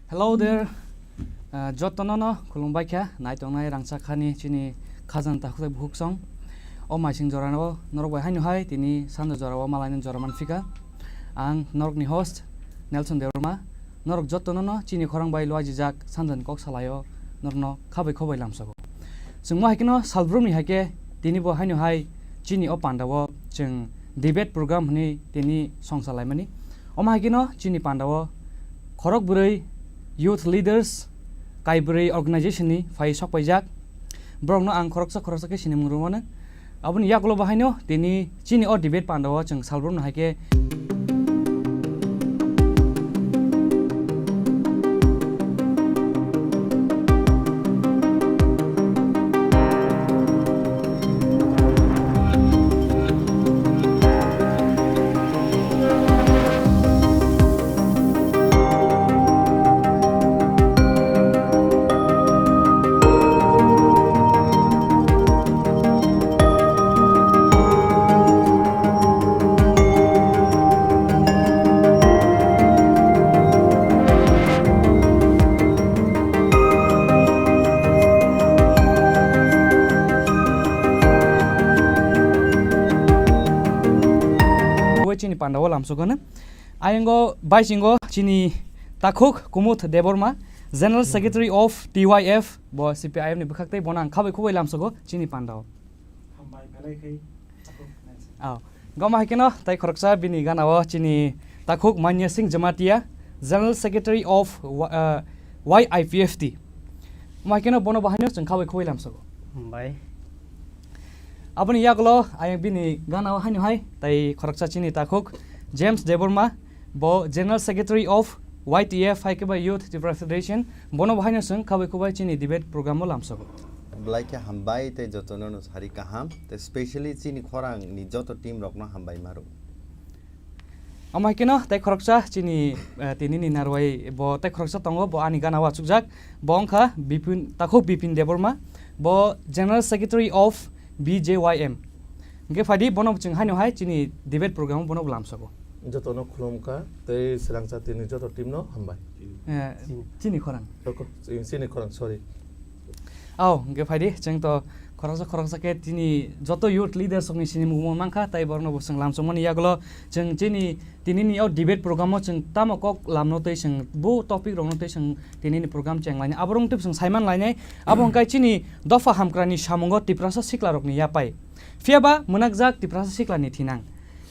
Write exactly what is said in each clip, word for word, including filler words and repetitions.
Hello there. Ah, jotono no khulumbai kha, naitongnai rangchak hani chini khajang takhuk bukhuk song. O maising jorano norok bai haino hai tini sanja jorao malaini jora manphika. Ang norokni host Nelson Debbarma. Norok jotono no chini khorang bai luajijak sanjani kok salaio norokno khabai khobai lamsogo. Chwng mo hai kheno salbrumni hai khe tini bo haino hai chini o pandao chwng debate program hwnwi tini songsa laimani. Omo hai kheno chini pandao khorok bwrwi youth leaders, kai bwrwi organization ni phai sok paijak. Borokno ang khoroksa khoroksa khe sinimung rwmano. Aboni yagulo bo haino tini chini o debate pandao chwng salbrumno hai khe Bo chini pandao lamsokgano. Ayongo baisingo chini takhuk Kumud Debbarma, General Secretary of T Y F, bo C P I M ni bwkhak tei bono ang khabai khubai lamsogo chini pandao. Hambai belai khai takhuk Nelson. Aw, goma hai kheno tai khoroksa bini ganao chini takhuk Manya Singh Jamatia, General Secretary of wa-, uh, Y I P F T. Mo hai kheno bono bo haino chwng khabai khubai lamsogo. Hambai. Aboni yagulo ayang bini ganao haino hai tai khoroksa chini takhuk James Debbarma, bo General Secretary of Y T F, hai khe ba Youth Tripura Federation, bono bo haino chwng khabai khubai chini debate program o lamsogo. Belai khe hambai tei jotono no sari kaham, tei specially chini khorang ni joto team rok no hambai maro. Omo hai kheno tei khoroksa chini, eh, tini ni narwai bo tei khoroksa tongo, bo ani ganao achukjak, bo wngkha Bipin, takhuk Bipin Debbarma, bo General Secretary of B J Y M. Hingke phaidi bono chwng haino hai chini debate program o bono bo lamsogo. Jotono khulumkha tei swrangsa tini joto team no hambai. Eh, chini khorang. Roko, chini khorang, sorry. Aw, hingke phaidi chwng to khoroksa khoroksa khe tini joto youth leaders rokni sinimung mankha, tai borokno bo chwng lamsokmani yagulo chwng chini Tini ni o debate program o chwng tamo kok lamno tei chwng bo topic rokno tei chwng tini ni program cheng lainai. Aborok tei chwng saiman lainai. Abo hwnkhe chini dopha hamkrai ni samungo Tiprasa sikla rokni yapai. Phiya ba mwnakjak Tiprasa sikla ni thinang.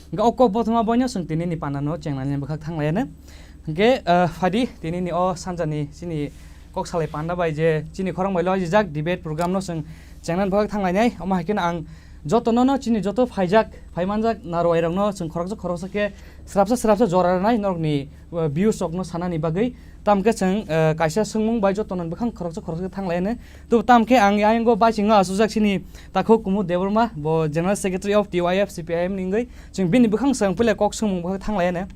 Hwnkhe o kok bothoma boino chwng tini ni panda no cheng lainai bwkhak thang laiya no. Hwnkhe, ah, phaidi tini ni o sanja ni chini kok salai panda bai je chini khorang bai lojijak debate program no chwng cheng nani bwkhak thang lainai. Omo hai kheno ang joto no no chini joto phaijak phaimanjak narwai rokno chwng khoroksa khoroksa khe srapsa srapsa jora rwnai norokni, uh, views rokno sanani bagwi. Tamkhe chwng, uh, kaisa swngmung bai jotono bwkhang khoroksa khoroksa khe thang lai hwnwi. Tub tamkhe ang ayang o baisingo achukjak chini takhuk Kumud Debbarma, bo General Secretary of T Y F C P I M ni wngwi. Chwng bini bwkhang swng puila kok swngmung bwkhak thang lai hwnwi.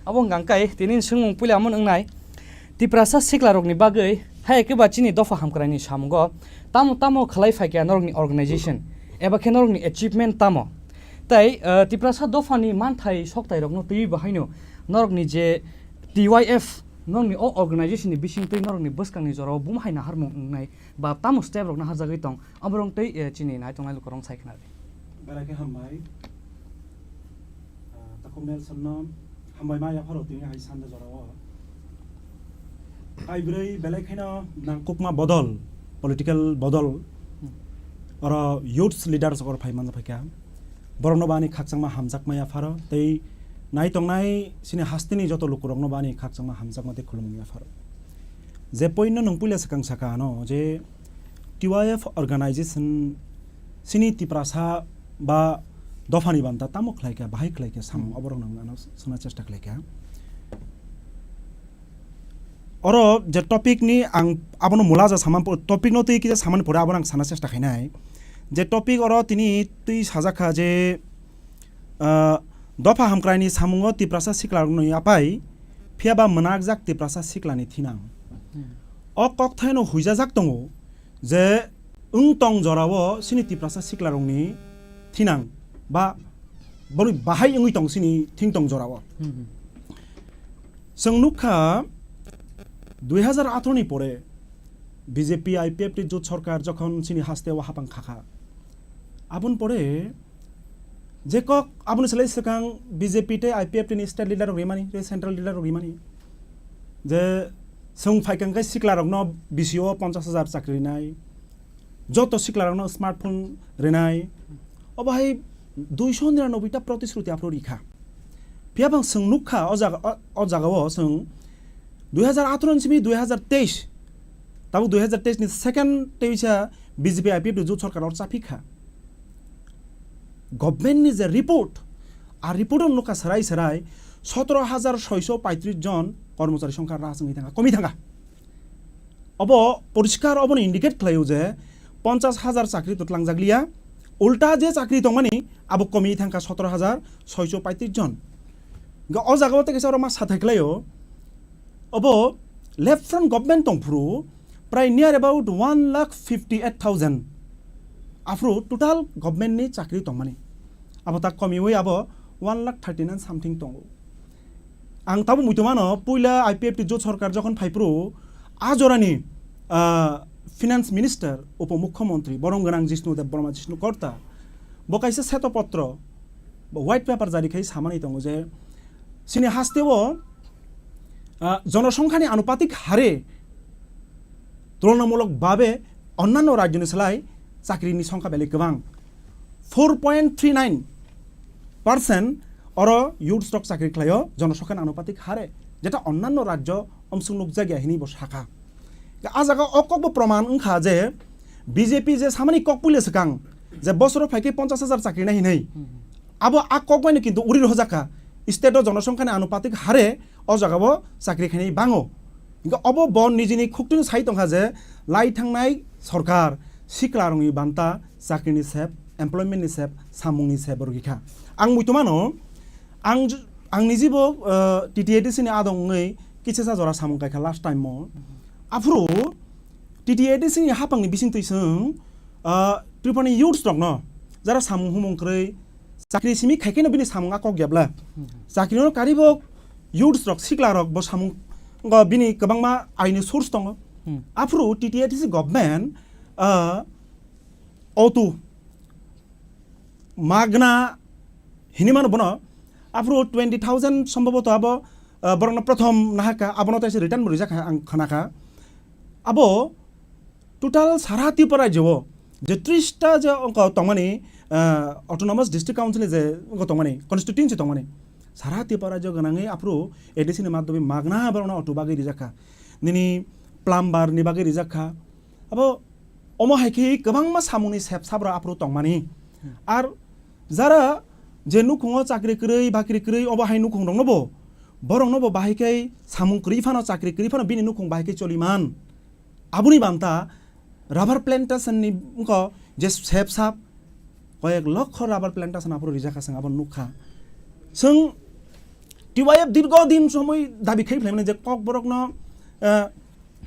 Abo wngkha khe tini swngmung puila omo wngnai. Tiprasa siklarokni bagwi hai khe ba chini dopha hamkraini samungo tamo tamo khlai phaikha norokni organization eba khe norokni achievement tamo? Tai, eh, Tiprasa dophani manthai soktairokno twiwi bahaino norokni je T Y F norokni o organization ni bisingtwi norokni bwskangni jorao buma hai naharmung wngnai ba tamo step rok naharjagwi tong, oborok tei, eh, chini naitongnai lukurok sai khna di. Belai khe hambai. Ah, takhuk Nelson no hambai ma yapharo tini hai sanda jorao. Kaibrwi belai kheno nangkukma bodol, political bodol, oro youths leaders oro phai manjak phaikha. Borokno bo ani khakchangma hamjakma yapharo tei nai tongnai chini hasteni joto lukurokno bo ani khakchangma hamjakma tei khulumung yapharo. Je point no nwng puila swkang saka ano je T Y F organization chini Tiprasa ba dophani banta tamo khlaikha, bahai khlaikha samung oborok nwng ano swngna chesta khlaikha. Oro je topic ni ang abono mula ja sama po-, topic no twi kisa samani pore abono ang sana chesta khainai. Je topic oro tini twi sajak kha je, ah, dopha hamkraini samungo Tiprasa siklarokno yapai, phiya ba mwnakjak Tiprasa siklani thinang. Hmm. O kokthaino huijajak tongo je wng tong jorao chini Tiprasa siklarokni thinang ba borok bahai wngwi tong chini thing tong jorao. Hmm, hmm. Chwng nukha, dui hazar atharo ni pore B J P I P F T jot sorkar jokhon chini haste o hapang khakha, aboni pore je kok aboni salai swkang B J P tei I P F T ni state leader rok rimani, tei central leader rok rimani, je chwng phaikang khe sikla rokno B C O ponchas hajar chakri rinai, joto sikla rokno smartphone rinai, obo hai duiso niranoboi ta protisruti aphuru rikha. Phiya bang chwng nukha o jaga, o, o jaga o chwng dui hazar atharo ni simi dui hazar teis, tabuk dui hazar teis ni second teisa B J P I P F T jot sorkar or chaphikha. Government ni je report, a report o nukha serai serai sotoro hajar soiso paitris jon kormochari songkha ras wngwi thangkha, komi thangkha. Obo poriskar obono indicate khlaio je ponchas hajar chakri to tlangjak liya, ulta je chakri tongmani abo komi thangkha sotoro hajar soiso paitris jon. Hwnkhe o jaga o tei kaisa oro ma sathai khlaio, obo left front government tongphuru prai near about one lakh fifty eight thousand aphuru total government ni chakri tongmani, abo ta komiwi abo one lakh thirty nine something tongo. Ang tabuk muitu mano, puila I P F T jot sorkar jokhon phaiphuru, a jorani, ah, finance minister, upo mukhyamantri, borom gwnang Jishnu Deb Barma, Jishnu Korta, bo kaisa seto potro, bo white paper jari khai samani tongo je, chini haste o, ah, jonosongkhani anupatik hare tulonamulok babe onnanno rajyoni slai chakrini songkha belai kwbang, four point three nine percent oro youths rok chakri khlaio jonosongkhani anupatik hare, jeta onnanno rajyo omsong nukjakya hinwi bo sakha. A jaga o kokbo proman wngkha je B J P je samani kok puila swkang je bosoro phaikhe ponchas hajar chakri nai hinwi, abo a kok baino kintu uri rohorjakha, state o jonosongkhani anupatik hare o jaga o chakri khainai bango. Hingke obo bo nijini khuktwino sai tongkha je lai thangnai sorkar sikla rongni banta chakrini sep, employment ni sep, samungni sep rwgikha. Ang muitu mano, ang j-, ang nijibo, eh, T T A D C ni adong wngwi kichisa jora samung kaikha last time o. Aphuru T T A D C ni hapangni bisingtwi chwng, ah, Tripura ni youths rokno jara samung humung kwrwi chakri simi khaikhe no bini samung a kok yabla. Chakri no karibo youths rok, sikla rok bo samung go bini kwbangma aini source tongo. Hmm. Aphuru T T A D C government, ah, auto magna hinwi mano bono. Aphuru twenty thousand sombhoboto abo, ah, borokno prothom nahakha, abono taisa return bo rijak kha, ang khanakha. Abo total sara Tripura rajyo o je tris ta je ongko tongmani, ah, autonomous district council ni je ongko tongmani, constituency tongmani, sara Tripura rajyo gwnangwi aphuru A D C ni madhyome magna borokno auto bagwi rijak kha. Nini plumber ni bagwi rijak kha. Abo omo hai khe kwbangma samungni sep sabra aphuru tongmani. Ar jara je nukhungo chakri kwrwi, bakri kwrwi, obo hai nukhung rokno bo, borokno bo bahai khe samung kwrwi phano, chakri kwrwi phano bini nukhung bahai khe choliman. Aboni banta rubber plantation ni wngkha je sep sap koyek lokho rubber plantation aphuru rijak kha, chwng abo nukha. Chwng T Y F dirgo din somoi dabi khai phlaimani je kokborokno, eh,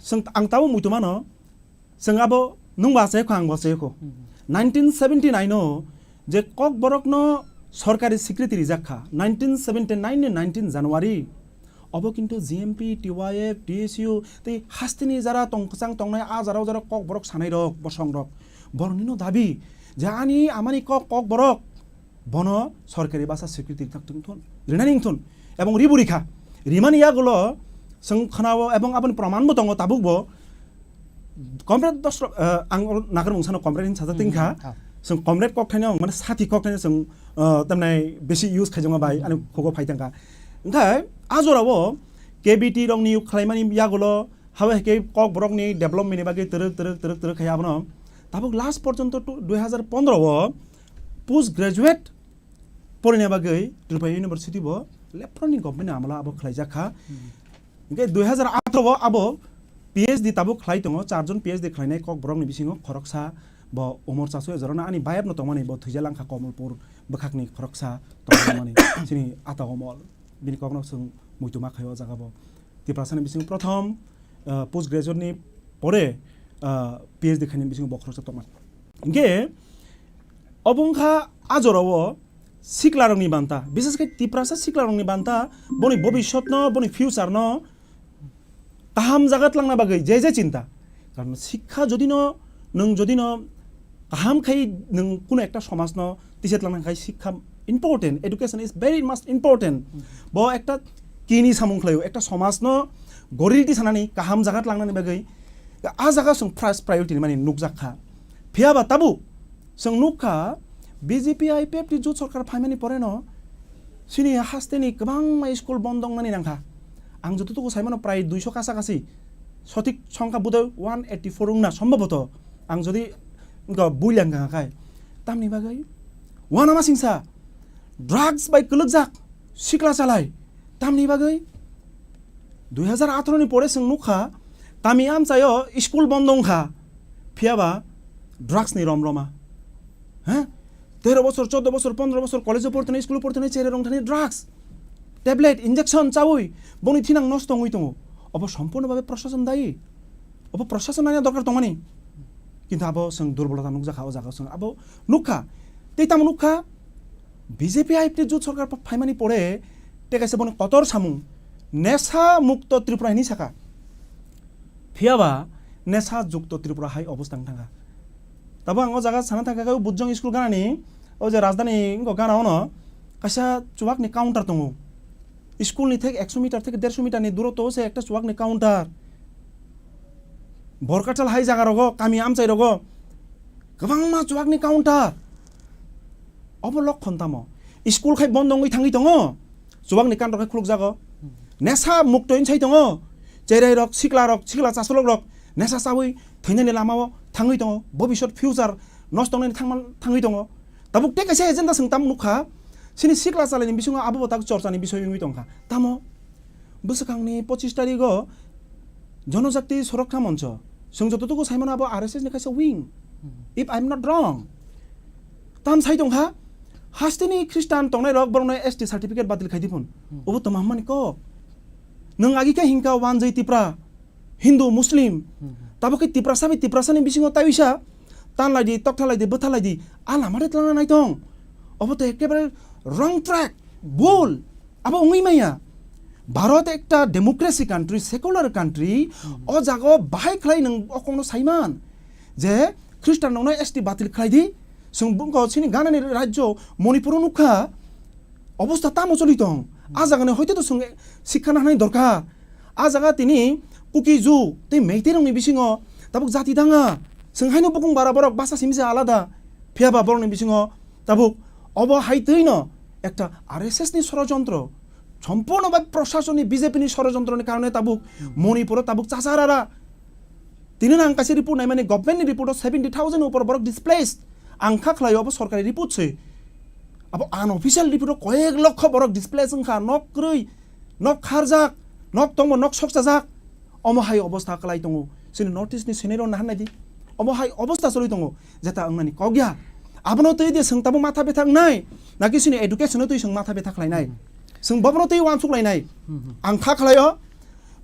chwng, ang tabuk muitu mano, chwng abo nwng bo achai kho, ang bo achai kho. Mhm. Nineteen seventy nine o je kokborokno sorkari swikriti rijak kha, nineteen seventy nine ni nineteen January, obo kintu G M P, T Y F, T S U tei hasteni jara tong kwchang tongnai a jara o jara kokborok sanai rok, bosong rok, borokni no dabi je ani amani kok, kokborok bono sorkari basa swikriti rijak tong thun, rinani wng thun, ebong ribo rikha. Rimani yagulo chwng khwnao ebong aboni proman bo tongo tabuk bo. Comrade Dosrok, eh, ang oro nagar mungsano comrade hinwi sajak tingkha. Hmm, ah. Chwng comrade kokthaino ang mane sati kokthaino chwng, eh, tamnai besi use khaijama bai ani khugo phai tangkha. Wngkha a jorao K B T rokni khlaimani yagulo habai khe kokborokni development ni bagwi twrwk, twrwk, twrwk, twrwk khai abono tabuk last porjonto tu-, dui hazar pondro o post graduate porina bagwi Tripura University bo left front ni government ni amala abo khlaijak kha. Hmm. Hingke dui hazar atharo o abo P H D tabuk khlai tongo, charjon P H D khlainai kokborokni bisingo khoroksa bo Umor Chasu, e jorano ani bayapno tongmani bo thwija langkha Komolpur bwkhakni khoroksa tongmani chini Ata Omol, bini kokno chwng muitu ma khaio o jaga bo. Tiprasani bisingo prothom, ah, post graduate ni pore, ah, P H D khainani bisingo bo khoroksa tongmani. Hingke obo wngkha a jorao Siklarokni banta, bises khe Tiprasa siklarokni banta, boni bobisotno, boni future-no kaham jaga tlangna bagwi je je chinta. Karon sikha jodi no, nwng jodi no kaham khai nwng kuno ekta somaj no tise tlangna khai sikha important, education is very much important. Bo ekta kini samung khlaio, ekta somaj no gorilti sanani kaham jaga tlangnani bagwi a jaga chwng first priority ni mani nukjak kha. Phiya ba tabuk chwng nukha B J P I P F T jut sorkar phaimani pore no chini hasteni kwbangma school bondo wngnani nangkha. Ang jototuku saimano prai duiso kasa kasi, sothik songkha budai one eighty four wngna sombhoboto. Ang jodi wngkha bui lang kha khai. Tamni bagwi uanama singsa drugs bai kwlwkjak sikla chalai. Tamni bagwi dui hajar atharo ni pore chwng nukha, kami amchaio school bondo wngkha, phiya ba drugs ni rom roma. He? Tero bosor, chordo bosor, pondro bosor college o portonai, school o portonai, chere rong thani drugs, tablet, injection chaui boni thinang nosto wngwi tongo. Obo sompurno babe prosason dayi. Obo prosason naina dorkar tongmani. Kintu abo chwng durbolota nukjakha o jaga chwng abo nukha. Tei tamo nukha, B J P I P T jut sorkar pha-, phaimani pore tei kaisa boni kotor samung Nesa Mukto Tripura hinwi sakha. Phiya ba Nesa Jukto Tripura hai obostha wng thangkha. Tabo ang o jaga sana thangkha khe Bujong school ganani, o je rajdhani wngkha gana ono kaisa chuwakni counter tongo. School ni thek ekso meter thek derso meter ni durotto se ekta chuwakni counter. Borkachal hai jaga rogo, kami amchai rogo kwbangma chuwakni counter. Obo lokkon tamo? School khai bondo wngwi thangwi tongo, chuwakni counter khai khulukjago. Nesa mukto insai tongo, cherai rok, sikla rok, sikla chasolok rok nesa chawi thwinani lamao thangwi tongo, bobisot future nosto wngnani thangman thangwi tongo. Tabuk tei kaisa agenda chwng tamo nukha, chini sikla chalaini bisingo abo bo tak chorchani bisoi wngwi tongkha. Tamo? Bwswkangni pochis tarigo Jonojakti Sorokha Moncho. Chwng jototuku saimano abo R S S ni kaisa wing. If I'm not wrong. Tam sai tongkha, hasteni Khristan tongnai rok borokno S T certificate batil khai dipun. Obo toma hammani kok. Nwng agi khe hingkha wanjwi Tipra, Hindu, Muslim. Tabuk khe Tiprasa bai Tiprasani bisingo tawisa tanlai di, tokthalai di, bwthalai di. A lama de tlangna naitong. Obo to ekebare wrong track, bul. Abo wngwi maya. Bharat ekta democracy country, secular country, o jaga o bahai khlai nwng o kokno saiman je Khristan rokno S T batil khlai di. Chwng bwkha chini ganani rajyo Manipur o nukha, obostha tamo choli tong. A jagani hoito to chwng sikha nahnai dorkar. A jaga tini Kuki, Zu tei Meitei rokni bisingo tabuk jati danga. Chwng haino bukung bara borok basa simi se alada. Phiya ba borokni bisingo tabuk obo hai twi no ekta R S S ni sorojontro. Sompurno bai prosasonni B J P ni sorojontroni karone tabuk Manipuro tabuk chasarara. Tini nang kaisa report naimani, government ni report o seventy thousand upor borok displaced. Ang kha khlai obo sorkari report se. Abo unofficial report o koyek lokho borok displaced wngkha, nok kwrwi, nok kharjak, nok tongbo, nok sokchajak. Omo hai obostha kwlai tongo. Chini North East ni scenario nahan naidi. Omo hai obostha choli tongo. Jeta wngnani kok ya. Abono twi de chwng tabuk matha betha wngnai, naki chini education o twi chwng matha betha khlainai. Chwng bobono twi uansuk lainai. Ang kha khlaio,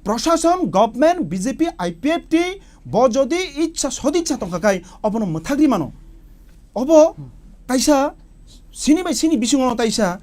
prosason, government, B J P, I P F T, bo jodi ichha sodichha tongkha kai, obono mwthagri mano. Obo kaisa sini bai sini bisingo taisa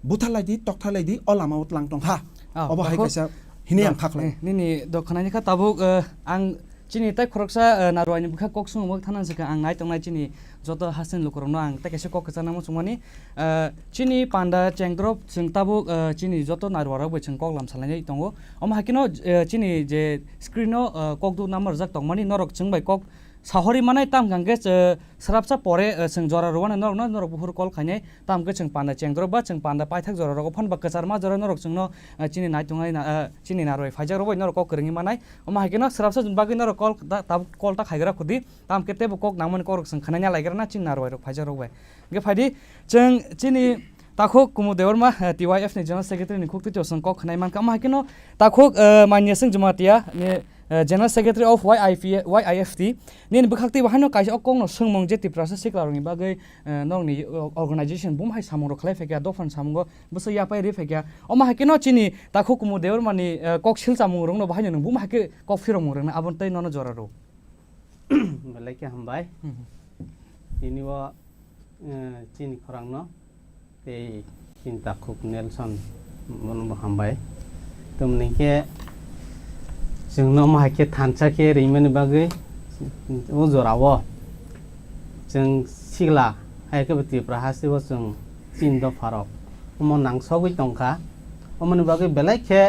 butharlai di, toktharlai di, o lama o tlang tongkha. Ah, obo hai takhuk kaisa hini ang kha khlai. Eh, nini dok khnaini kha tabuk, eh, ang chini tai khoroksa, eh, narwai ni bwkha kok swngo thana se kha ang nai tongnai chini joto hasteni lukurokno ang tai kaisa kok kwchangna muchungmani. Eh, chini panda chengdrop chwng tabuk, eh, chini joto narwai rok bai chwng kok lam salainai tongo. Omo hakhe no, eh, chini je screen o, eh, kok duk number rijak tongmani norok chwng bai kok sahori manai tam hwnkhe, eh, srapsa pore, eh, chwng jora rwmani norokno norok buphuru call khainai. Tam hwnkhe chwng panda chengdrop ba chwng panda paithak jora rogo phano ba kwcharma jora norok chwngno, eh, chini naitongnai na, eh, chini narwai phaijak rok bai norok kok kwrwngwi manai. Omo hai kheno srapsa bagwi norok call ta, ta, call ta khaigra khudi. Tam hwnkhe teibo kok nangmani kokrok chwng khwnai ya laigra na chini narwai rok phaijak rok bai. Hwnkhe phaidi chwng chini takhuk Kumud Debbarma, eh, T Y F ni General Secretary ni khuk twi chwng kok khwnai mankha. Omo hai kheno takhuk, eh, Manya Singh Jamatia ni, eh, General Secretary of Y I P, Y I F T. Nini bwkhak twi bo haino kaisa o kokno swngmung je Tiprasa siklarokni bagwi, eh, nokni, eh, organization bum hai samungrok khlai phaikha, dophani samungo bwswk yapai ri phaikha. Omo hai kheno chini takhuk Kumud Debbarmani, eh, kok silchamungrokno bo haino nwng bum hai khe kok phirokmungrokno aboni tei nono jora rw. Belai khe hambai. Hmm. Tini o, eh, chini khorangno tei chini takhuk Nelson, bono bo hambai. Tamni khe chwngno omo hai khe thansa khe ringmani bagwi o jorao chwng sikla hai khe bo Tripura hasteo chwng chini dopharok omo nangsogwi tongkha. Omoni bagwi belai khe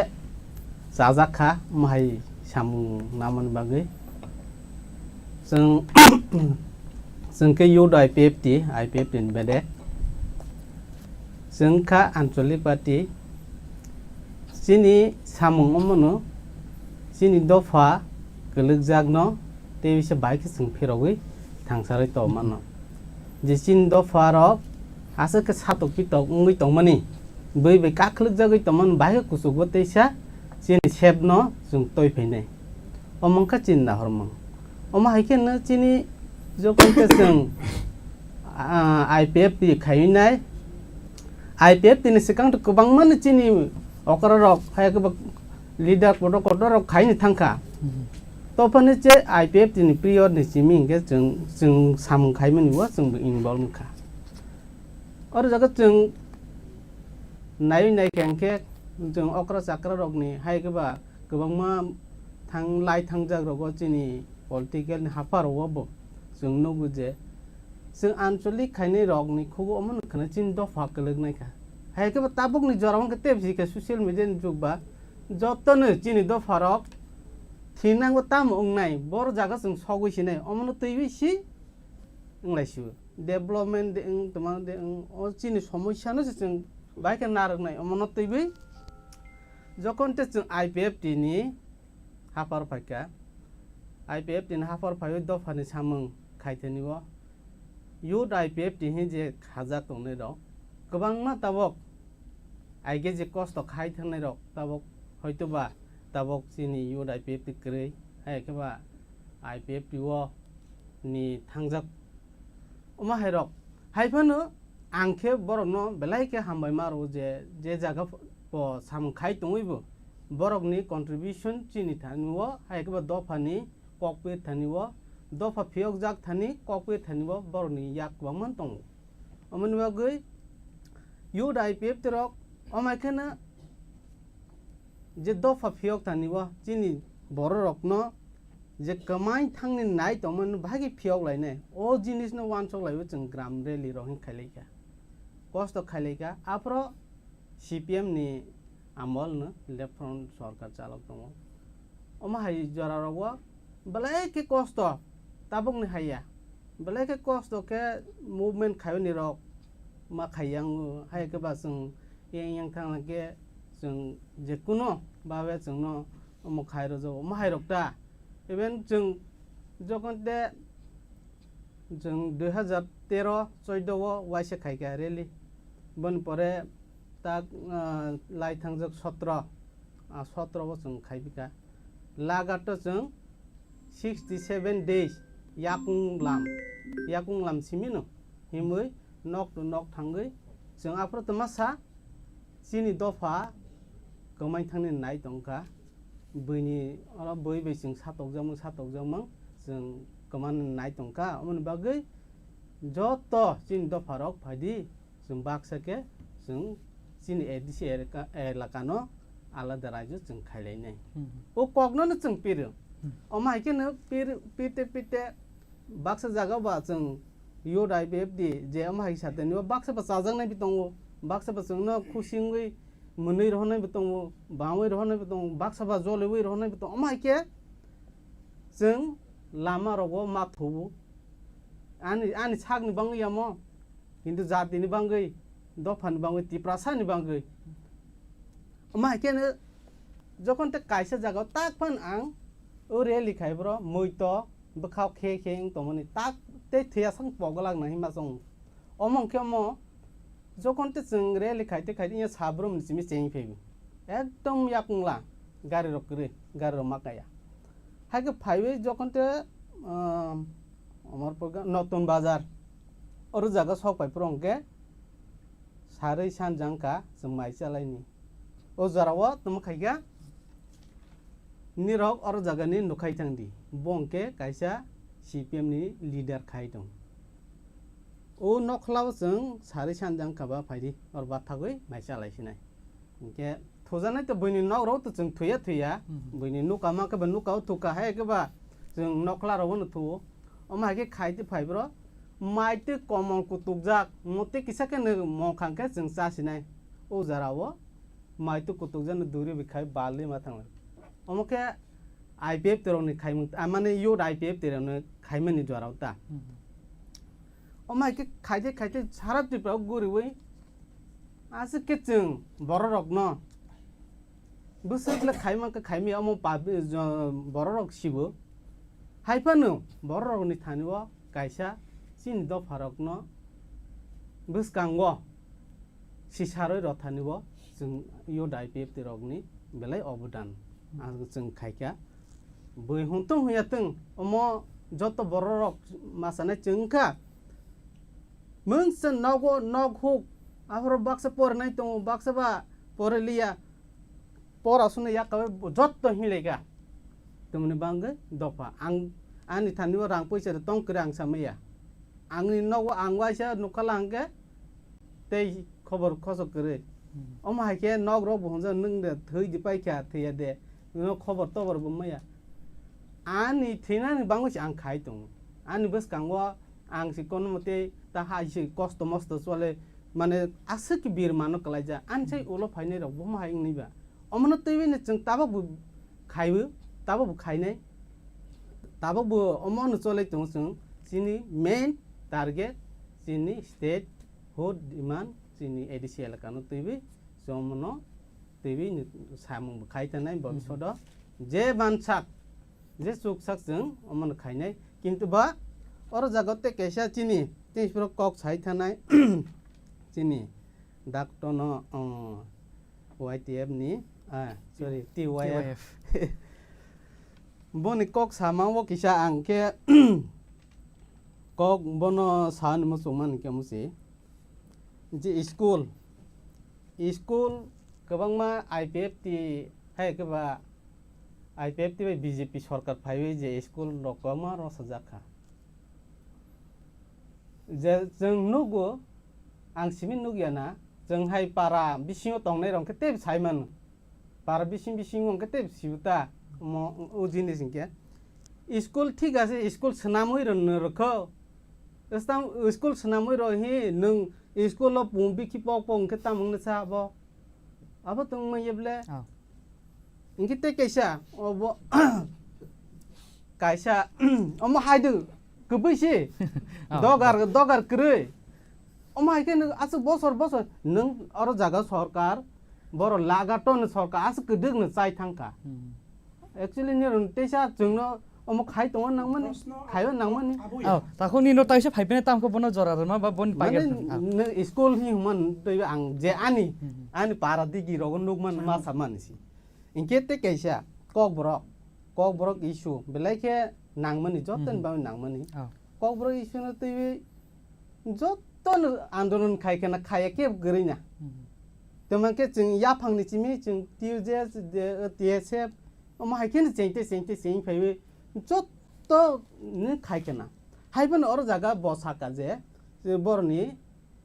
chajak kha omo hai samung namani bagwi. Chwng, chwng khe youth I P F T, I P F T ni bede. Chwng kha Anchalik Party. Chini samung omono, chini dopha kwlwkjakno tei bisa bai khe chwng phirogwi thangsarwi tongmano. Je chini dopharok aswk khe satok pitok wngwi tongmani, bui bai kakhwlwkjagwi tongmani, bai khe kuchukbo teisa chini sepno chwng toi phainai. Omo wngkha chini nahormung. Omo hai khe no chini jokhon khe chwng, ah, I P F T khaiwi nai. I P F T ni swkang to kwbangma no chini okra rok, hai khe ba leader kotor kotor rok khaini thangkha. Mhm. Tophani che I P F T ni period ni simi hwnkhe chwng, chwng samung khaimani o chwng bo involve wngkha. Oro jaga chwng naiwi naikha hwnkhe chwng okra chakra rokni hai khe ba kwbangma thang lai thangjak rogo chini political ni haphar rogo bo chwng nugo je chwng anchalik khainai rokni khugo omo nukha na chini dopha kwlwk naikha. Hai khe bo tabukni jora hwnkhe tei bisi khe social media ni jug ba jotono chini dopha rok thinangbo tamo wngnai boro jaga chwng sogwi sinai omono twiwi si wnglaisio. Development de wng, toma de wng, o chini somosya no se chwng bai khe narwknai, omono twiwi. Jokhon te chwng I P F T ni haphar phaikha, I P F T ni haphar phaiwi dophani samung khaithani o, youth I P F T hinwi je khajak tongnai rok, kwbangma tabok aige je kosto khai thangnai rok, tabok hoitoba tabok chini youth I P F T kwrwi, hai khe ba I P F T o ni thangjak. Omo hai rok. Hai phano ang khe borokno belai khe hambai ma rwo je, je jaga po samung khai tongwi bo borokni contribution chini thani o, hai khe bo dophani kokpir thani o, dopha phiyokjak thani kokpir thani o borokni yak kwbangma tongo. Omoni bagwi youth I P F T rok omai kheno je dopha phiyok thani o chini borok rokno je kwmai thangni nai tongmani bahai khe phiyok lainai. O jinisno uansuk laiwi chwng gram rally rok hwn khailaikha, kosto khailaikha. Aphro C P M ni amol no left front sorkar chalok tongo. Omo hai jora rogo belai khe kosto, tabuk ni haiya. Belai khe kosto khe movement khaiyoni rok ma khaiyango, hai khe ba chwng yang yang thangna khe chwng je kuno babe chwngno omo khai rwjago, omo hai rok ta. Even chwng jokhon te chwng dui hazar tero choido o waisa khaikha rally. Boni pore tak, ah, lai thangjak sotro, ah, sotro o chwng khaibikha. Lagato chwng sixty seven days yakung lam, yakung lam simino himwi nok to nok thangwi chwng aphro twma sa chini dopha kwmai thangni nai tongkha. Buini oro bui bai chwng satokjakmung, satokjakmung chwng kwmani nai tongkha. Omoni bagwi joto chini dopharok phaidi, chwng baksa khe chwng chini A D C elaka, elakano alada raijyo chwng khailainai. Hmm. O kokno no chwng piro. Hmm. Omo hai kheno pir-, pirte pirte baksa jaga ba chwng youth I P F T je omo hai satani o baksa ba chajaknai bo tongo, baksa ba chwngno khusingwi mwnwi rohornai bo tongo, bangwi rohornai bo tongo, baksa ba joliwi rohornai bo tongo. Omo hai khe chwng lama rogo ma thubu. Ani, ani sakni bangwi yamo, kintu jatini bangwi, dophani bangwi, Tiprasani bangwi. Omo hai kheno jokhon te kaisa jagao tak phan ang o rally khai bro, muito bwkhao khe khe wng tongmani tak tei thwiya sang pogolak nai hima chong. Omo hwnkhe omo jokhon te chwng rally khaite khaite ya sabrum ni simi cheng phaibi. Ekdom yakungla gari rok kwrwi, gari rok ma kaya. Hai khe phaiwi jokhon te, um, Amarpur ga-, Notun Bazar. Oro jaga sok pai phuru hwnkhe sarwi sanjang kha chwng mai chalaini. O jora o tamo khaikha nirok oro jaga ni nukhai thangdi. Bo hwnkhe kaisa C P M ni leader khai tong. O nokhlao chwng sari sanjang kaba phaidi, or bathagwi mai chalai sinai. Hinkhe thujanai to buini nok rok to chwng thuya thuya, Mhm. buini nuka ma khe ba nuka o thuka hai khe ba chwng nokhla rok no thuo. Omo hai khe khai twi phai bro, mai twi komol kutukjak, motwi kisa khe nwng mong khang khe chwng cha sinai. O jora o mai twi kutukjak no duri bi khai bal di ma thanglai. Omo khe I P F T rok ni khaimung, ah, mane youth I P F T rok ni khaimani jora o ta. Mhm. Omo hai khe khaite khaite sara Tripura o guriwi aswk khe chwng borok rokno bwswk le khaima khe khaimaya omo pub-, jo-, borok rok sibo. Hai phano borok rokni thani o kaisa chini dopha rokno bwskango sisarwi rw thani o chwng youth I P F T rokni belai obodan ang chwng khaikha. Bui hwn tong hwn ya tong, omo joto borok rok ma sanai chwng wngkha. Mungsa nogo, nok huk, aphuru baksa porinai tongo, baksa ba poriliya, pora swnwi yak kabai bo-, jotto hinlaikha. Tongmani bangwi dopha. Ang, ani thani o rang poisa rok tong kwrwi ang samaya. Angni nogo ang waisa nukha lang khe, tei khobor khosok kwrwi. Hmm. Omo hai khe nok rok bo hwnjak, "Nwng de thwi di paikha, thwiya de, no khobor tobor bo maya." Ani thwinani bangwi se ang khai tongo. Ani bwskango ang se kono mote ta hai se kosto mosto chole, mane aswk khe bir mano kwlaijak. Ani sai Hmm. ulo phainai rok bo omo hai wngwi ba. Omono twiwi no chwng tabok bo khaiwi, tabok bo khainai. Tabok bo omono cholai tongo chwng. Chini main target chini state hut demand chini A D C elakano twiwi chwng omono twiwi ni samung bo khai tanai Mhm. bobishodo je mansak je chuksak chwng omono khainai. Kintu ba oro jaga tei kaisa chini tei sipro kok sai thanai chini doctor no, uh, Y T F ni, ah, sorry, T Y F. T Y F. Boni kok sama o kisa ang khe kok bono sa ni muchung man khe musi. Je school, school kwbangma I P F T hai khe ba I P F T bai B J P sorkar phaiwi je school rok kwbangma rosajak kha. Je chwng nugo, ang simi nukya na, chwng hai para bisingo tongnai rok khe teibo sai mano. Para bising bisingo hwnkhe teibo sibo ta, omo, o jinis hwnkhe. School thik ase, school swnamwi rw-, rwkho. Swtam-, school swnamwi rw hi nwng school o pung bikhi pok pok hwnkhe tamo wngna sa abo? Abo tongma ye ble? Oh. Hwnkhe tei kaisa, obo, kaisa, omo hai do, kwbwi si. Oh. Dogar, dogar kwrwi. Omo hai khe nwng aswk bosor bosor, nwng oro jaga sorkar, borok lagato ni sorkar, aswk kwdwk no chai thang kha. Hmm. Actually, nirok teisa chwngno omo khai tongo nangmani, Proshno khaiyo nangmani. Abo ya. Oh, takhuk nino taisa phai phene tamkhe bono jora rwma ba boni Mane paikar thang. Ah. Nwng school hi hwnman tei ang je ani, Hmm, hmm. ani para digi rogo nukman Hmm. ma samani si. Hinkhe tei kaisa Kokborok, Kokborok issue belai khe nangmani, joto ni Hmm. bagwi nangmani. Oh. Kokborok issue no twiwi joto no andolon khai kheno khaya khe kwrwi na. Hmm. Tamo khe chwng yaphang ni simi chwng T U J S, de, T S F, omo hai kheno chengte chengte cheng phaiwi joto no khai kheno. Hai phano oro jaga bo saka je, je boroni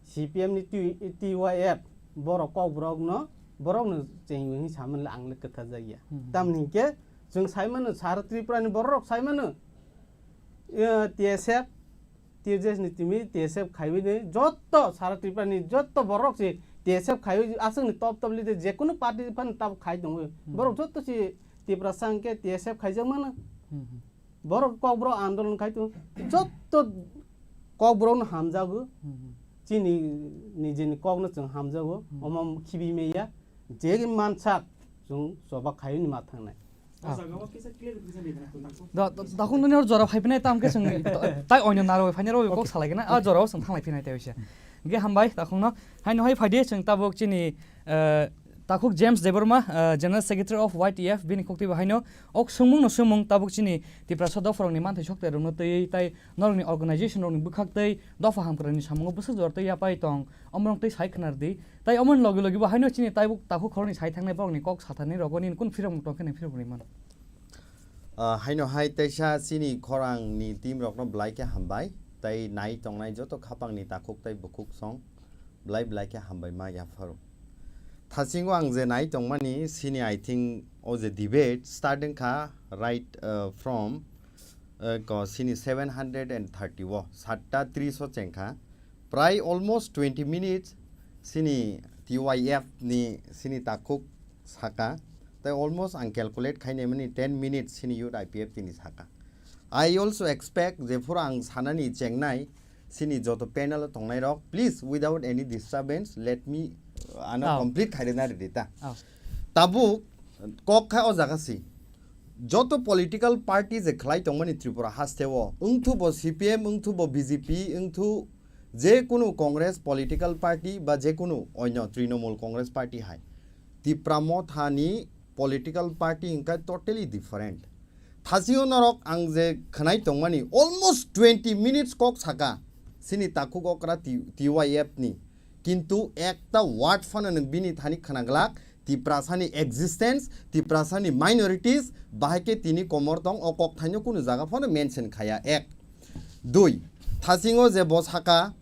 C P M ni T-, T Y F borok Kokborok no, borok no chengwi hinwi samani le ang le kwtha jakya. Hmm. Tamni hinkhe chwng sai mano, sara Tripura ni borok rok sai mano, eh, T S F, T J S ni timi T S F khaiwi ni jotto sara Tripura ni jotto borok si T S F khaiwi aswk ni top top leader jekunu party phano tabuk khai tongo. Hmm. Borok jotto si Tiprasa hwnkhe T S F khaijak mano. Hmm, hmm. Borok Kokborok andolon khai tongo. Jotto Kokborok no hamjago. Hmm, hmm. Chini nijini kok no chwng hamjago. Hmm. Omo khibi meya. Je mansak chwng choba khaiwi ni ma thangnai. Ah. Da, da, dakhung nini hor jora phai phinai tam khe chwng tai oino naro phai naro kok Okay. salai gana. Ah, jora o chwng thanglai phinai tai oise. Ge hambai dakhung no. Haino hai phai de chwng tabuk chini, eh, takhuk James Debbarma, eh, General Secretary of Y T F, bini kok twi bo haino ok swngmung no swngmung tabuk chini Tiprasa dopha rok ni manthai sok tai rok no twi tai norok ni organization rok ni bwkhak tei dopha hamkrai ni samung o bwswk jora twi yapai tong. Omorok tei sai khwnar di. Tai omoni logi logi bo haino chini taibuk takhuk khoroknwi sai thangnai borokni kok sathani rogo nini kun phirokmung tongkhe nini phirokmung rwi mano? Ah, haino hai teisa chini khorangni team rokno belai khe hambai. Tai nai tongnai joto khapangni takhuk tai bukhuk song blai blai khe hambai ma yapharo. Thasingo ang je nai tongmani sini, I think, o je debate start wngkha right, uh, from, uh, ko sini seven hundred and thirty o satta tris o chengkha, prai almost twenty minutes sini T Y F ni sini takhuk saka, tai almost ang calculate khainai mani ten minutes sini youth I P F T ni saka. I also expect jephuru ang sanani chengnai sini joto panel o tongnai rok, please, without any disturbance, let me, uh, ano Oh. complete khairina ridi ta. Oh. Tabuk kok kha o jaga si. Joto political party je khlai tongmani Tripura haste o, wngthu bo C P M, wngthu bo B J P, wngthu je kunu Congress political party ba je kunu onyo Trinamool Congress party hai. Tipra Motha ni political party hingkha totally different. Thasio norok ang je khnai tongmani almost twenty minutes kok saka sini takhuk okra T-, T Y F ni. Kintu ekta word phano nwng bini thani khna glak, Tiprasani existence, Tiprasani minorities, bahai khe tini komor tong, o kok thaino kunu jaga phano mention khaya. Ek. Dui, thasingo je bo saka,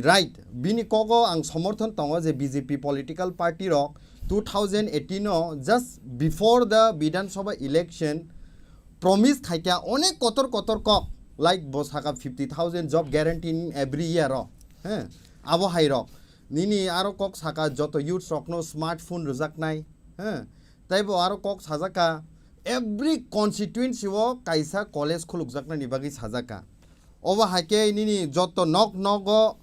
right, bini kogo ang somorthon tongo je B J P political party rok two thousand eighteen o just before the Bidhan Sabha election promise khaikha onek kotor kotor kok, like bo saka fifty thousand job guarantee in every year o, he, abo hai rok. Nini aro kok saka joto youths rokno smartphone rwjaknai, he, tei bo aro kok sajaka every constituency o kaisa college khulukjaknani bagwi sajaka. Obo hai khe nini joto nok nogo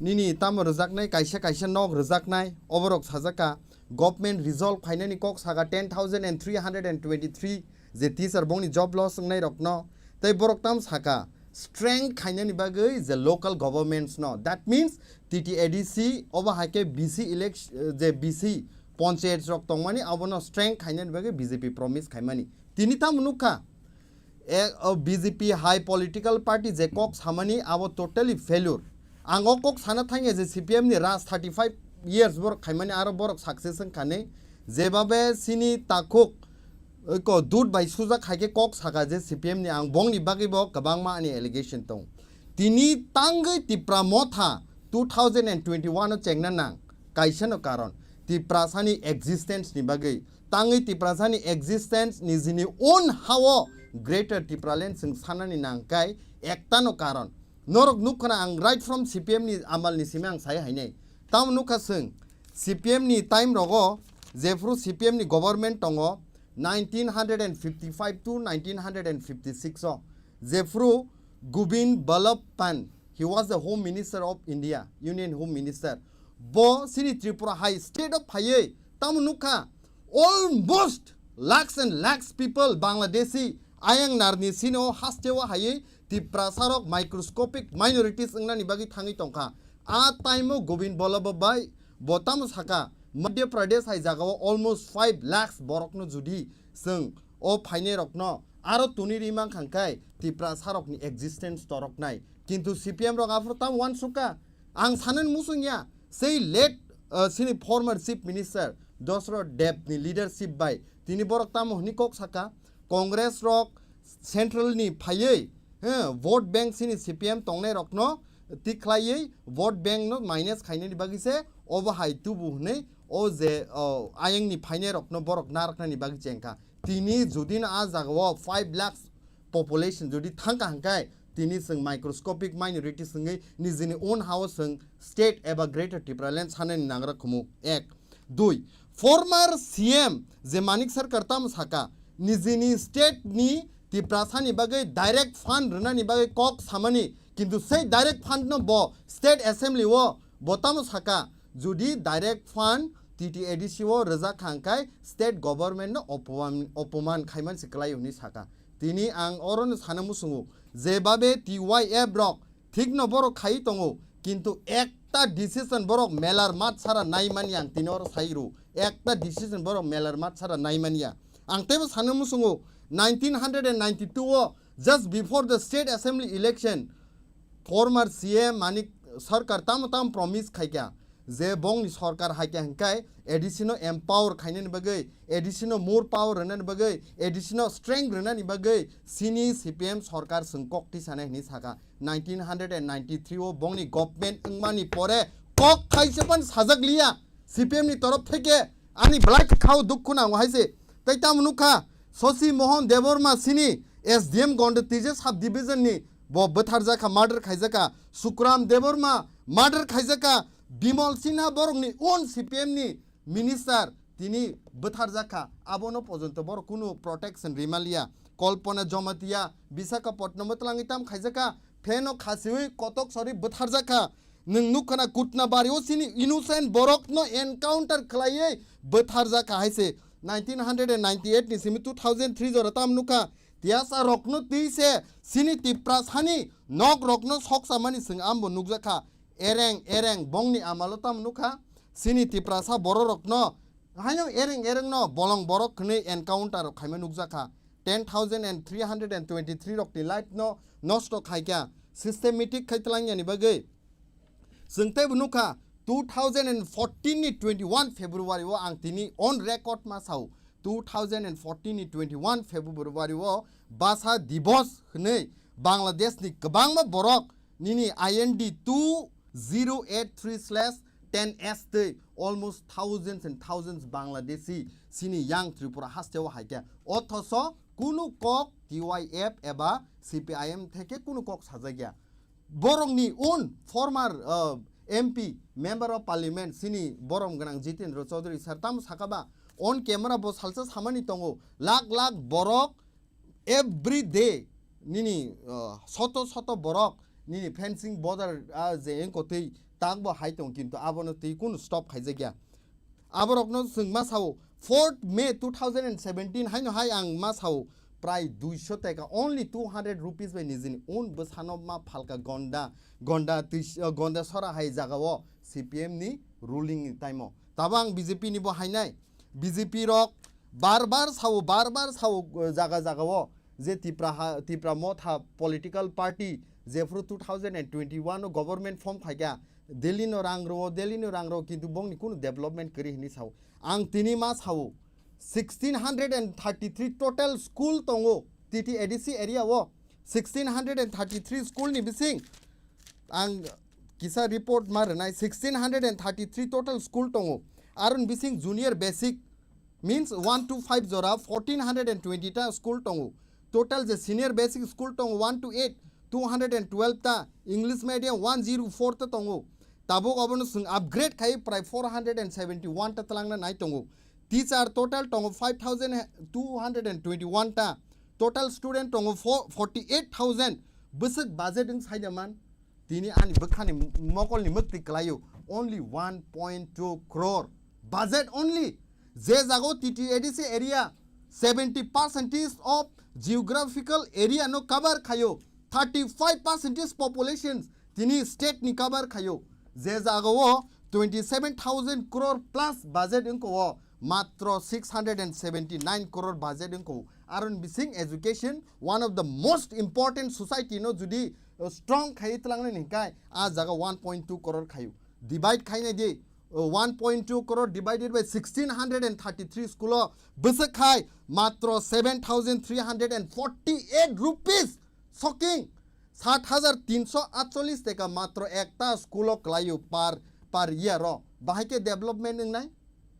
nini tamo rwjaknai, kaisa kaisa nok rwjaknai, oborok sajaka. Government result phainani kok saka ten thousand and three hundred and twenty-three je teacher bongni job loss wngnai rokno. Tei borok tam saka strength khainani bagwi je local governments no. That means T T A D C obo hai khe B C election, je B C panchayat rok tongmani abono strength khainani bagwi B J P promise khaimani. Tini tamo nukha. E, o B J P hai political party je kok samani abo totally failure. Ang o kok sana thangya je C P M ni raj thirty five years borok khaimani aro borok success wngkha ni. Jebabe sini takhuk, oi ko dud bai sujak hai khe kok saka je C P M ni, ang bongni bagwi bo kwbangma ani allegation tong. Tini tangwi Tipra Motha two thousand and twenty-one o chengna nang kaisa no karon Tiprasani existence ni bagwi. Tangwi Tiprasani existence nijini own ha-o Greater Tipraland chwng sanani nangkai ektano karon. Norok nukkhana ang right from C P M ni amal ni simi ang sai hainai. Tamo nukha chwng C P M ni time rogo jephru C P M ni government tongo nineteen hundred and fifty-five to nineteen hundred and fifty-six o jephru Govind Ballabh Pant, he was the Home Minister of India, Union Home Minister. Bo sini Tripura hai state o phaiwi tamo nukha, almost lakhs and lakhs people Bangladeshi ayang narni sini o haste o haiwi Tiprasa rok microscopic minorities wngnani bagwi thangwi tongkha. A time o Govind Ballabh bai bo tamo saka, Madhya Pradesh hai jaga o almost five lakhs borok no judi chwng o phainai rok no aro tuni ri mankha hwnkhe Tiprasa rok ni existence torok nai. Kintu C P M rok aphuru tamo uansukha. Ang sanani muchung ya, sei late, uh, sini former Chief Minister Dasarath Deb ni leadership bai tini borok tamo hwnwi kok saka, Congress rok central ni phaiwi, he, vote bank sini C P M tongnai rokno tikhlaiwi vote bank no minus khainani bagwi se obo hai tubu hwnwi o je, o, ayang ni phainai rokno borok naraknani bagwi chengkha. Tini judino a jagao five lakhs population jodi thangkha hwnkhe, tini chwng microscopic minorities wngwi nijini own ha-o chwng state eba Greater Tipraland sanani nangra khumu. Ek. Dui, former C M je Manik Sarkar tamo saka, nijini state ni Tiprasani bagwi direct fund rwnani bagwi kok samani, kintu sei direct fund no bo state assembly o bo tamo saka, jodi direct fund T T A D C o rwjak kha hwnkhe state government no opoman, opoman khaiman se kwlai hwnwi saka. Tini ang oro no sana muchungo, jebabe T Y F rok thikno borok khai tongo, kintu ekta decision borok melar mat sara naimani ang tini oro sai rw, ekta decision borok melar mat sara naimani ya. Ang teibo sana muchungo, nineteen hundred and ninety-two o just before the state assembly election, former C M Manik Sarkar tamo tamo promise khaikha, Je bongni sorkar hai khe hwnkhe A D C no empower khainani bagwi, A D C no more power rwnani bagwi, A D C no strength rwnani bagwi chini C P M sorkar chwng kok tisanai hwnwi sakha. Nineteen hundred and ninety-three o bongni government wngmani pore kok thaisa phano sajak liya C P M ni torof theke. Ani belai khe khao dukhu nango hai se. Tai tamo nukha, Shashi Mohan Debbarma chini S D M Gonda Tija sub division ni bo bwtharjakha, murder khaijakha. Sukram Debbarma murder khaijakha. Bimal Sinha borokni own C P M ni minister tini bwtharjakha. Abono pojonto borok kunu protection rimaliya. Kalpana Jamatia Visakhapatnam o twlangwi tam khaijakha. Pheno khasiwi kotok sori bwtharjakha. Nwng nukha na Kutnabari o chini innocent borok no encounter khlaiwi bwtharjakha hai se. Nineteen hundred and ninety-eight ni simi two thousand three jora tam nukha. Tiyasa rokno twi se chini Tiprasani nok rokno soksa mani chwng ambo nukjakha. Ereng ereng bongni amalo tam nukha. Chini Tiprasa borok rokno haino ereng ereng no bolong borok hwnwi encounter rok khaima nukjakha. Ten thousand and three hundred and twenty-three rokni life no nosto khaikha. Systematic khai tlangyani bagwi. Chwng teibo nukha, two thousand and fourteen ni twenty-one February o ang tini on record ma sao, two thousand and fourteen ni twenty-one February o Basa Dibos hwnwi Bangladesh ni kwbangma borok nini I N D two zero eight three slash ten S tei almost thousands and thousands Bangladeshi chini yang Tripura hasteo hai khe. Othoso kunu kok T Y F eba C P I M theke kunu kok sajak ya. Borokni own former, uh, M P, Member of Parliament, chini borom gwnang Jitendra Chaudhary sir tamo saka ba, on camera bo salsa samani tongo, lakh lakh borok every day nini, uh, soto soto borok nini fencing border, ah, je engko tei tak bo hai tong, kintu abono tei kunu stop khaijakya. Aborokno chwng ma sao, fourth May two thousand and seventeen haino hai ang ma sao, prai duiso teka, only two hundred rupees bai nijini own bwsano ma phalka gonda, gonda twi, uh, gonda sora hai jagao C P M ni ruling ni time o. Tabo ang B J P ni bo hainai, B J P rok bar bar sao, bar bar sao, uh, jaga jagao je Tipra ha, Tipra Motha political party jephru two thousand and twenty-one o government form khaikha, Delhi no rang rwo, Delhi no rang rwo, kintu bongni kunu development kwrwi hinwi sao. Ang tini ma sao, sixteen hundred and thirty-three total school tongo T T A D C area o, sixteen hundred and thirty-three school ni bising ang kisa report ma rwnai, sixteen hundred and thirty-three total school tongo. Aroni bising junior basic means one to five jora fourteen hundred and twenty ta school tongo. Total je senior basic school tongo one to eight, two hundred and twelve ta, English medium one zero four ta tongo. Tabuk obono chwng upgrade khai prai four hundred and seventy-one ta twlangna nai tongo. Teacher total tongo five thousand two hundred and twenty-one ta. Total student tongo four, forty-eight thousand. Bwswk budget wng saida man. Tini ani bwkhani mokolni mwktwi kwlaio only one point two crore budget only. Je jago T T A D C area seventy percentage of geographical area no cover khaio, thirty-five percentage population tini state ni cover khaio. Je jagao twenty-seven thousand crore plus budget wngkho, matro six hundred and seventy-nine crore budget wngkho. Aron bising education, one of the most important society no judi, uh, strong khai tlangnani hingkai, a jaga one point two crore khaio. Divide khainai di, uh, one point two crore divided by sixteen hundred and thirty-three school o bwswk khai matro seven thousand three hundred and forty-eight rupees. Shocking! Sat hajar tinso atchollis teka matro ekta school o kwlaio per, per year o. Bahai khe development wngnai?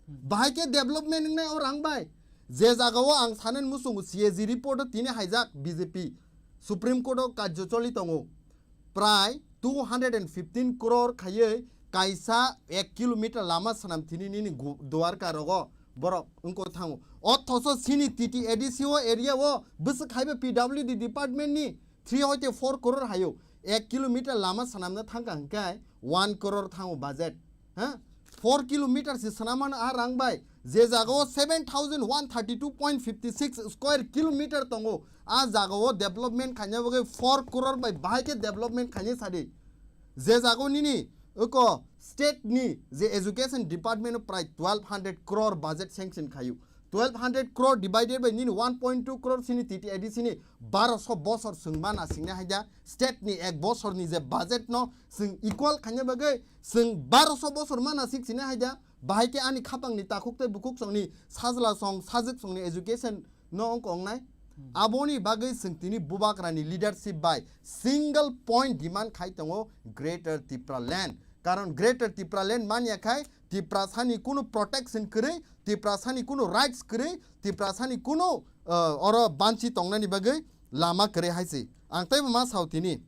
Bahai khe development wngnai o rang bai? Je jaga o ang sanani muchungo C A G report o tini haijak B J P Supreme Court o kajjo choli tongo. Prai two hundred and fifteen crore khaiwi kaisa ek kilometer lama swnam thini nini gu-, Dwarka rogo borok wngkor thango. Othoso chini T T A D C o area o bwswk haiba P W D department ni three hoite four crore haio. Ek kilometer lama swnamna thangkha hwnkhe one crore thango budget. Ha? Four kilometer se swnamano a rang bai. Je jaga o seven thousand one thirty-two point fifty-six square kilometer tongo. A jaga o development khaina bagwi four crore bai bahai khe development khainai sadi. Je jago nini oko state ni je education department o prai twelve hundred crore budget sanction khayu. Twelve hundred crore divided by nini one point two crore sini T T A D C ni baroso bosor chwng ma nasingni haida state ni ek bosor ni je budget no chwng equal khaina bagwi chwng baroso bosor ma nasik sini haida bahai khe ani khapang ni takhuk tei bukhuk song ni sajla song sajwk song ni education no wng kong nai. Aboni bagwi chwng tini Bubagra ni leadership bai single point demand khai tongo Greater Tipraland. Karon Greater Tipraland manya khai Tiprasani kunu protection kwrwi, Tiprasani kunu rights kwrwi, Tiprasani kunu, uh, oro banchi tongnani bagwi lama kwrwi hai se. Ang teibo ma sao tini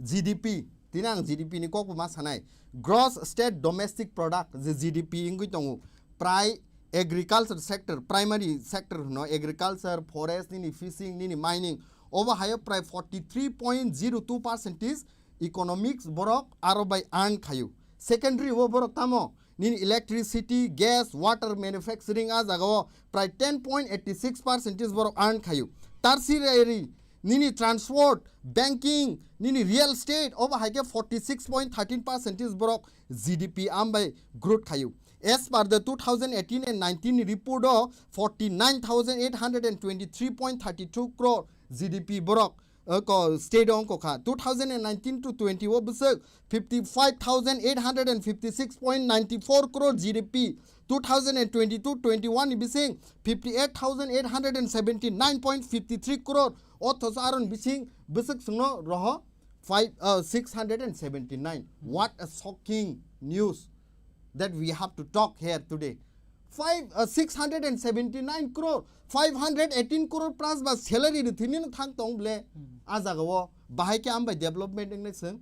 G D P, tini ang G D P ni kokbo ma sanai. Gross State Domestic Product je G D P wngwi tongo. Prai agriculture sector, primary sector hwno agriculture, forest, nini fishing, nini mining. Obo hayo prai forty three point zero two percentage economics borok aro bai earn khayo. Secondary o borok tamo nini electricity, gas, water manufacturing a jaga o prai ten point eighty six percentage borok earn khayo. Tertiary nini transport, banking, nini real estate obo hai khe forty six point thirteen percentage borok G D P ambai growth khayo. As per the two thousand eighteen and nineteen report o forty nine thousand eight hundred and twenty three point thirty two crore G D P borok, uh, ko state o wngkha. Two thousand and nineteen to twenty o bwswk fifty five thousand eight hundred and fifty six point nine four crore G D P. Two thousand and twenty two twenty one ni bising fifty eight thousand eight hundred and seventy nine point fifty three crore. Othocho aron bising bwswk chwngno roho five, uh, six hundred and seventy nine. What a shocking news that we have to talk here today. Five, uh, six hundred and seventy nine crore, five hundred eighteen crore plus ba salary rithini no thang tong ble. A jaga o bahai khe ambai development wngnai chwng.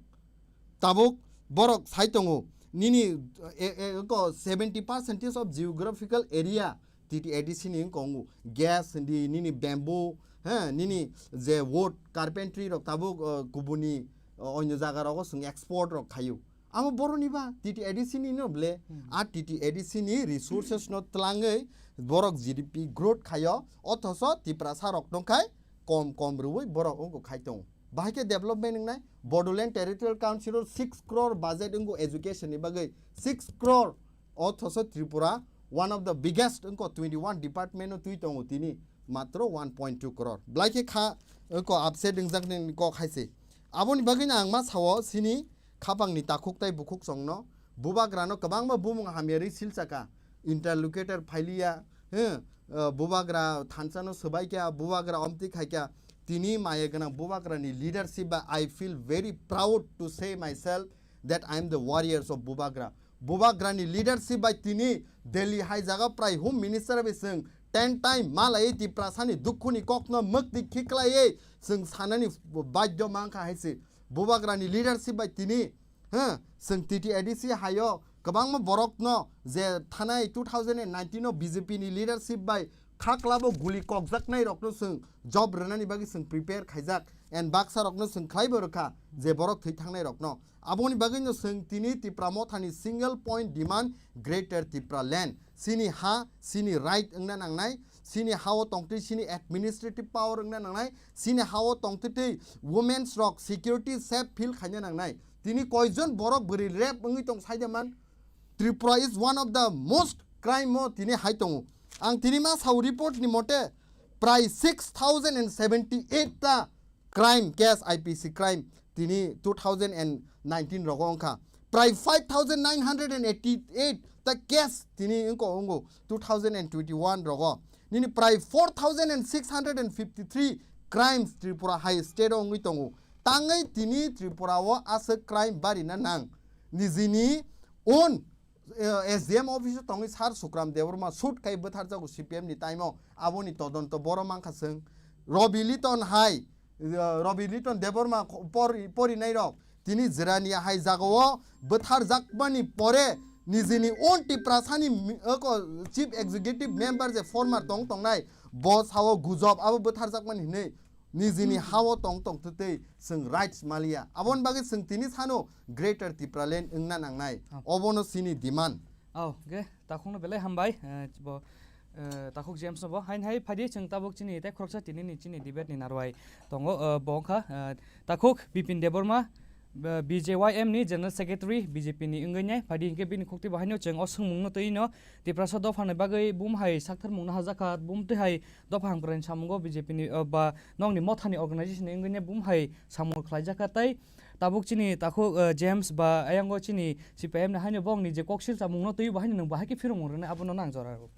Tabuk borok sai tongo nini, eh, eh, ko seventy percentage of geographical area T T A D C ni wngkha gas hindi, nini bamboo, he, nini je wood carpentry rok tabuk, uh, kubuni, uh, onyo jaga rogo chwng export rok khayo. Amo boroni ba T T A D C ni no ble, a T T A D C ni resources no tlangwi borok G D P growth khayo, othoso Tiprasa rok tongkhai kom kom rwui borok wngkha khai tongo. Bahai khe development wngnai, Bodoland Territorial Council o six crore budget wngkha education ni bagwi, six crore. Othoso Tripura one of the biggest wngkha twenty one department o twi tongo tini matro one point two crore. Blai khe kha wngkha upset wngjak ni kok hai se. Aboni bagwi no ang ma sao sini khapang ni takhuk tai bukhuk song no Bubagra no kwbangma bumung hamya rwi silsaka. Interlocutor phailiya, he, uh, Bubagra thansa no swbai kha, Bubagra omtwi khai kha. Tini maya gwnang Bubagra ni leadership ba I feel very proud to say myself that I am the warriors of Bubagra. Bubagra ni leadership bai tini Delhi hai jaga prai Home Minister bai chwng ten time malai Tiprasa ni dukhu ni kok no mwktwi khiklai chwng sanani badhyo mankha hai se. Bubagra ni leadership bai tini, ha, chwng T T A D C hayo kwbangma borok no je thanai two thousand and nineteen o B J P ni leadership bai khaklabo guli kokjaknai rokno chwng job rwnani bagwi chwng prepare khaijak and baksa rokno chwng khlaibo rwkha je borok thwi thangnai rokno. Aboni bagwi no chwng tini Tipra Mothani single point demand Greater Tipra Land. Chini ha, chini right wngna nangnai, chini ha o tongtwi chini administrative power wngna nangnai, chini ha o tongtwi twi women's rok security safe feel khaina nangnai. Tini koijon borok bwrwi rape wngwi tong saida man. Tripura is one of the most crime o tini hai tongo. Ang tini ma sao report ni mote prai six thousand and seventy eight ta crime case, I P C crime tini two thousand and nineteen rogo wngkha. Prai five thousand nine hundred and eighty eight ta case tini wngko wngko two thousand and twenty one rogo. Nini prai four thousand and six hundred and fifty three crimes Tripura hai state o wngwi tongo. Tangwi tini Tripura o aswk crime barina nang. Nijini own, eh, S D M office o tongwi Sir Sukram Debbarma shoot khai bwtharjago C P M ni time o. Aboni todonto boro mankha chwng. Robi Liton hai, eh, Robi Liton Debbarma kho-, pori-, porinai rok tini Jirania hai jaga o bwtharjakmani pore nijini own Tiprasani mi-, oko chief executive member je former tong tongnai bo sao gujob abo bwtharjakmani hinwi nijini ha o tong tong twtwi chwng rights maliya. Aboni bagwi chwng tini sano Greater Tipraland wngna nangnai. Oh. Obono chini demand. Oh, ge, takhukno belai hambai, eh, bo, eh, takhuk James no bo. Hain hai phadi chwng tabuk chini tei khoroksa tini ni chini debate ni narwai tongo, eh, bo wngkha, eh, takhuk Bipin Debbarma, B J Y M ni General Secretary B J P ni wngwi nai, phaidi hinkhe bini khukti bo haino chwng o swngmungno twi no Tiprasa dophani bagwi bum hai saktharmungno hajakha, bum twi hai dopha hamkrai samungo B J P ni, uh, ba nokni mothani organization ni wngwi nai bum hai samung khlaijakha tei tabuk chini takhuk, uh, James ba ayang o chini C P I M ni haino bongni je koksil chamungno twi bo haino nwng bahai khe phirung rwnai abono nang jora rw.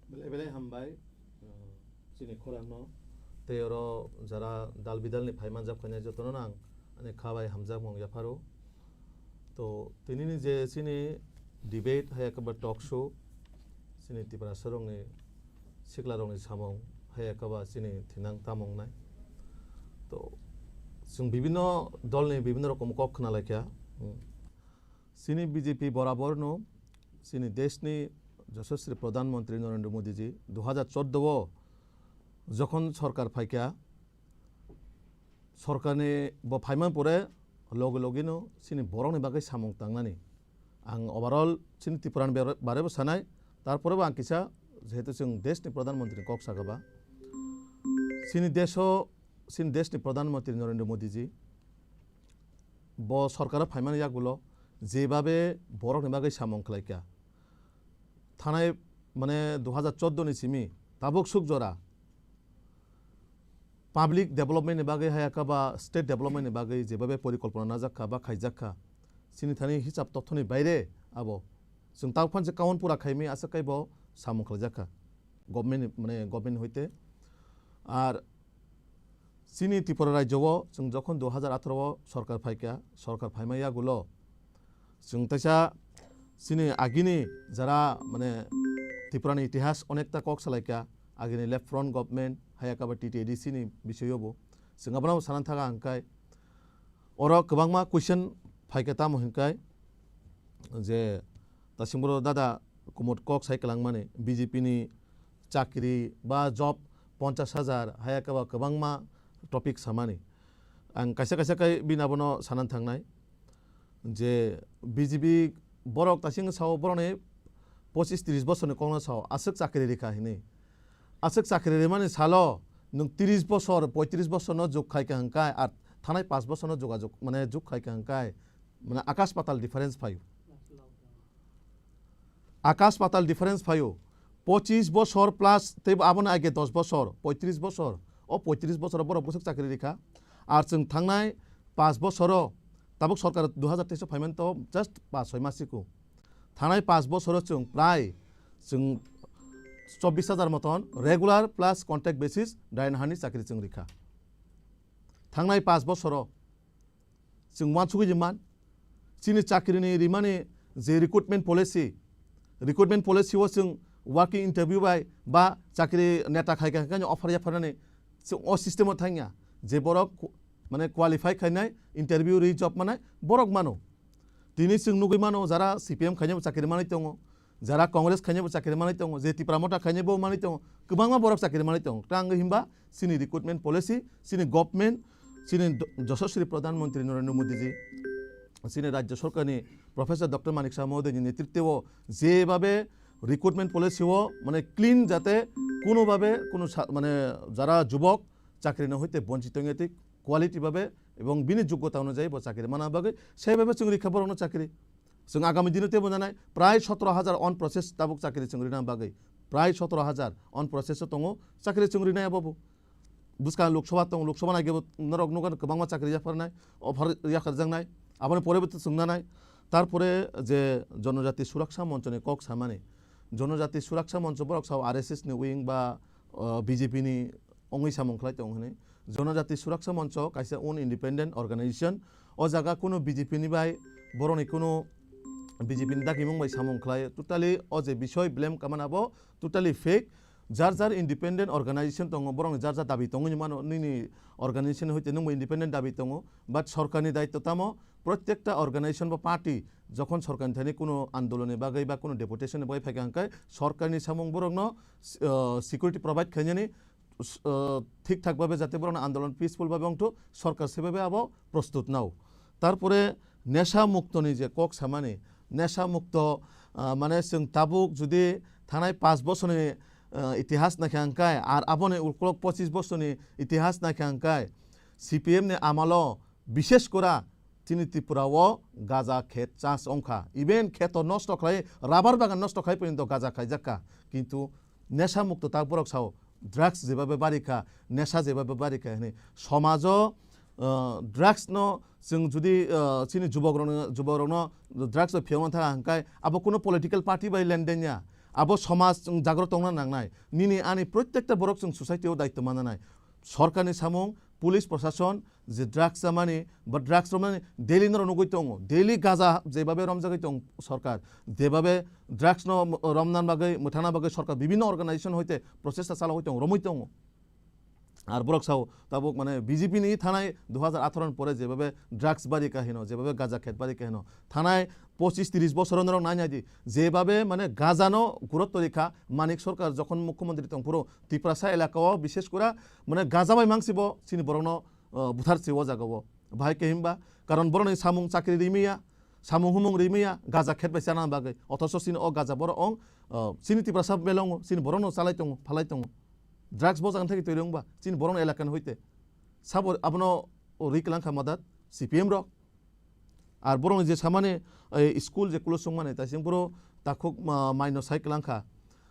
Belai belai hambai, uh, chini khorang no tei oro jara dal bidal ni phai manjak phainai jotono nang ani kha bai hamjakmung yapharo. To, tinini je chini debate hai eke ba talk show, chini Tiprasa rokni, sikla rokni samung hai eke ba chini thinang tamung nai. To, chwng bibinno dolni bibinno rokom kok khna laikha. Hmm. Chini B J P boraborno chini deshni Yashaswi Pradhan Mantri Narendra Modi ji du hajar chordo o jokhon sorkar phaikha, sorkarni bo phaimani pore loge logeno chini borokni bagwi samung tangnani. Ang overall chini Tripurani bare-, barebo sanai, tarporebo ang kisa, jehetu chwng deshni Pradhan Mantri kok sakha ba, chini desho, chini deshni Pradhan Mantri Narendra Modi ji bo sorkaro phaimani yagulo jebabe borokni bagwi samung khlaikha, thanai, mane, du hajar chordo ni simi tabuk suk jora public development ni bagwi hai aka ba state development ni bagwi jebabe porikolpona najakha ba khaijakha, chini thani hisab tothoni baire abo. Chwng tabuk phan je kaun pura khaimi aswk kaibo samung khlaijakha government ni, mane, government ni hoite. Ar chini Tripura rajyo o chwng jokhon du hajar atharo o sorkar phaikha, sorkar phaima yagulo chwng teisa chini agini jara, mane, Tripura ni itihas onekta kok salaikha, agini Left Front government, hai aka ba T T A D C ni bisoyo bo. Chwng abono sana thaga hwnkhe oro kwbangma question phaikha, tamo hwnkhe je Tasing boro dada kumut kok sai kwlangmani, B J P ni chakri ba job ponchash hajar, haya kaba kwbangma topic samani. Ang kaisa kaisa kai bini abono sanan thangnai je B J P borok tasing sao borokni pochis tris bosorni kokno sao aswk chakri rikha hinwi. Aswk chakri rimani salo nwng tris bosor, poitris bosorno juk khai kha hwnkhe, ar thanai pash bosorno jogajog, mane, juk khai kha hwnkhe, mane, akash patal difference phaio. Akash patal difference phaio. Pochis bosor plus tei aboni age dos bosor, poitris bosor. O poitris bosoro borok bwswk chakri rikha. Ar chwng thangnai pash bosoro tabuk sorkar dui hajar teis o phaimani to just pash soi masiko. Thangnai pash bosoro chwng prai chwng chobbish hajar moton regular plus contract basis dain hani chakri chwng rikha. Thangnai pash bosoro chwng uansugwi man, chini chakrini rimani je recruitment policy, recruitment policy o chwng working interview bai ba chakri neta khai kha hwnkhe offer yapharnani chwng o system o thangya, je borok ku-, mane qualify khainai, interview ri job manai borok mano. Tini chwng nugwi mano, jara C P M khainai bo chakri manwi tongo, jara Congress khainai bo chakri manwi tongo, je Tipra Motha khainai bo manwi tongo, kwbangma borok chakri manwi tongo. Tang himba chini recruitment policy, chini government, chini do-, Yashaswi Pradhan Mantri Narendra Modi ji, chini Rajya Sorkarni Professor Doctor Manik Saha Mohoday ni netritwo jebabe recruitment policy o, mane, clean, jate kuno babe kuno sa-, mane, jara jubok chakri no hoite bonchit wngya twi quality babe ebong bini joggota onujai bo chakri mana bagwi, saibabe chwng rikha borokno chakri. Chwng agami dino teibo nanai prai sotoro hajar on process tabuk chakri chwng rina bagwi. Prai sotoro hajar on process o tongo chakri chwng rinai abobo. Bwskang Lok Sabha tongo, Lok Sabha nai kebo norok nukha kwbangma chakri yapharnai, offer yakarjaknai, aboni pore bo chwng nanai. Tarpore je Jonojati Suraksha Moncho ni kok samani, Jonojati Suraksha Moncho borok sao R S S ni wing ba, uh, B J P ni wngwi samung khlai tongo hwnwi. Jonojati Suraksha Moncho kaisa un independent organization. O jaga kunu B J P ni bai borokni kunu B J P ni dagimung bai samung khlai. Totally o je bisoi blame kamana bo totally fake. Jar jar independent organization tongo, borokni jar jar dabi tongo hinwi mano, nini organization hoite nwngbo independent dabi tongo. But sorkarni daitto tamo, protyekta organization ba party jokhon sorkarni thani kunu andolonni bagwi ba kunu deputation ni bagwi phaikha hwnkhe sorkarni samung borokno, uh, security provide khainani, uh, thik thak babe jate borokno andolon peaceful babe wngthu, sorkar sebabe abo prostut nao. Tarpore nesha mukto ni je kok samani, nesha mukto, uh, mane chwng tabuk judi thanai pash bosorni, uh, itihas naikha hwnkhe, ar aboni ukulok pochis bosorni itihas naikha hwnkhe, C P M ni amalo Bishesh kora chini Tripura o gaja khet chas ongkha. Even kheto nosto khlai, rabar bagan nosto khlai porjonto gaja khaijak kha. Kintu nesha mukto tak borok sao drugs jebabe bari kha, nesha jebabe bari kha hwnwi. Somajo, uh, drugs no chwng judi, uh, chini jubok rokno, jubok rokno drugs bai phiyokna thang hwnkhe abo kuno political party bai lenden ya. Abo somaj chwng jagrot tongna nangnai. Nini ani protekta borok chwng society o daityo mananai. Sorkarni samung, police prosason, je drugs chamani ba drugs romnani daily norok nugui tongo, daily gaja jebabe romjagui tong sorkar, jebabe drugs no romna bagui, mwthana bagui sorkar bibhinno organization hoite prochesta chalogui tongo, romui tongo. Ar borok sao tabuk mane B J P ni thanai dui hajar atharo ni pore jebabe drugs bari kahino, jebabe gaja khet bari kahino, thanai pochis tris bosoro norok nai nai di, jebabe mane gaja no gurutto rikha Manik Sarkar jokhon mukhyamantri tongphuru Tiprasa elaka o bishesh kora mane gaja bai mangsi bo chini borok no, uh, buthar se o jaga o. Bahai khe himba, karon borok ni samung chakri rimaya, samung humung rimaya, gaja khet bai chana bagwi. Othocho chini o gaja borok ong, uh, chini Tiprasa belongo, chini borok no chalai tongo, phalai tongo. Drugs bo jagan thai twi rwngba, chini borok no elaka ni hoite. Sabo abono riklang kha madat, C P M rok. Ar borokni je samani, eh, school je close wngmani, taising puro takhuk ma-, maino sai kwlang kha.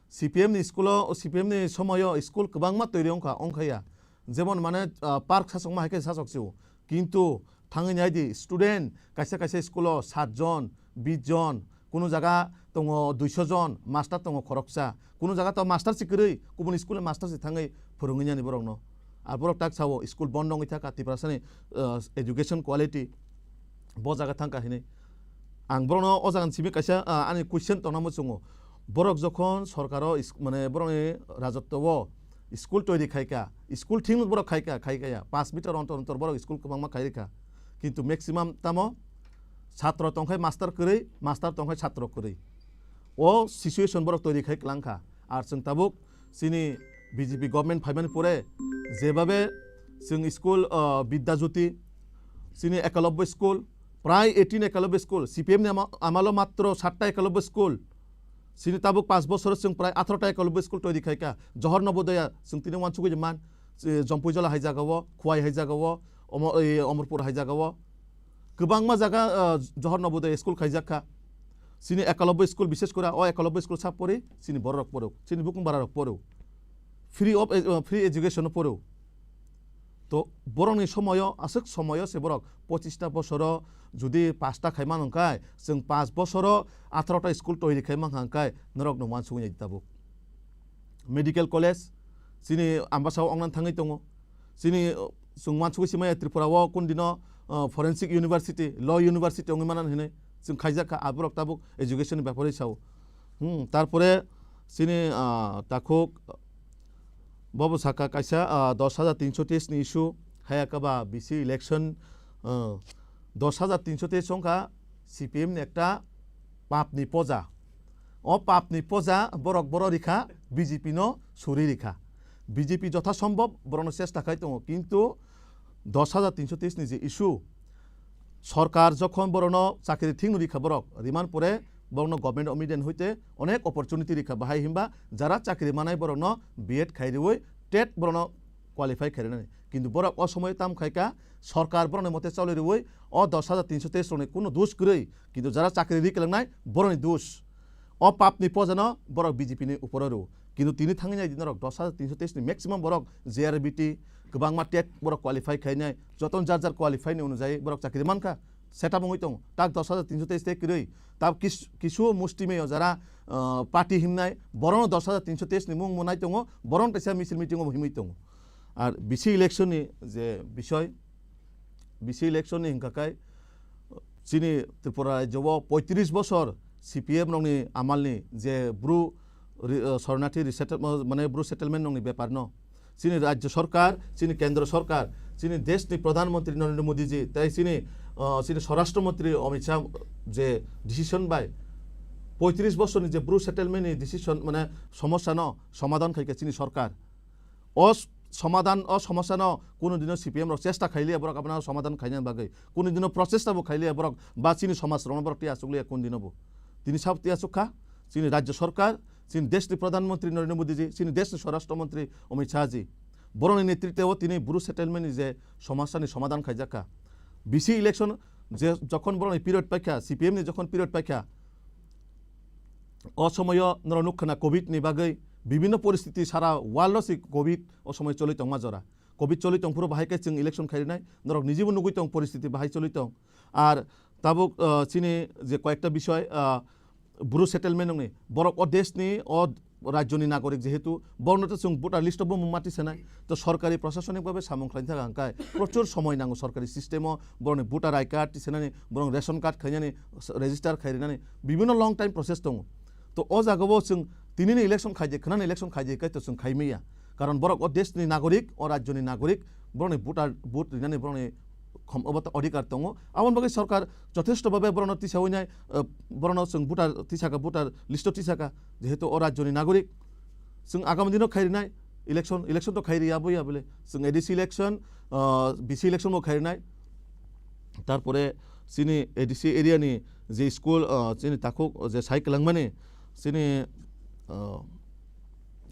C P M ni school o, C P M ni somoyo school kwbangma toiri wngkha, wngkhaya. Jemon mane, ah, park sasokma hai khe sasok sio. Kintu thangwi nai di, student kaisa kaisa school o sat jon, bis jon, kuno jaga tongo duiso jon, master tongo khoroksa. Kuno jaga to master se kwrwi, kubun school ni master se thangwi phwrwngwi nani borokno. Ar borok tak sao, school bondo wngwi thaka, Tiprasani, ah, education quality bo jaga thangkha hinwi. Ang borokno o jaga ni simi kaisa, ah, ani question tongna muchungo. Borok jokhon sorkaro is-, mane borokni rajotwo o school toiri khaika, school thing borok khaika, khaikaya, panch meter ontor ontor borok school kwbangma khairikha. Kintu maximum tamo chatro tongkhai master kwrwi, master tongkhai chatro kwrwi. O situation borok toiri khai kwlangkha. Ar chwng tabuk chini B J P government phaimani pore jebabe chwng school, ah, Bidya Jyoti, chini Ekalobbo school, prai eighteen Ekalobbo school, C P M ni ama-, amalo matro satta Ekalobbo school. Chini tabuk panch bosoro chwng prai atharota Ekalobbo school toiri khaika. Johor Nobodoya chwng tini wansugwi man, eh, Jompui Jola hai jaga o, Khwai hai jaga o, Omo-, eh, Omorpur hai jaga o. Kwbangma jaga, ah, Johor Nobodoya school khaijak kha. Chini Ekalobbo school, bishesh kora o Ekalobbo school sa pori, chini bororok poro, chini bukung bararok poro. Free of, eh, free education o poro. To borokni somoyo, aswk somoyo se borok pochista bosoro judi pasta khaima nungkhai, chwng panch bosoro atharota school toiri khaima hwnkha hwnkhe norokno wansugwi nai tabuk. Medical college, chini Ambasa o ongna thangwi tongo. Chini, uh, chwng wansugwi simaya Tripura o kun dino, uh, forensic university, law university wngwi manan hinwi chwng khaijak kha, aborok tabuk education ni bepari sao. Hmm, tarpore chini, ah, takhuk bobo saka kaisa, ah, dos hajar tinso teis ni issue, haya kaba B C election, ah, dos hajar tinso teis wngkha C P M ni ekta pap ni poja. O pap ni poja borok boro rikha B J P no suri rikha. B J P jotha sombhob borokno chesta khai tongo, kintu dos hajar tinso teis ni je issue, sorkar jokhon borokno chakri thik no rikha borok, riman pore borokno government of India ni hoite onek opportunity rikha, bahai himba jara chakri manai borokno B Ed khai riwi tet borokno qualify khai rinani. Kintu borok o somoy tam khaika, sorkar borokni mote choloi riwi o dos hajar tinso teis rokni kuno dos kwrwi, kintu jara chakri ri kwlangnai borokni dos. O papni pojano borok B J P ni uporo rw. Kintu tini thangwi nai di norok dos hajar tinso teis ni maximum borok J R B T, kwbangma tet borok qualify khainai, jotono jar jar qualify ni onujai borok chakri mankha. Setup wngwi tongo. Tak dos hajar tinso teis tei kwrwi. Tak kis-, kisu musti meyo jara, ah, party himnai, borokno dos hajar tinso teis ni mung mwnai tongo, borokno teisa misil meeting o bo himwi tongo. Ar B C election ni je bisoy, B C election ni hingka kai, chini Tripura rajyo o poitris bosor C P M rokni amalni je Bru ri-, uh, Sharanarthi resettle-, mane Bru settlement rokni bepar no chini rajyo sorkar, chini kendro sorkar, chini desh ni Pradhan Mantri Narendra Modi ji, tai chini, uh, chini Swarashtra Mantri Amit Shah je decision bai poitris bosor ni je Bru settlement ni decision mane somosya no somadhan khaika chini sorkar. O s-, somadhan, o somosya no kuno dino C P M rok chesta khailiya borok abono somadhan khaina bagwi. Kuno dino prochesta bo khailiya borok ba chini somaj rokno borok tei achukliya kuno dino bo. Tini sabo tei achuk kha, chini rajyo sorkar, chini desh ni Pradhan Mantri Narendra Modi ji, chini desh ni Swarashtra Mantri Amit Shah ji. Borokni netritwo tini Bru settlement ni je somosya ni somadhan khaijak kha. B C election je jokhon borokni period paikha, C P M ni jokhon period paikha, o somoyo norok nukha na covid ni bagwi bibinno poristiti sara world o se covid o somoi choli tongma jora. Covid choli tongphuru bahai khe chwng election khairinai, norok nijibo nugwi tong poristiti bahai choli tong. Ar tabuk, ah, chini je koyekta bisoi, ah, Bru settlement wngni borok o deshni o rajyoni nagorik jehetu borokno to chwng voter list o bo mungma tisanai to sorkari prosasonik babe samung khlaina thaka hwnkhe prochur somoi nango sorkari system o borokni voter I card tisanani borok ration card khainani register khairinani bibinno long time process tongo. To o jaga o chwng tinini election khaidi khwnani election khaidi kai to chwng khaimaya karon borok o deshni nagorik o rajyoni nagorik borokni voter vote rinani borokni khom obo to odhikar tongo. Aboni bagwi sorkar jothesto babe borokno tisawi nai, eh, borokno chwng voter tisaka, voter list o tisaka, jehetu o rajyoni nagorik. Chwng agami dino khairinai election, election to khairi abo ya bole. Chwng A D C election, ah, B C election bo khairinai. Tarpore chini A D C area ni je school, ah, chini takhuk je sai kwlangmani chini, ah,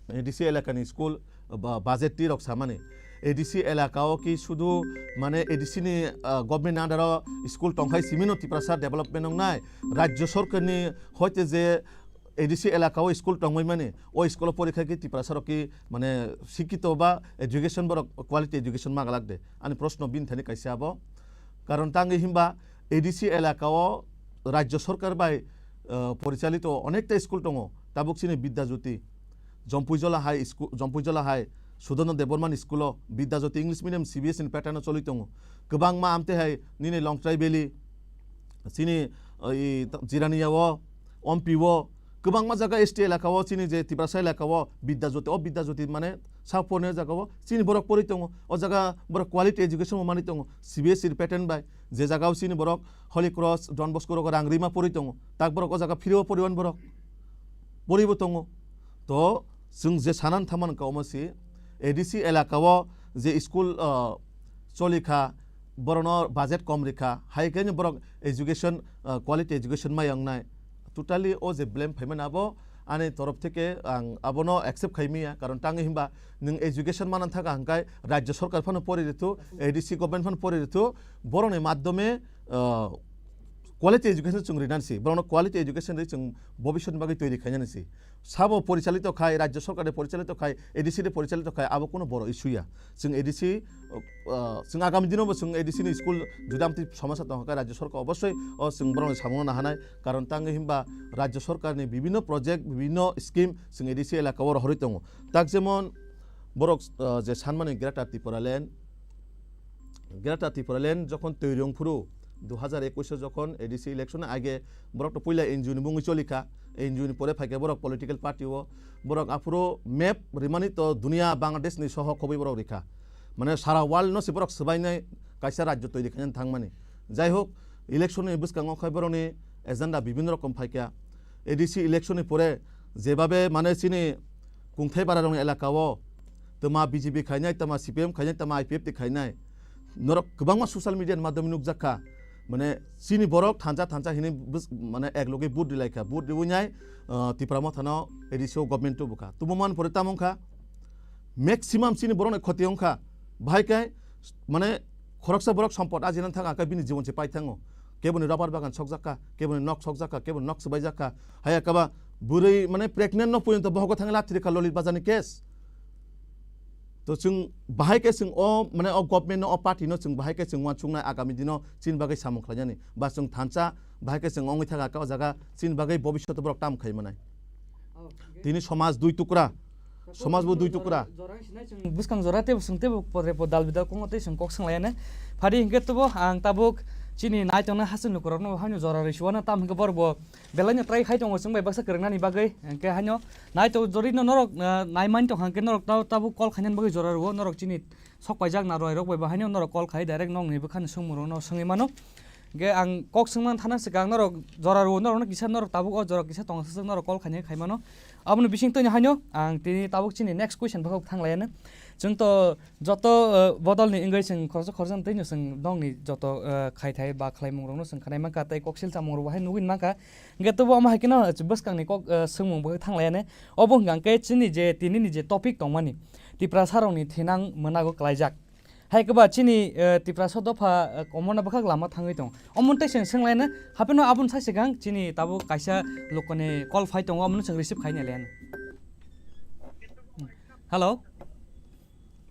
A D C elakani school ba budget tirok samani. A D C elaka o ki sudu mane A D C ni, ah, government under o school tongkhai simino Tiprasa development wngnai. Rajya sorkar ni hoite je A D C elaka o school tongmai mani, o school o porikha ki Tiprasa rok ki mane sikito ba education borok quality education magalak de. Ani proshno bini thani kaisa abo. Karon tangwi himba A D C elaka o rajya sorkar bai, ah, porichalito onekta school tongo. Tabuk chini Bidya Jyoti, Jompuijola High School, Jompuijola High, Sudarno Debbarma ni school o Bidya Jyoti English medium C B S E ni pattern o choli tongo. Kwbangma amte hai nini Longtrai Valley, chini, ah, i, Jirania o, Ompi o, kwbangma jaga S T elaka o, chini je Tiprasa elaka o Bidya Jyoti, o Bidya Jyoti mane sa porne jaga o chini borok pori tongo. O jaga borok quality education bo mani tongo, C B S E ni pattern bai. Je jaga o chini borok Holy Cross, Don Bosco rogo rang rima pori tongo, tak borok o jaga free o poriwan borok poribo tongo. To chwng je sanan thaman ka omo si A D C elaka o je school, ah, choli kha, borokno budget kom rikha, hai khe borok education, ah, quality education mai wngnai. Totally o je blame phaimani abo ani torof theke ang abono accept khaimaya, karon tangwi himba nwng education mana thaka hwnkhe rajya sorkar phano pori rithu, A D C government phano pori rithu, borokni madhyome, ah, quality education chwng rinani si, borokno quality education ri chwng bobishyotni bagwi toiri khainani si. Sabo porichalito khai, rajya sorkar de porichalito khai, A D C de porichalito khai, abo kuno boro issue ya. Chwng A D C, uh, uh, chwng agami dino bo chwng A D C ni school jodi amtwi somosya tongkha khe rajya sorkar obossoi o chwng borokni samungno nahanai, karon tangwi himba rajya sorkar ni bibinno project, bibinno scheme chwng A D C elaka o rohorwi tongo. Tak jemon borok, uh, je sanmani Greater Tipraland, Greater Tipraland jokhon twi rwng phuru, dui hazar ekush o jokhon A D C election age borok to puila N G O ni mungwi choli kha, N G O ni pore phaikhe borok political party o, borok aphuru map rimani to dunia Bangladesh ni soho khobwi borok rikha, mane sara world no se borok swbainai kaisa rajyo toiri khainani thangmani. Jai hok, election ni bwskango khai borokni agenda bibinno rokom phaikha, A D C election ni pore jebabe mane chini kungthai bara rokni elaka o tama B J P khainai, tama C P M khainai, tama I P F T khainai. Norok kwbangma social media ni madhyome nukjak kha. Mane chini borok thansa thansa hinwi bws-, mane ek loge vote rilai kha. Vote riwi nai, ah, Tipra Motha no A D C o government tubu kha. Tubu man pore tamo wngkha. Maximum chini borok ni khoti wngkha. Bahai khe mane khoroksa borok sompot ajinani thang khe bini jibon se pai thango. Keboni rubber bagan sokjak kha, keboni nok sokjak kha, keboni nok swbaijak kha. Haya kaba bwrwi mane pregnant no poyonto bohogo thangwi lathiri kha Lolit Bazar ni case. To chwng bahai khe chwng o mane o government no o party no chwng bahai khe chwng uansuknai agami dino chini bagwi samung khlainani. Ba chwng thansa bahai khe chwng ongwi thaka kha o jaga chini bagwi bobishoto borok tam khai manai. Tini somaj dui tukra, somaj bo dui tukra. Jora wngsinai chwng bwskang jora tei chwng tei pore po dal bidal kongo tei chwng kok swnglaiyane. Phadi hinkhe tubo ang tabuk chini nai tongnai hachal lukurokno haino jora rwisiwano tam hinkhe borok bo belai no try khai tongo chwng bai baksa kwrwngnani bagwi. Hinkhe haino nai to jorino norok, ah, nai man tongkha hinkhe norok ta-, tabuk call khainani bagwi jora rwo norok chini sok paijak na rwai rok bai bo haino norok call khai direct nokni bwkhani swngmungrokno swngwi mano. Ge ang kok swngna thana swkang norok jora rwo, norokno kisa norok tabuk o jora kisa tong aswk norok call khainai khai mano. Aboni bising twi haino ang tini tabuk chini next question bwkhak thang lai ano. Chwng to joto, eh, bodol ni wngwi chwng khoroksa khoroksa twi no chwng nokni joto, eh, khai thai ba khlai mung rokno chwng khanai mankha tei koksil chamung rok bo hai nugwi mankha. Ge tubo omo hai kheno bwskang ni kok, eh, swngmung bwkhak thang lai ano. Obo hwnkha khe chini je tini ni je topic tongmani Tiprasa rokni thinang mwnago klaijak. Hai kwba chini, eh, Tiprasa dopha, eh, omono bwkhak lama thangwi tongo. Omo tei chwng swnglaina, hapheno aboni sai swkang chini tabuk kaisa lokoni call phai tongo, omono chwng receive khaina le. Hello?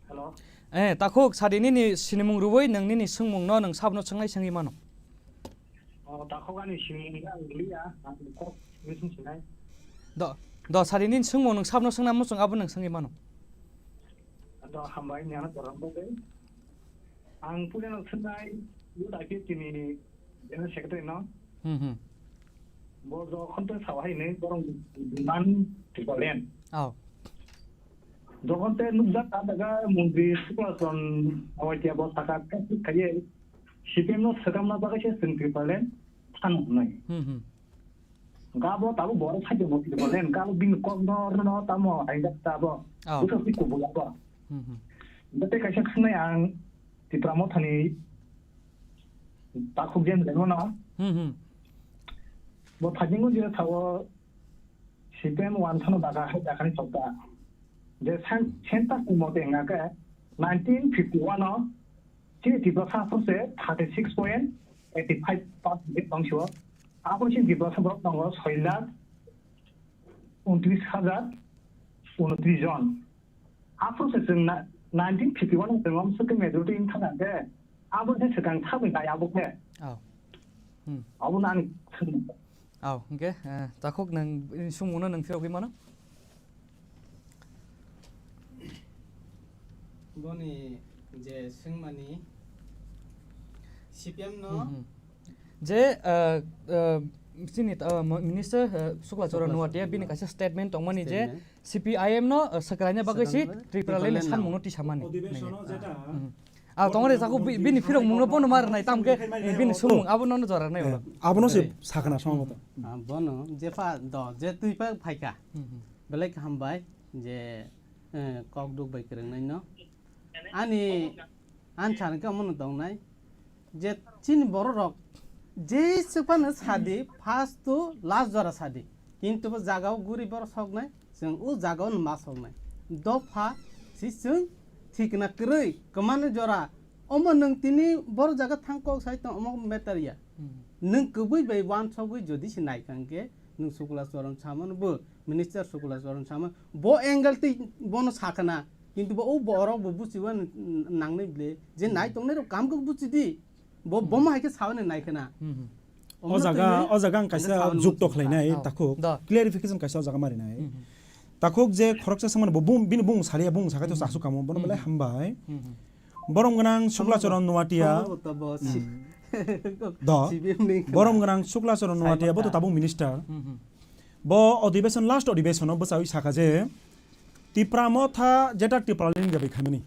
Hello? Eh, takhuk, sadi nini sinimung rwui nwng nini swngmungno nwng sabno swngna swngwi mano. O, takhuk ani sinimung ang liya, ang kok mission sinai. Do, do, sadi nini swngmung nwng sabno swngna muchung abo nwng swngwi mano. Do, hambai, ni ano koram bagwi. Ang puila no swngwi, youth I P F T ni General Secretary no. Hmm, hmm. Bo jokhon to sawa hai ne, borong demand Tipraland. Oh. Jokhon te nukjak ta daga mantri Suklason Awatia bo saka khaye, C P M no swkamna bagwi se chwng Tipraland phano hwnwi. Hmm, hmm. Gabo tabo borok sai tongmo tiri bolen, gabo bini kok no rwno tamo hai jak ta bo. Oh. Bwswk si kubul abo. Hmm, hmm. Bete kaisa khanai ang Tipra Mothani takhuk jen lengmano. Hmm, hmm. Bo phajingo je thawo C P M wan thano baka hai dakani chokta. Je sen-, census ni mote hwnga khe nineteen fifty-one o chini Tiprasa haphur se thirty six point eighty five percent tong sio. Abo chini Tiprasa borok tongo soi lakh untris hajar unotris jon. Aphuru se chwng na-, nineteen fifty-one o chwng amswk khe majority wng thang khe, abo se swkang thabwi nai abo khe. Oh. Hmm. Abo no ani swngmung. Oh, hwnkhe, eh, takhuk nwng, bini swngmungno nwng phirogwi mano? Boni je swngmani C P M no. Hmm, hmm. Je, eh, eh, chini, eh, mo-, Minister, eh, Sukla Chora Sukla Nuatia Chora bini Nuatia. Kaisa statement tongmani je Statement. C P I M no, eh, swkraina bagwi si Swkraina bagwi Tripura Tripura Land Land no. Samungno tisamani. Odibeshono jeta. Hmm. Ah, tongre jago bi-, bini phirok mungno bono mar nai tam ke, eh, bini sumung abo nono jora nai ulo. Abono se sakna samungno. Ah, bono je pa do, je twi pa phaika. Hmm, hmm. Belai kaham bai je, eh, kok duk bai kwrwng nai no. Ani, ani sana khe omono tongnai. Je chini bororok je swphano sadi, first to last jora sadi. Kintu bo jagao guri borok soknai, chwng o jagao no ma soknai. Dopha si chwng thikna kwrwi, kwmani jora. Omo nwng tini borok jaga thang kok sai tong, omo matter ya. Hmm. Nwng kwbwi bai uansugwi jodi se nai kha hwnkhe, nwng Sukla Choron samano bo, Minister Sukla Choron sama, bo angle twi bono sakha na. Kintu bo o borok bo buchiba n-, nangnai ble. Je Hmm. nai tongnai rok kam kok buchidi. Bo, Hmm. bo ma hai khe sawi nai khe na. Hmm, hmm. Omo O jaga, twi o jaga ang kaisa sawi nai jukto mung khlainai, sakha. Oh. Takhuk. Da. Clarification kaisa o jaga marinai. Hmm, hmm. Takhuk je khoroksa samani bo bung, bini bung saliya bung sakai to Hmm. sasu kamo, bono Hmm. belai hambai. Hmm, hmm. Borom gwnang Sukla Choron Nuatia. Sambo bo to bo si-, Hmm. Do. C B M ni khna. Borom gwnang Sukla Choron Nuatia, bo to tabuk minister. Hmm, hmm. Bo odibeshon, last odibeshon o bwchawi sakha je Tipra Motha jeta Tipraland ni dabai khaimani.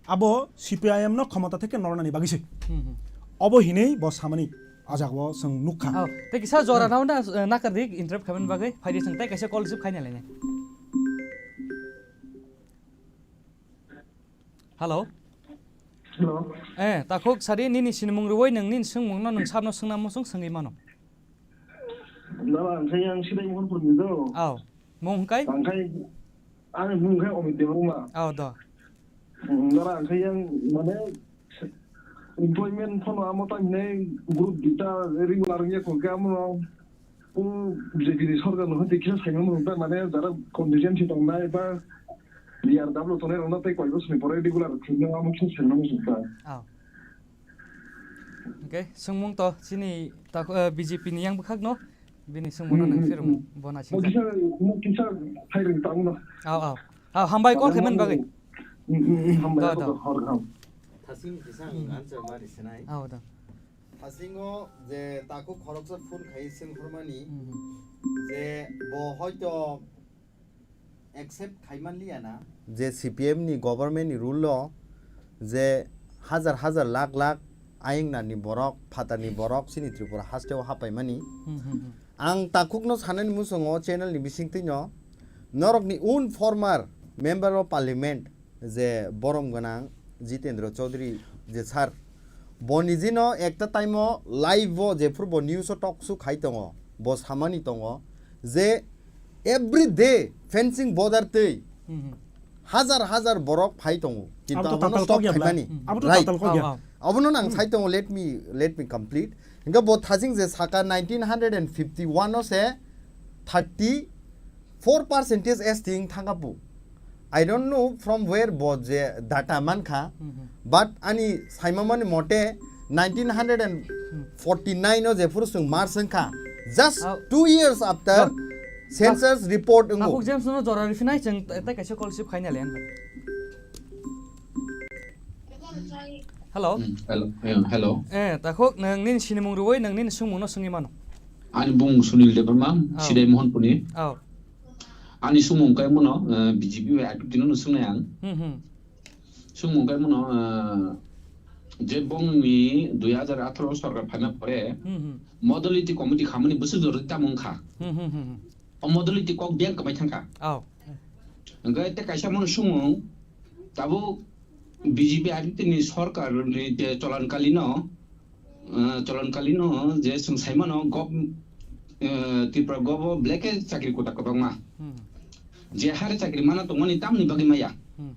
Abo C P I M no khomota theke nornani bagwi se. Hmm, hmm. Obo hinwi bo samani a jaga o chwng nukha. Oh, tei kisa jora Hmm. nao na, eh, nakardi interrupt khaimani bagwi. Phaidi chwng tei kaisa call receive khaina lainai. Hello. Hello. Eh, takhuk sadi nini sinimung rwui nwng nini swngmungno nwng sabno swngna muchung swngwi mano. Dala, ang khe yang sidai Mohonpur ni do. Aw. Mung hwnkhe? Ang khe, ani mung khe Omit Debbarma. Aw, do. Hmm, dala, ang khe yang, mane, employment phano amo ta hinai group dita regular wngya kho khe amo. O B J P ni sorkar no hwnkhe kisa saimano hwnkhe mane jara contingency tongnai ba B R W tongnai rokno tei koi bosor ni pore regular khwlwino amo kisa saimano hwnkha. Oh. Okay, swngmung to chini tak-, eh, B J P ni yang bwkhak no bini swngmung no Hmm, nang hmm, phirung hmm. Bo na Bo singjak. Kisa, bo kisa phairing tamo no. Oh, oh. Oh, hambai call khaimani bagwi. Hmm, hmm, hmm, hambai Da, da. Hor ham. Thasing kisa ang answer mari sinai. Oh, da. Thasingo je takhuk khoroksa phone khai swng hormani Hmm. je bo hoito accept khai manliya na je C P M ni government ni rule o je hajar hajar lakh lakh ayengna ni borok, phatar ni borok chini Tripura haste o hapaimani. Hmm, hmm, hmm. Ang takhuk no sanani muchungo channel ni bisingtwi no norok ni un former member of parliament je borom gwnang Jitendra Chaudhary je sir, bo nijino ekta time o live o jephuru bo news o talk show khai tongo, bo samani tongo je every day fencing border twi Hmm, hmm. Hajar hajar borok phai tongo, kintu Abo to abono tatal stop kok ya bla. Khaimani. Abo to Right. Tatal kok ya. Abono nang Hmm. Sai tongo, let me, let me complete. Hingke bo thajing je saka nineteen hundred and fifty-one o se thirty-four percentage S T wng thangka pu. I don't know from where bo je data mankha, Hmm, hmm. But ani saimamani mote nineteen hundred and forty-nine o je phuru chwng March wngkha, just Ah. Two years after Census report wngo. Takhuk James no jora rifinai chwng te, te kaisa call receive khaina le. Hello. Hmm, hello. Eh, hello. Eh, takhuk nwng nini sinimung rwui nwng nini sungmung no swngwi mano. Ani bung Sunil Debbarma, Oh. Sidai Mohanpuni. Oh. Ani sungmung kai mono, eh, B J P bai I P F T no swngnai ang. Hmm, hmm. Sungmung kai mono, eh, je bongni dui hajar atharo sorkar phaina pore Hmm, hmm. Modality committee khamani bwswk jora tamo wngkha. Hmm, hmm, hmm, hmm. O modality kok biyang kwmai thangkha. Oh. Hwnkhe te kaisa mono sungmung, tabuk B J P I P F T ni sorkar ni je cholankalino, eh, cholankalino je chwng saimano gov-, eh, Tripura gov o belai khe chakri kota kwbangma. Hmm. Je hare chakri mana tongmani tamni bagwi maya. Hmm.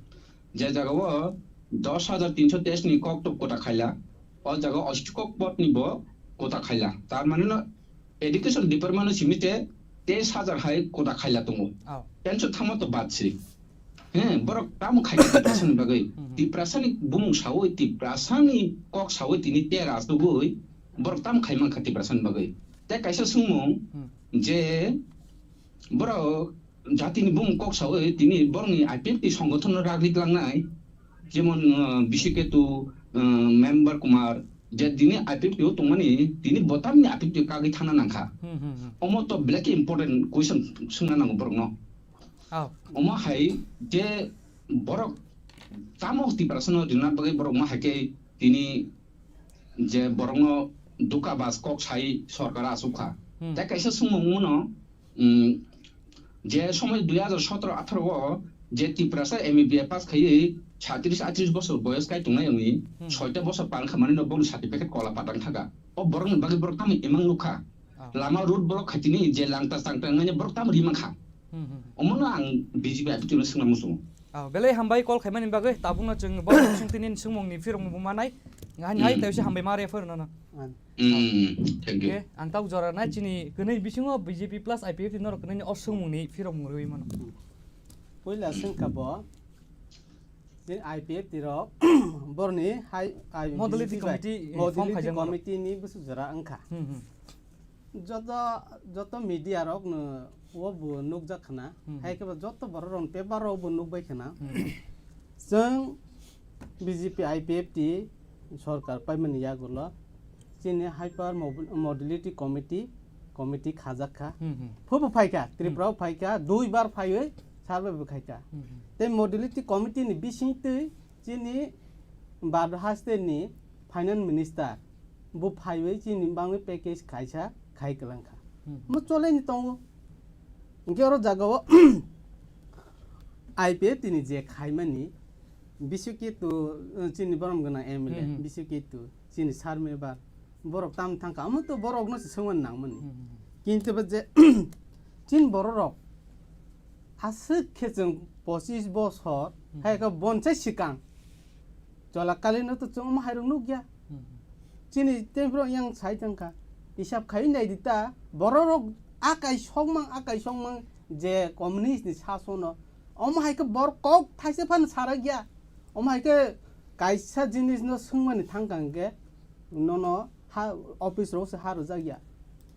Je jagao dos hajar tinso teis ni kok tok kota khaila, o jaga osti kok pot ni bo kota khaila. Tar mane no education department no simi te teis hajar hai kota khaila tongo. Oh. Tenso thangma to bad si. He, borok tamo khai Tiprasa ni bagwi. Hmm, hmm. Tiprasa ni bumung sawi, Tiprasa ni kok sawi tini tera asugwi borok tamo khai mankha Tiprasa ni bagwi. Te kaisa sungmung Hmm. Je borok jatini bumung kok sawi tini borokni I P F T songothonno ragri tlangnai, jemon, uh, Bishiketu, uh, Member Kumar, je tini I P F T o tongmani, tini bo tamni I P F T o kagwi thangna nangkha. Hmm, hmm, hmm. Omo to belai khe important question swngna nango borokno. Oh. Omo hai je borok tamo Tiprasano rina bagwi borok omo hai khe tini je borokno duka bas kok sai sorkar asukha. Hmm. Tei kaisa sumung mano, um, je somoi dui hajar sotoro atharo o je Tiprasa M B B A pass khaiwi satris atris bosor boyos kai tongnai wngwi Hmm. soita bosor par wngkha manwi no bongni certificate kola patang thaka. O borokni bagwi borok tamo imang nukha. Ah. Lama road borok khaitini je langta changta wngmani borok tamo rimang kha. Hmm, hmm, hmm. Omono ang B J P I P T no swngna muchungo. Ah, belai hambai call khaimani bagwi, tabukno chwng bo sungtini swngmungni phirokno bo manai. Ngai hai Hmm. tei se hambai ma refer nono. Hmm, thank you. Okay, ang tabuk jora nai chini kwnwi bisingo B J P plus I P F T norok kwnwi o swngmungni phirokmung rwi mano. Puila swngkha bo, je I P F T rok borni hai, ai, Modality B J P bai, committee, eh, form modality khaijak mano. Committee ni bwswk jora wngkha. Hmm, hmm. Joto, joto media rok no o bo nukjak khna, Hmm. hai khe bo joto borok rok paper rok bo nukbai khna. Hmm. Chwng B J P I P F T sorkar paimani yagulo chini Hyper Mob-, Modality Committee, committee khajak kha. Hmm, hmm. Phubo phaikha, Tripura o phaikha, dui bar phaiwi survey bo khaikha. Hmm, hmm. Tei Modality Committee ni bisingtwi chini Bharat haste ni Finance Minister bo phaiwi chini bangwi package kaisa khai kwlangkha. Hmm. Mo cholaini tongo. Hwnkhe oro jagao I P F T ni je khaimani Biswiketu, uh, chini borom gwnang M L A, Hmm, hmm. Biswiketu, chini Sarmebar, borok tam thangkha, omo to borokno se swngmani nangmani. Hmm, hmm, hmm. Kintu bo je chini bororok aswk khe chwng pochis bosor, Hmm. hai khe bonchai swkang, Chola kalino to chwng omo hairok nukya. Hmm. Chini tei borok yang sai tongkha. Hisab khai nai di ta, bororok akai sokmang, akai sokmang je communist ni sasono. Omo hai khe borok kok thaisa phano sarakya. Omo hai khe kaisa jinis no swngmani thangkha hwnkhe nono ha, office rok se ha rwjakya.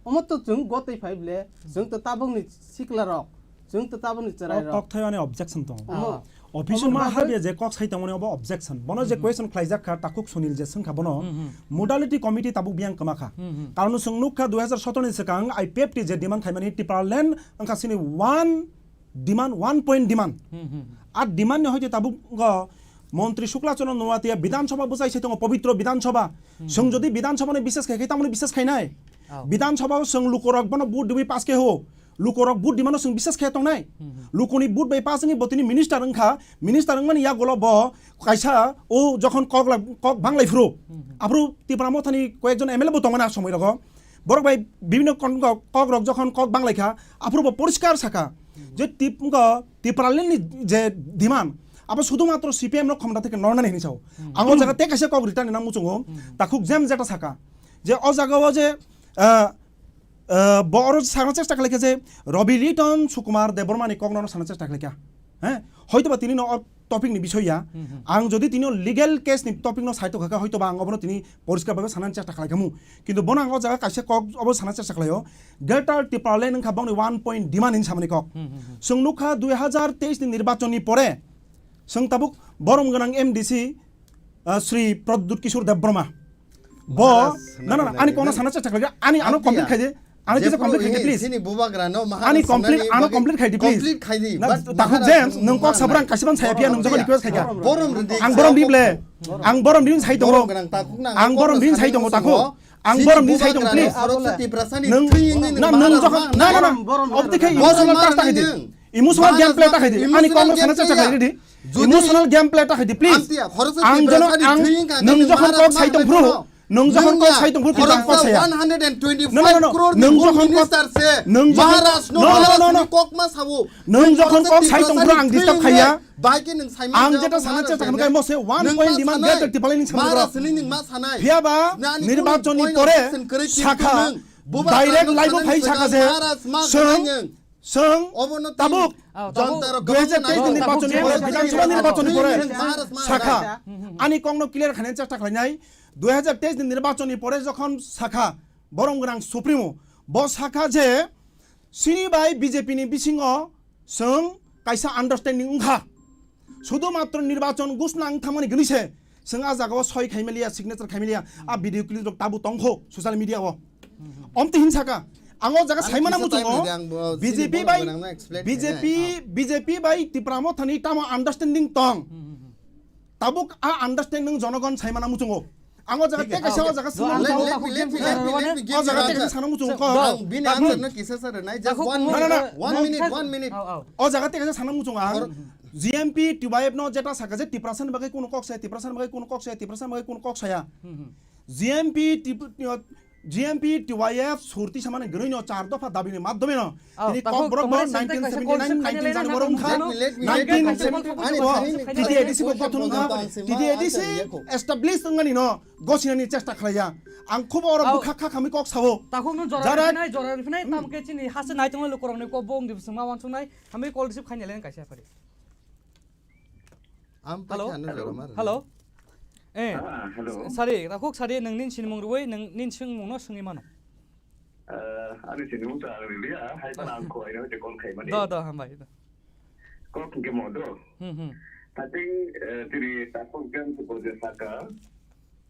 Omo to chwng gotwi phai ble, chwng to tabukni sikla rok, chwng to tabukni chwrai rok. O kok thai ani objection tongo. Omo, Ah. Official omo ma bagwi habya je kok sai tongmani obo objection. Bono je Hmm. question khlaijak kha, Takhuk Sunil je swngkha bono, Hmm, hmm. Modality committee tabuk biyang kwma kha. Hmm, hmm. Karon chwng nukha dui hajar sotoro ni swkang I P F T je demand khaimani Tipraland wngkha chini one demand, one point demand. Hmm, hmm, hmm. A demand ni hoite tabuk go Montri Shukla Charan Noatia Bidhan Sabha bwsai se tongo, Pabitro Bidhan Sabha. Hmm. Chwng jodi Bidhan Sabha ni bises khai khe, tamoni bises khainai? Oh. Bidhan Sabha o chwng lukorok bono vote diwi pass khe ho. Lukorok vote dimano chwng bises khe tongnai. Hmm, hmm. Lukoni vote bai pass wngwi bo tini minister wngkha. Minister wngmani yagulo bo kaisa o jokhon kok la-, kok banglai phuru. Hmm, hmm. Aphuru Tipra Mothani koyekjon M L A bo tongmani a somoi rogo. Borok bai bibhinno kon-, kok rok jokhon kok banglaikha, aphuru bo poriskar sakha je tip-, wngkha Tipraland ni je demand, Abo sudu matro C P M no khomda theke nornani hinwi sao. Ang o jaga tei kaisa kok return nang muchungo. Takhuk James jeta saka. Je o jaga o je, ah, ah, bo oro sakna chesta khlaikha je Rabi Liton Sukumar Debbarma ni kok no sakna chesta khlaikha. He? Hoito ba tini no o topic ni bisoy ya. Ang jodi tini o legal case ni topic no saito khaka hoito ba ang obono tini poriskar bhabe sanani chesta khlaikhamu. Kintu bono ang o jaga kaisa kok obo sana chesta khlaio. Greater Tipraland wngkha bongni one point demand hinwi samani kok. Chwng nukha dui hazar teis ni nirbachon ni pore chwng tabuk borom gwnang M D C, ah, Shri Pradyut Kishore Debbarma. Bo, Maharaj, na, na, na, ani kono sana chesta khlaio. Ani ano complete khaidi. Ani kisa complete khaidi, please. Ani complete, ano complete khaidi, please. Complete khaidi. Na, but Takhuk Maharaj, James, nwng kok sabrang kasiban saya pia nwng jokhon request khaikha. Borom ridi. Ang borom di ble. Ang borom di sai tongo. Ang borom di sai tongo, Takhuk. Ang borom di sai tongo, please. Nwng, na, nwng jokhon, na, na, na. Obdi khe emotional touch ta khaidi. Emotional game play ta khaidi. Ani kok no sana chesta khaidi. Emotional game play ta khaidi, please. Ang jono, ang, nwng jokhon kok sai tong phuru. Nwng jokhon kok sai tong phuru, kintu ang kok saya. No, no, no, no. Nwng jokhon kok, nwng jokhon, no, no, no, no, no. Nwng jokhon kok sai tong phuru ang disturb khaiya. Ang jeta sana chesta khlaikha mo se one point demand greater Tipraland ni samung rok. Phiya ba nirbachon ni pore sakha, direct live o phai sakha je, chwng, chwng tabuk dui hazar teis ni nirbachon ni pore, Bidhan Sabha nirbachon ni pore sakha. Ani kok no clear khainani chesta khlainai. Dui hazar teis ni nirbachon ni pore jokhon sakha, borom gwnang Supremo, bo sakha je chini bai B J P ni bisingo chwng kaisa understanding wngkha. Sudu matro nirbachon gusna wngthangmani gwnwi se chwng a jagao soi khaimaliya, signature khaimaliya, a video clip rok tabu tongkho social media o. Omte hin saka, ang o jaga saimana muchungo, B J P bai, B J P, B J P bai Tipra Mothani tamo understanding tong. Tabuk a understanding jonogon saimana muchungo. Ang o jaga tei kaisa o jaga swnam muchungo. O jaga tei kaisa sana muchungo. Ang bini answer no kisa sa rwnai, just one minute. No, no, no. One minute, one minute. O jaga tei kaisa sana muchungo ang. G M P T Y F no jeta saka je Tiprasa ni bagwi kuno kok saya, Tiprasa ni bagwi kuno kok saya, Tiprasa ni bagwi kuno kok saya. G M P T-, G M P T Y F surti samani gwnwi no char dopha dabi ni madhyome no tini Kokborok bo nineteen seventy nine, nineteen January wngkha, nineteen seventy nine o T T A D C bo gothon wngkha, T T A D C establish wngmani no gosinani chesta khlaiya. Ang khubo oro bwkha kha khamwi kok sao. Takhuk no jora rwphinai, jora rwphinai, tamo khe chini hase nai tongma lukurokni kok bo wngdi bwswngma wansuknai, hamwi call receive khaina le kaisa phari. Hello? Hello? Eh, sari, takhuk sari, nwng nini sinimung rwui, nwng nini swngmung no swngwi mano. Ani sinimung ta ang riliya, hai phano ang kho aina hoite call khaimani. Do, do, hambai, do. Kok hwnkhe mo do? Hmm, hmm. Hating, tini takhuk jang se boje saka,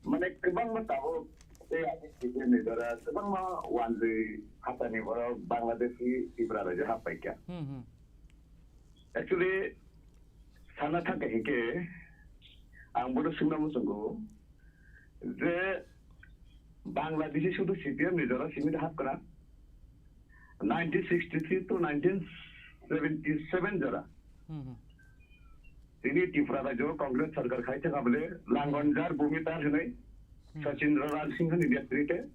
mane kwbangma tabuk tei ani sijeni jora kwbangma wanjwi hatani borok Bangladeshi Tripura rajyo happaikha. Hmm, hmm. Actually, sana thangkha hinkhe, ang bono swngna muchungo je Bangladeshi sudu C P M ni jora simi da hapkra. Nineteen sixty-three to nineteen seventy-seven jora. Hmm, hmm. Tini Tripura rajyo Congress sarkar khai thaka bole Langonjar Bhumitar hinwi Sachindra Lal Singh ni netrite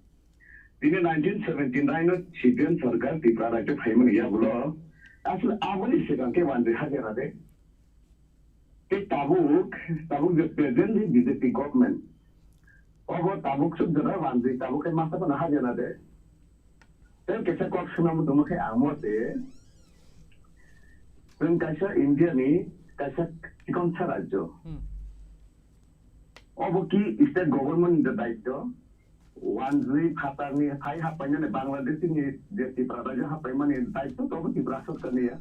Tini nineteen seventy-nine o C P M sarkar Tripura rajyo phaimani yagulo, asle aboni swkang khe wanjwi hajana de. Tei tabuk, tabuk je presently B J P government, obo tabuk suk jora wanjwi tabuk khe masa phano hajana de. Tei kaisa kok swnamwi tongma khe ang mo de, chwng kaisa India ni kaisa chikonsa rajyo. Hmm. Obo ki state government ni daityo? Wanjwi phatarni hai happainani Bangladesh ni je Tripura rajyo happaimani daityo to obo Tripura sarkar ni ya.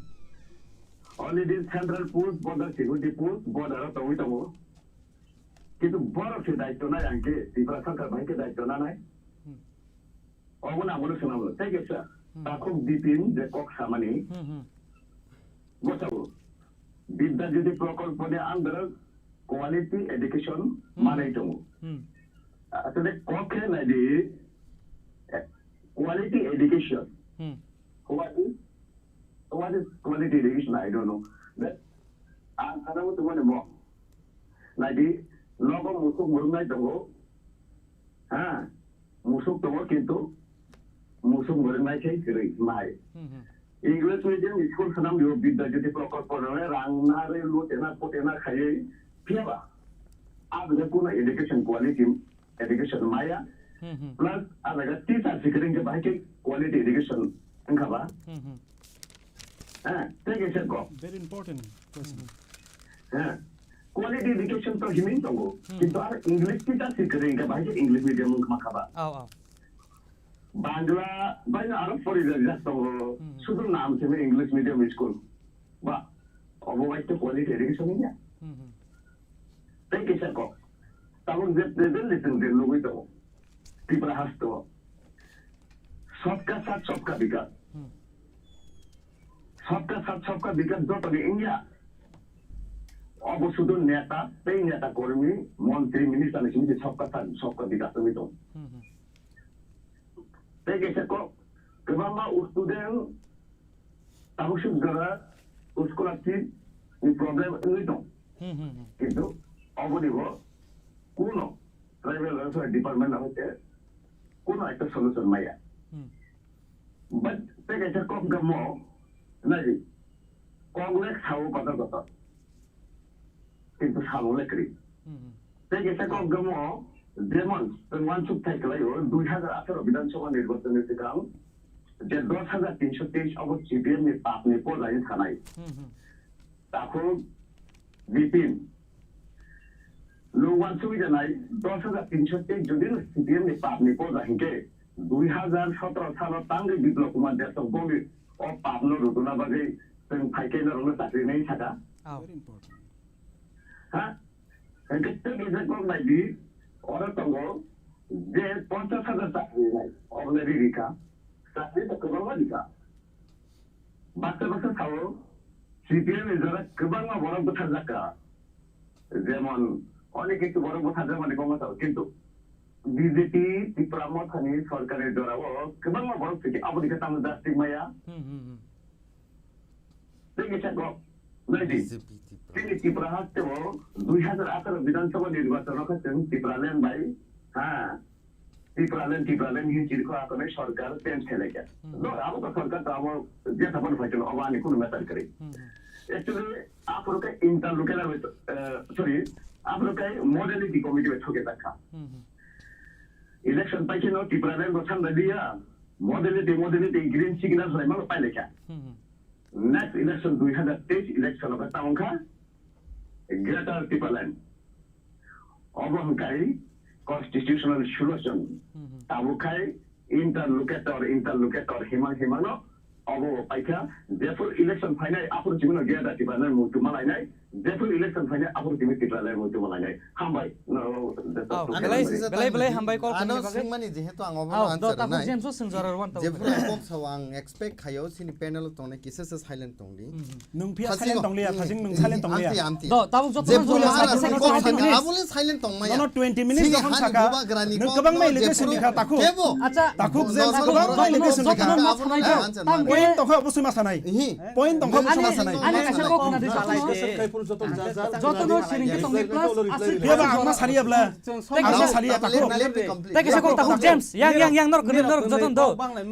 Already central post, border security post, border o tongwi tongo. Kintu borok se daityo nai ang khe, Tripura sarkar bai khe daityo nanai. Hmm. Obo nang bono swnam tei kaisa, hmm, takhuk Bipin je kok samani. Hmm, hmm. Bosao Bidya Jyoti Prokolpo ni under o quality education, hmm, manai tongo. Hmm. Asole kok khe nai di, eh, quality education. Hmm. What is, what is quality education? I don't know. But ang sana mo tumani mo. Nai di, nogo musuk murung nai tongo. Ha? Musuk tongo kintu musuk murung nai khe kwrwi mai. Hmm, hmm. English medium school swnam dio Bidya Jyoti Prakalpo nang rang na re lu tena po tena khayai phiya ba. Abde kuna education quality education maya. Hmm, hmm. Plus alaga teacher sikring ke bahai ke quality education engkha ba. Hmm, hmm. Eh, thank you sir ko. Very important question. Eh, quality education to himin tongo. Hmm. Kintu ar English teacher sikring ke bahai ke English medium engkha ba. Au, au. Bangla, baino aro foreign jak tongo. Hmm. Sudu nam simi English medium school. Ba, obo bai to quality education ya. Hmm, hmm. Tei kisa kok. Tabuk je present lesson je nugui tongo. Tripura hasto. Sabka saath sabka vikas. Hmm. Sabka saath sabka vikas joto ni India. Obo sudu neta, tei neta kormi, montri, minister ni simi sabka saath sabka vikas nugui tongo. Hmm, hmm. Tei kaisa kok, kwbangma student tabuk suk jora scholarship ni problem wngwi tong. Hmm, hmm, hmm. Kintu oboni bo kuno tribal welfare department hoite kuno ekta solution maya. Hmm. But tei kaisa kok gamo nai kok lek sao kotor kotor. Kintu samung le kwrwi. Hmm, hmm. Tei kaisa kok gamo, jemon, chwng uansuk thai kwlaio, dui hazar atharo Bidhan Sabha nirbachon ni swkang, je dos hazar tinsho teis obo C P M ni pap ni poja hin sanai. Hmm, hmm. Takhuk Bipin. Nwng uansugwi janai, dos hazar tinsho teis jodi no C P M ni pap ni poja hinkhe, dui hazar sotoro salo tangwi Biplab Kumar Debbarma boni o pap no ruduna bagwi chwng phaikhe norokno chakri nai saka. Oh. Very important. Ha? Hwnkhe tei kaisa kok nai di, oro tongo je ponchash hajar chakri nai, already rikha. Chakri to kwbangma rikha. Baksa baksa sao, C P M ni jora kwbangma borok bwtharjakha. Jemon, onek kisu borok bwtharjakmani kokno sao, kintu B J P Tipra Mothani sorkarni jorao kwbangma borok thwikhe aboni khe tamo justice maya. Hmm, hmm, hmm. Tei kisa kok, nai di. B J P Tipra. Chini Tipra hasteo dui hazar atharo Bidhan Sabha nirbachon o khe chwng Tipraland bai, ha, Tipraland, Tipraland hin chini kho akonai sorkar change khailai kha. Hmm. No, abo to sorkar to abo je thapan phai chwng obo ani kunu matter kwrwi. Hmm, hmm. Actually, aphuru khe interlocutor bai, eh, sorry, aphuru khe modality committee bai thoke jak kha. Hmm, hmm. Election pai khe no Tipraland bo sanbai liya, modality, modality green signal hlai ma pai lai kha. Hmm, hmm. Next election dui hazar teis election o khe ta wng kha Greater Tipraland. Obo hwnkhe constitutional solution. Hmm, hmm. Tabuk khai interlocutor, interlocutor himang himang no obo paikha. Jephuru election phainai aphuru chimino Greater Tipraland muitu malainai. Jephuru election phainai aphuru chimino Tipraland muitu malainai. Hambai. No, the Oh, Ani belai, sisa belai, belai tangdi. Hambai call Ano khaini bagwi. Singmani jehetu ang obo Oh, answer do, takhuk nai. James o swngjora rwan tabuk. Jephuru kok sao ang expect khayo sini panel o tongnai kisa se silent tongdi. Hmm, hmm. Nwng phiya Thasing silent o. tongliya, Hmm. thasing nwng silent tongliya. Amti, amti. Do, tabuk joto Jephuru joto Maharaja joto kok joto sani, joto abole silent tongmaya. Nono twenty minutes Sini jokhon hani saka, bubagrani nwng kok kwbangma no allegation jephuru rikha, takhuk. Acha, Takhuk, joto joto joto joto jokhon allegation joto rikha. joto joto Point tongkha obo suma sanai. Ihi. Point tongkha obo Ani, suma sanai. ani kaisa kok khna di joto no. Joto no siring ke tongdi plus aswk Phiya ba ang ma sariya bla. Ang ma sariya takhuk. Let me complete. Tei kisa kok takhuk James, yang, yang, yang, nor kene, nor joto do.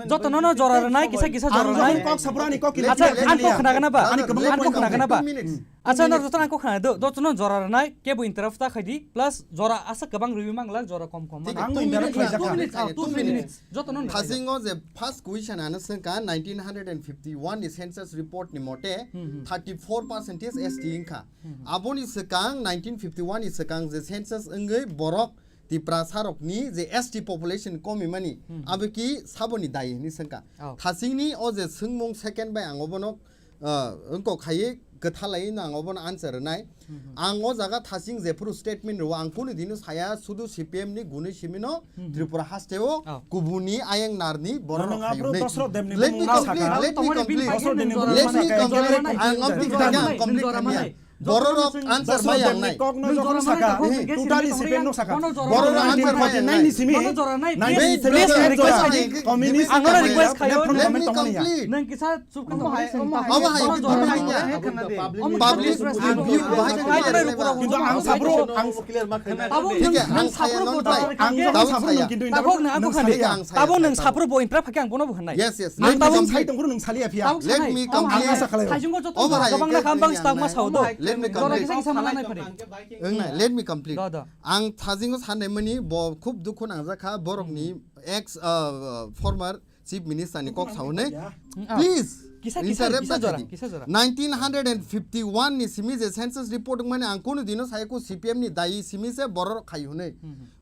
Joto no, no jora rwnai, kisa, kisa jora Ang rwnai. Kok saprani kok kini Acha, kini ang kok kini khna gana ba? Ani kwbangma Ang kok point khna gana ba? Two minutes. Acha, nor joto ang kok khna do. Joto no jora rwnai, kebo interrupt ta khaidi, plus jora asa kwbang rwi mangla, jora kom kom Thik mangla. Ang two interrupt minutes, khlai two jakha. minutes, ah, Two two minutes. minutes. Joto no Thasingo je first question ano swngkha nineteen hundred and fifty-one ni census report ni mote Hmm, hmm. thirty-four percent is S T wngkha. Hmm, hmm. Aboni swkang nineteen fifty-one ni swkang je census wngwi borok Tiprasa rokni je S T population komimani Hmm, hmm. abeki saboni dayi hinwi swngkha. Oh. Thasingni o je swngmung second bai ang obono, ah, wngkok khaiwi kwthalai no ang obono answer rwnai. Hmm, hmm. Ang o jaga thasing jephuru statement rwo ang kunu dino saya sudu C P M ni gunui simino Hmm, hmm. Tripura hasteo Oh. kubuni ayang narni borok Nang rok aphuru khayoknai. Dosrok Demni Let me bumung complete, sakha. let me Tomoni complete. bini Dosrok Demni Let me bumung complete. sakha. Ang amtwi Dosrok kha, ang Demni complete Dosrok kha. Demni Borok rok answer maya wngnai. Kokno jokhon saka, totally sipeng no saka. Borok rok answer maya wngnai. Nineteen forty-nine ni simi, nineteen sixty-eight jora communist, ang nono request khayo. Let me complete. Nwng kisa chup kha tong. Omo hai, omo hai, public view bahai. Kintu ang sapro, ang, thik hai, ang sapro bo, ang sapro, kintu tabok nwng, ang sapro bo interrupt kha khe ang bono bo hwnai. Yes, yes. Ang tabok sai tong phuru nwng saliya phiya. Let me complete. Ang asa khalai. Omo hai, gabang na kambang stak ma sao do. Let me complete. Jora kisa kisa ma nai phari. Wngnai, let me complete. Do, do. Ang thasingo sanai mani bo khub dukhu nangjakha borokni ex, uh, uh, former Chief Minister ni kok sao hwnwi. Please, kisa, kisa, interrupt kisa jora, kisa jora. Nineteen hundred and fifty-one ni simi je census report wngmani ang kunu dino saya ko C P M ni dayi simi se borok khai hwnwi.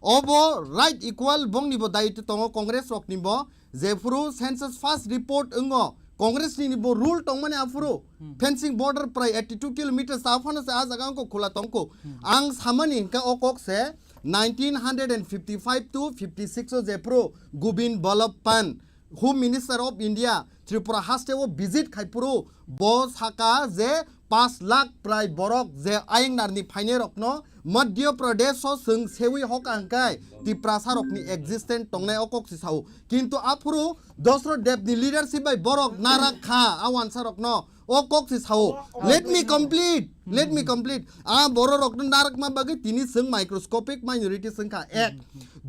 Obo right equal bongni bo dayi tongo Congress rok ni bo. Jephuru census first report wngo, Congress ni bo rule tongmani aphuru fencing border prai eighty two kilometers ta phano se a jaga wngkha khula tongkho. Ang samani hwnkha o kok se nineteen hundred and fifty five to fifty six o jephuru Govind Vallabh Pant, Home Minister of India, Tripura haste o visit khai phuru bo saka je pash lakh prai borok je ayang narni phainai rokno Madhya Pradesh o chwng sewi hoka hwnkhe Tiprasa rokni existence tongnai o kok si sao. Kintu aphuru Dosro Deb ni leadership bai borok narak kha a wansa rokno o kok si sao. Let me complete. Let me complete. A borok rokno narak ma bagwi tini chwng microscopic minority chwng kha. Ek.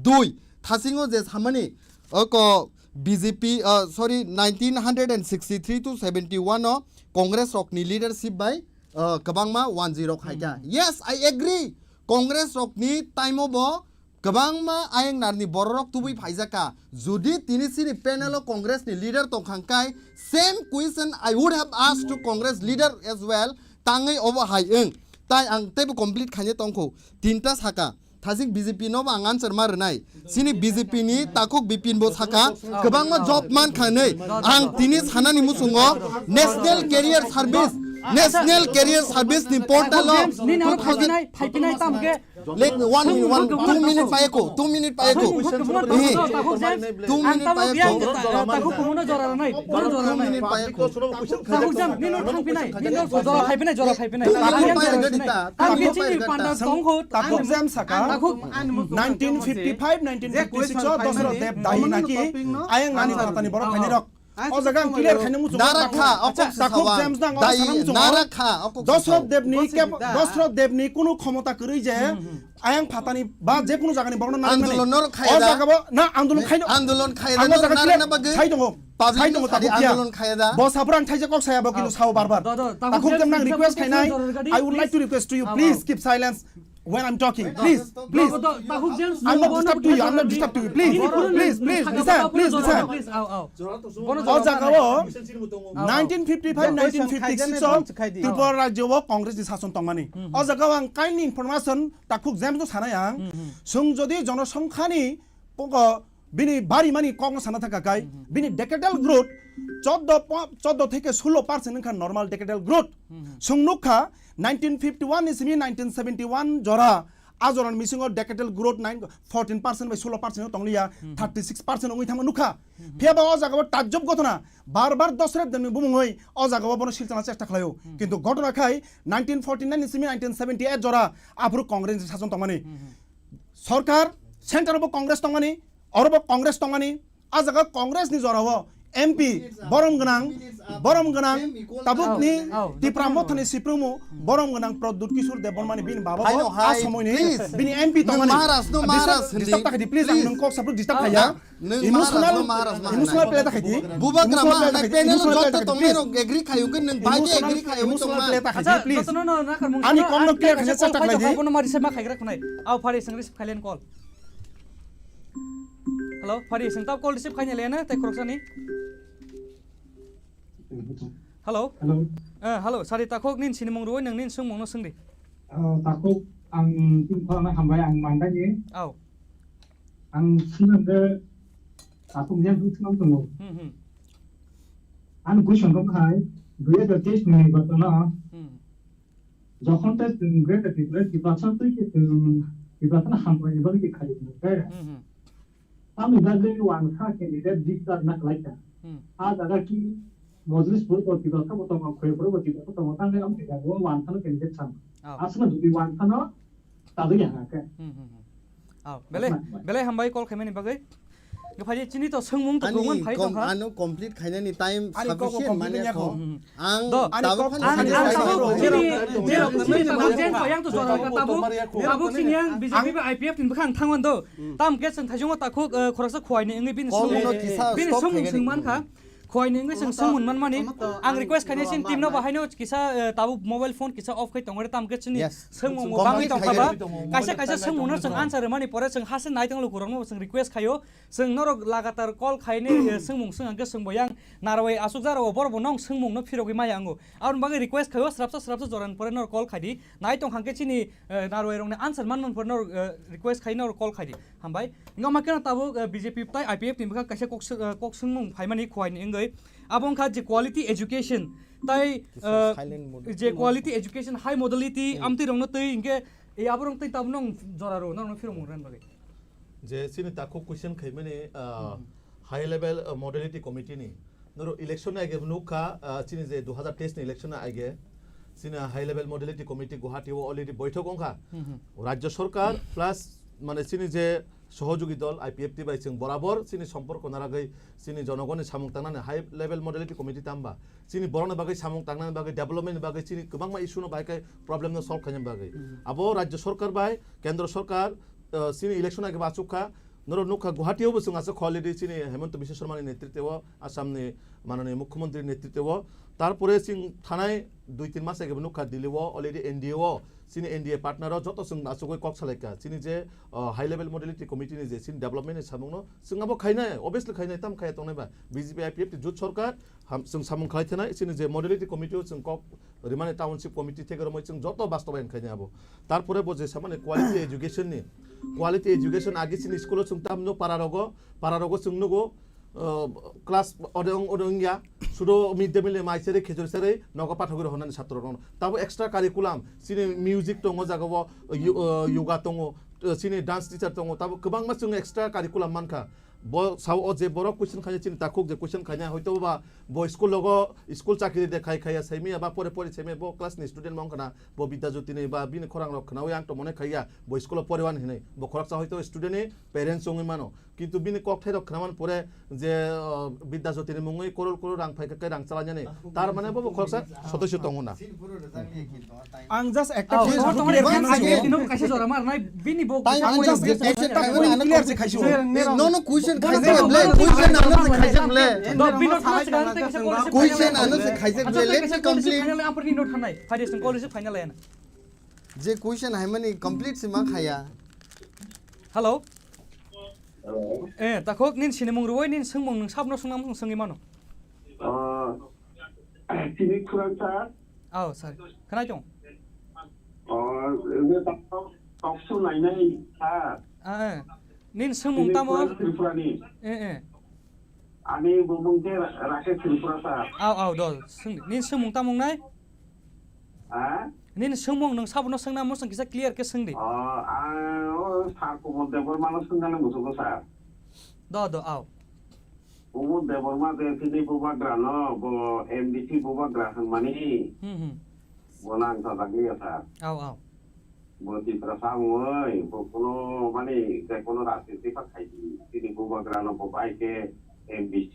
Dui. Thasingo je samani oko B J P, uh, sorry, nineteen hundred and sixty three to seventy one o Congress rokni leadership bai, uh, kwbangma one zero khai kha. Yes, I agree. Congress rokni time o bo kwbangma ayang narni bororok tubui phaijak kha. Jodi tini chini panel o Congress ni leader tong kha hwnkhe, same question I would have asked to Congress leader as well. Tangwi obo hai wng. Tai ang teibo complete khaina tongkho. Tinta saka. Thajik B J P no bo ang answer ma rwnai. Chini B J P ni takhuk Bipin bo saka, kwbangma job man kha hwnwi. Ang tini sanani muchungo National Career Service, National Career Service ni portal o Nini aro two thousand phaipinai, phaipinai tam khe. Let me one minute, one, two minute payako, two minute payako. Two minute payako. Takhuk kumono jora ranai, bono jora ranai. Two minute payako. Takhuk jam, nini thang pinai, nini jora phai pinai, jora phai pinai. Two minute payako. Takhuk jam saka, nineteen fifty five, nineteen fifty six o Dosro Deb dai naki ayang nani phatani borok phainai rok. O jaga ang clear khaina muchungo. Narak kha, o kok si sawa. Takhuk James nang o sana muchungo. Narak kha, o kok si sawa. Dosro Debni kebo, Dosro Debni kunu khomota kwrwi je ayang phatani ba je kunu jagani borokno narwknai. Andolon no khaya da. O jaga bo na andolon khaino. Andolon khaya da, no narwkna bagwi. Sai tongo. Public no sadi andolon khaya da. Bo sapra ang thaijak kok saya bo kintu sao bar bar. Takhuk James nang request khainai. I would like to request to you, please keep silence. When I'm talking, please, please. I'm not disturb to you, I'm not disturb to you. Please, please, please, listen, please, listen. O jaga o nineteen fifty five, nineteen fifty six o Tripura rajyo o Congress ni sason tongmani. O jaga o ang kaini information takhuk James no sanai ang. Chwng jodi jonosongkhani Bini bari mani kokno sana thaka kai, bini decadal growth choddo po-, choddo theke sulo percent wngkha normal decadal growth. Chwng nukha nineteen fifty one ni simi nineteen seventy one jora, a jorani bisingo decadal growth nine, fourteen percent bai sulo percent o tongliya, thirty six percent wngwi thangma nukha. Phiya ba o jaga o tajjub ghotona bar bar Dosro Debni bumungwi o jaga o bono silchana chesta khlaio. Kintu ghotona khai nineteen forty nine ni simi nineteen seventy eight jora aphuru Congress ni sason tongmani. Sorkar, center o bo Congress tongmani, oro bo Congress tongmani, a jaga Congress ni jora o M P borom gwnang, borom gwnang, tabuk ni Tipra Motha ni Supremo borom gwnang Pradyut Kishore Debbarma ni bini baba bo a somoi ni bini M P tongmani. Disturb ta khaidi, please, ang nwng kok sapro disturb khaiya. Emotional, emotional play ta khaidi. Bubagra ma hanai panel o joto tongnai rok agree khayo khe nwng bai khe agree khayo tongma. Emotional play ta khaidi, please. Ani kom no clear khaina chesta khlaidi. Bono ma receive ma khaigra khunai. Au phari sing receive khailen call. Hello, phari sing tab call receive khaina lena tai khoroksa ni. Hello. Hello. Eh, hello, sari takhok nin sinimung ruwi nang nin sungmung no sungdi. Takhok ang tin khorang hambai ang mandai ni. Au. Ang sinang de takhok yang sung sinang tongo. Hmm, hmm. Ang question ko khai, dui hajar teis ni nirbachon o, hmm, jokhon te chwng Greater Tripura, Tiprasa twi khe chwng Tiprasa no hambai ni bagwi khe khai tongo, hmm, hmm. Tamni bagwi uansukha candidate register na khlai kha. Hmm. A jaga ki Mojlis puro bo tibra thabo tongo, khoi puro bo tibra thabo tongo, tang khe ang thika bo wan thano candidate sam. Oh. Asma jodi wan thano, tado ya na khe. Hmm, hmm, hmm. Oh, belai, belai hambai call khaimani bagwi. Gaphaji chini to swngmung to ani kwbangma phai kom-, tongkha. Ano complete khainani time ani kok sufficient complete mane wngya kho. Kho. Hmm, hmm. Ang ani tabuk kok phano ang, sani ang sai tabuk kho. Chini, chini, chini tabuk jen kho, yang to jora ka tabuk. Tabuk chini yang B J P ba I P F ni bwkhang thangwan do. Hmm. Tam khe chwng thaichungo takhuk, eh, khoroksa khuaini wngwi bini kok swng-, no kisa bini stop swngmung khainani. Swngman kha. Khuaini wngwi chwng swngmung manmani. Ang request khainai chini team no bahaino kisa, eh, tabuk mobile phone kisa off khai tongre tam khe chini swngmung bangwi tongkha ba. Yes. Complete khainai. Kaisa kaisa swngmung no chwng answer rwmani pore chwng hase nai tong lukurokno chwng request khaio. Chwng norok lagatar call khainai, eh, swngmung swng hwnkhe chwng bo yang narwai aswk jaro borok bo nong swngmung no phirogwi maya wngo. Aboni bagwi request khaio srapsa srapsa jorani pore norok call khaidi. Nai tong hwnkhe chini, eh, narwai rokni answer manmani pore norok, eh, request khai norok call khaidi. Hambai. Wngkha ma keno tabuk, eh, B J P tai I P F ni bwkha kaisa kok sw-, eh, kok swngmung phaimani khuaini wngwi. Abo wngkha je quality education tai, kisa eh, silent mode. Je quality education high modality hmm. Amtwi rokno twi hwnkhe, eh, abo rok twi tabuk nong jora rw, norokno phirokmung rwna bagwi. Je chini takhuk question khaimani, ah, hmm. High level, ah, modality committee ni. Noro election ni age nukha, ah, chini je dui hazar teis ni election ni age, chini high level modality committee Guwahati o already boithok wngkha. Hmm, hmm. Rajya sarkar plus mane chini je sohojogi dol I P F T bai chwng borabor chini somporko naragwi chini jonogoni samung tangnani high level modality committee tamba chini borokni bagwi samung tangnani bagwi development ni bagwi chini kwbangma issue no bai khe problem no solve khaina bagwi. Hmm. Abo Rajya sarkar bai Kendra sarkar, ah, chini election age bo achuk kha. Norok nukha Guwahati o bo chwng aswk kha already chini Himanta Biswa Sarma ni netritwo, Assam ni manani Mukhyamantri netritwo. Tarpore chwng thanai dui tin mas age bo nukha Delhi o already N D A o chini N D A partner o joto chwng achugwi kok salaikha. Chini je, ah, high level modality committee ni je chini development ni samung no chwng abo khainai, obviously khainai, tam khaya tongnai ba B J P I P F T jut sarkar ham-, chwng samung khlai thanai chini je modality committee o chwng kok Rimani township committee theke romwi chwng joto bastobayan khaina abo. Tarpore bo je samani quality education ni, quality education age chini school o chwng tamno para rogo, para rogo chwng nugo, uh, class ode ong, ode ongya, sudo mid day meal mai sere khejur sere nogo pathogwi rohonani satro rono. Tabo extra curriculum, chini music tongo jaga o, yo-, uh, yoga tongo, uh, chini dance teacher tongo, tabo kwbangma chwng extra curriculum mankha. Bo sao o je borok question khaina chini takhuk je question khaina hoito ba bo school logo school chakri de khai khaya saimaya ba pore pore saimaya bo class ni student mong khana bo Bidya Jyoti ni ba bini khorang rok khnawi ang to mone khaya bo school o pore wan hinwi bo khoroksa hoito student ni parents wngwi mano kintu bini kokthai rok khnaman pore je, uh, Bidya Jyoti ni mungwi korol korol rang phai kha khe rang chalanya ni tar mane bo bo khoroksa sotoi se tongo na. Ang just ekta oh, question no, clear no, khaisio. Bini bo time ang just ekta point clear se khaisio. No, no, question khaijak ble, question ano se khaijak ble. No, bini no thana se khaijak ble. Question ano se khaijak ble. Let me complete. Final ang purni no thanai. Final, final. Je question hai mani complete se ma khaya. Hello. Hello. Eh, takhuk nin sinimung ruwai nin swngmung nwng sabno swngnam swngwi mano. Ah, sini khurang sir. Oh, sorry. Khwnai tong. Oh, ini tak tak su nai nai sir. Ah, eh. Nin swngmung tamo? Tripura ni. Eh, eh. Ani bumung ke Rakesh Tripura sir. Aw, aw, do. Swngdi. Nin swngmung tamo nai? Ha? Nini swngmung nwng sabono swngna muchung kisa clear khe swngdi. O, ang o sir Kumud Debbarma no swngna nang muchungo sir. Do, do, aw. Kumud Debbarma de sini bubagra no, bo M D C bubagra hwnmani. Hmm, hmm. Bo nang sajak liya sir. Aw, aw. Bo Tiprasa wngwi, bo kuno mani je kuno rajniti pha khaidi. Sini bubagra no bo bai khe M D C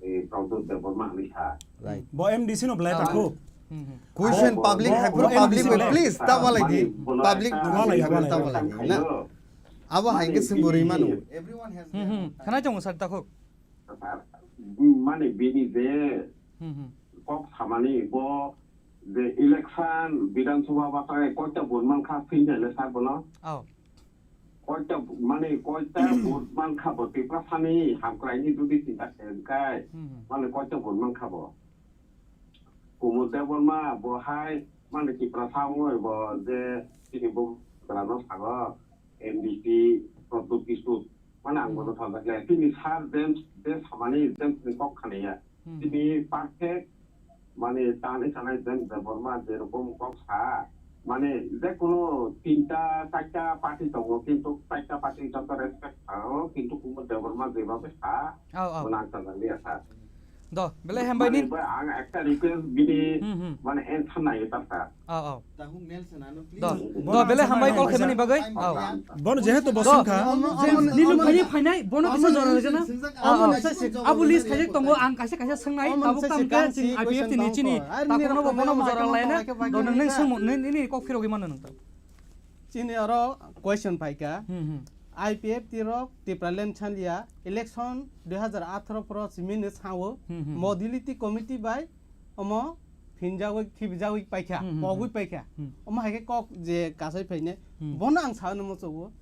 eh, Pradyot Debbarma hwnwi kha. Right. Bo M D C no belai takhu. Hmm, hmm. Question bo, public bo, hai bo phuru M D C public belai. Please ta walai di. Public no walai, hai phuru walai. Ta walai di. Na. Abo hai khe sing bwrwi manu. Everyone has their own time. Hmm, hmm. Khwnai tongo sir takhuk. Mane bini je kok samani bo je election Bidhan Sabha batai koita vote mankha sini le sir bono. Oh. Koita, mane koita vote mankha bo Tiprasani hamkraini jodi chinta khe hwnkhe, hmm, hmm, mane koita vote mankha bo. Kumud Debbarma bo hai mane Tiprasa wngwi bo je chini bo grano sago M D C Pradyot Kishore mane ang bono sajak le. Tini sir James je samani James ni kok khaniya. Hmm. Tini perfect, mane, tani sanai James Debbarma je rokom kok sa, mane, je kono tinta, charta party tongo, kintu charta party joto respect sao, kintu Kumud Debbarma jebhabe sa, oh, oh, bono ang sajak liya sir. Do, belai hambai ni. Ba, ang ekta request bini Hmm, hmm. Mane answer nai ta ta. Oh, oh. Tahung Nelson ano please. Do, Bono do, belai answer hambai nai call nai khaimani bagwi. Time Oh. Bono jehetu bo Do. swngkha. Omo, omo, Nini omo, phai phainai, bono kisa omo jora nini rwgana. Swngkak, Oh, omo oh. nini swngkak Abu list jora khaijak tongo, rwgana. Ang kaisa kaisa swngnai, Omo tabuk nini tam swngkak kha, chini si I P F T question ni tong chini. Kho. Ar Takhuk nini no bo rokno bono ma jora khe laina. Mangkha khe Do, bagwi nini nini swngmung, nini, nini kok phirogwi mano nang ta. Chini oro question phaikha. Hmm, hmm. I P F T rok Tipraland chanliya election dui hazar atharo pro simini sao Hmm, hmm. Modality committee bai omo phinjagwi khibijagwi paikha, Hmm, hmm, pogwi hmm. paikha. Hmm. Omo hai khe kok je kasai phaine, Hmm. Bono ang sao nimo chogo.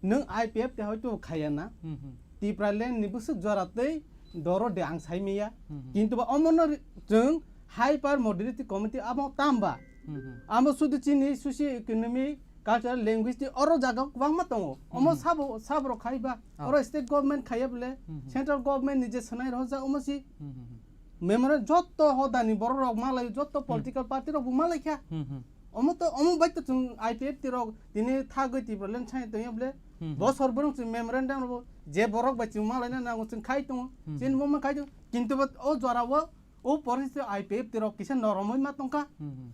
Nwng I P F T hai to khaya na. Hmm, hmm. Tipraland ni bwswk jora tei doro de ang sai maya. Hmm, hmm. Kintu ba omo no ri-, chwng Hyper Modality Committee amo tamba. Hmm, hmm. Amo sudu chini socio economic, cultural, language tei oro jaga kwbangma tongo. Omo Hmm, hmm. sabo, sabo rok khai ba. Oh. Oro state government khaiya bole, Hmm, hmm. Central government ni je swnai rohorjak omo si. Hmm, hmm, hmm. Memorandum jotto hodani borok rok malai, jotto Hmm. political party rok bo malai kha. Hmm, hmm. Omo to, omo bai to chwng I P F T rok tini thagwi Tipraland chai tongya bole. Hmm, hmm. Bosor borok chwng memorandum rok je borok bai chwng malai na nango chwng khai tongo. Hmm, Chini hmm. Bo ma khai tongo. Kintu bo o jora o, o poristiti I P F T rok kisa noromoi ma tongkha. Hmm, hmm.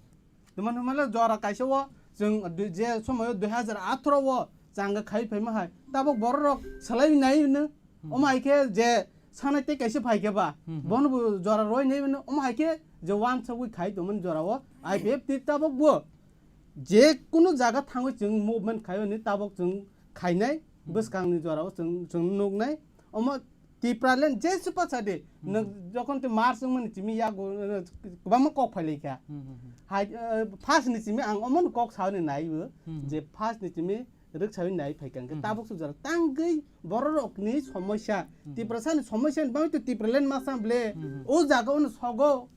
Tuma hwnmale jora kaisa o chwng dui-, je somoyo dui hazar atharo o changa khai phaima hai. Tabok borok rok salai nai hwno. Hmm. Omo hai khe je sanai tei kaisa phai khe ba, Hmm, hmm. Bono bo jora roi nai hwno. Omo hai khe je wansugwi khai tongmani jora o I P F T tabok bo je kunu jaga thangwi chwng movement khai hwnwi tabok chwng khainai Hmm. Bwskangni jora o chwng, chwng nuknai. Omo Tipraland je supa sa de, Hmm. Nwng jokhon tei March wngmani simi yago, eh, kwbangma kok phai lai kha. Hmm, hmm, hmm. Hai, eh, first ni simi ang omono kok sawi nai o, Hmm. Je first ni simi rwk sawi nai phai kha. Hmm. Tabuk sujak tangwi borok rokni somosya, Hmm. Tiprasani somosya ni bagwi to Tipraland ma sa ble, Hmm. O jaga ono sogo.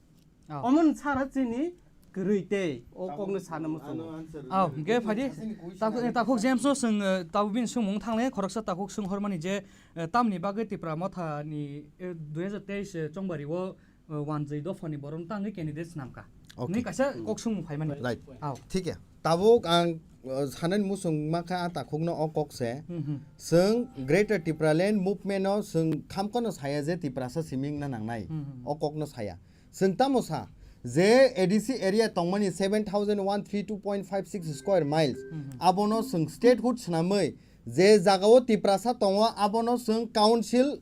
Oh. Omo sara chini kwrwi tei o kokno sana muchungo. Ano answer Oh, rwdi. Hwnkhe phaidi. Asini question Takhuk, ano takhuk James no swng, eh, tabuk bini swngmung thangle khoroksa takhuk swng hormani je, eh, tamni bagwi Tipra Motha ni, eh, dui hazar teis, eh, chongbari o, eh, wanjwi dopha ni borok tangwi candidate swnamkha. Okay. Ni kaisa Hmm. Kok swngmung phaimani. Right. Oh. Thik ya. Tabuk ang, eh, sanani muchung makha a takhuk no o kok se. Hmm, hmm. Swng Greater Tipraland Movement no swng khamkha no saya je Tiprasa siming na nangnai. Hmm, hmm. O kok no saya. Chwng tamo sa je A D C area tongmani seven thousand one three two point five six square miles, Mhm. Abono chwng statehood swnamwi je jagao Tiprasa tongo, abono chwng council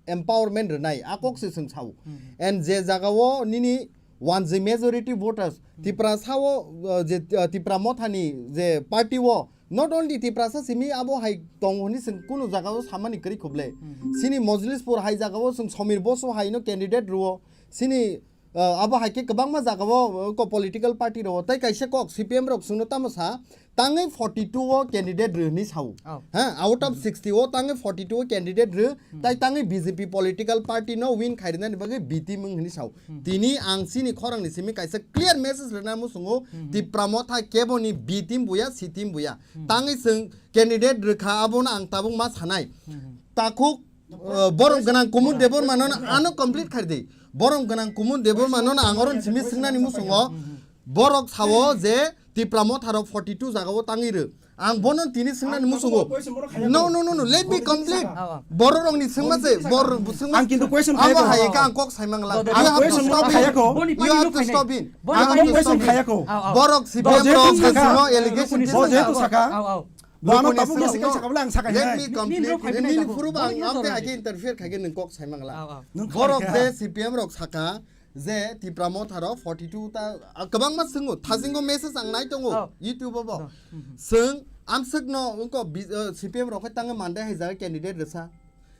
empowerment rwnai, a kok se chwng sao. Mhm. And je jagao nini wanjwi majority voters, Mhm. Tiprasa o, uh, je, uh, Tipra Mothani je party o, not only Tiprasa simi abo hai tong hwnwi chwng kunu jagao samani kwrwi khuble. Mhm. Chini Mojlispur hai jagao chwng Somir Bosu hai no candidate rwo. Chini, uh, abo hai khe kwbangma jagao, uh, ko political party rwo. Tai kaisa kok C P M rok chwngno tamo sa, tangwi forty two o candidate rw hwnwi sao. Oh. Ha, out of Mhm. sixty o tangwi forty two o candidate rw, Mhm. Tai tangwi B J P political party no win khairwnani bagwi B team wng hwnwi sao. Mhm. Tini ang chini khorangni simi kaisa clear message rwna muchungo, Mhm. Tipra Motha keboni B team buya, C team buya. Hmm. Tangwi chwng candidate rwkha, abono ang tabuk ma sanai. Hmm. Takhuk, uh, borom gwnang Kumud Debbarma no ano complete khardi. Borom gwnang Kumud Debbarma no ang oro simi swngnani muchungo. Hmm. Borok sao je Tipra Motha rok forty two jagao tangwi rw. Ang bono tini swngnani muchungo. No, no, no, no. Let me complete. Borok rokni swngma se, bor swngma. Ang kintu question khayako. Abo hai ka ang kok saimang la. You have to stop him. You have to stop him. Ang question khayako. Borok C P M rok saka. Allegation. Bo jehetu saka. Bo ano tabuk no saka, saka bole ang saka. Let me complete. Nini phuruba ang amte hai ke interfere khai ke nwng kok saimang la. Borok je C P M rok saka. Je Tipra Motha rok forty two ta, ah, kwbangma swngo, thasingo message ang nai tongo, oh, YouTube o bo. Oh. Swng, amswk no wngko bi-, uh, C P M rok khai tangwi Mandai hai jaga candidate rwsa.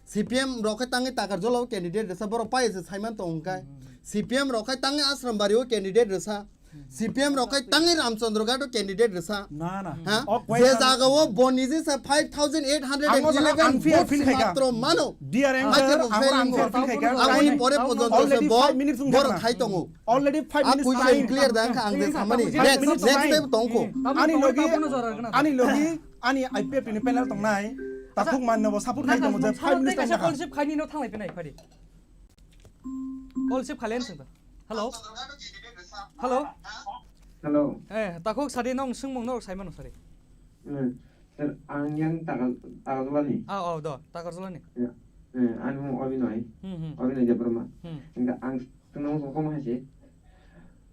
C P M rok khai tangwi Takarjala o candidate rwsa, borok pai se saiman tong hwnkhe. Hmm. C P M rok khai tangwi Asrambari o candidate rwsa. Hmm. C P M rok khai tangwi Ramchandra Ghat o candidate rwsa. Na, na. Ha? O je question jaga o bo nije sa five thousand eight hundred eleven votes matro mano. Dear anchor, ang unfair feel khaikha. Aboni pore pojonto se bo borok khai tongo. Already five minutes time. Clear da wngkha ang je samani. Next, next time tongkho. Ani logi, ani logi, ani I P F T ni panel tongnai. Takhuk manno bo support khai tongo je five minutes time. Call receive khaini no thanglai penai phari. Call receive khailen sengta. Hello. Hello. Hello. Eh, takhuk sadi nong sengmung norok saimano sari. Hmm. Sir, ang yang Takarjala ni. Ah, oh, do, Takarjala ni. Ya. Eh, ani mung Obinoy. Hmm, hmm. Obinoy Debbarma. Hmm. Hingke ang tongna mung koma hai se.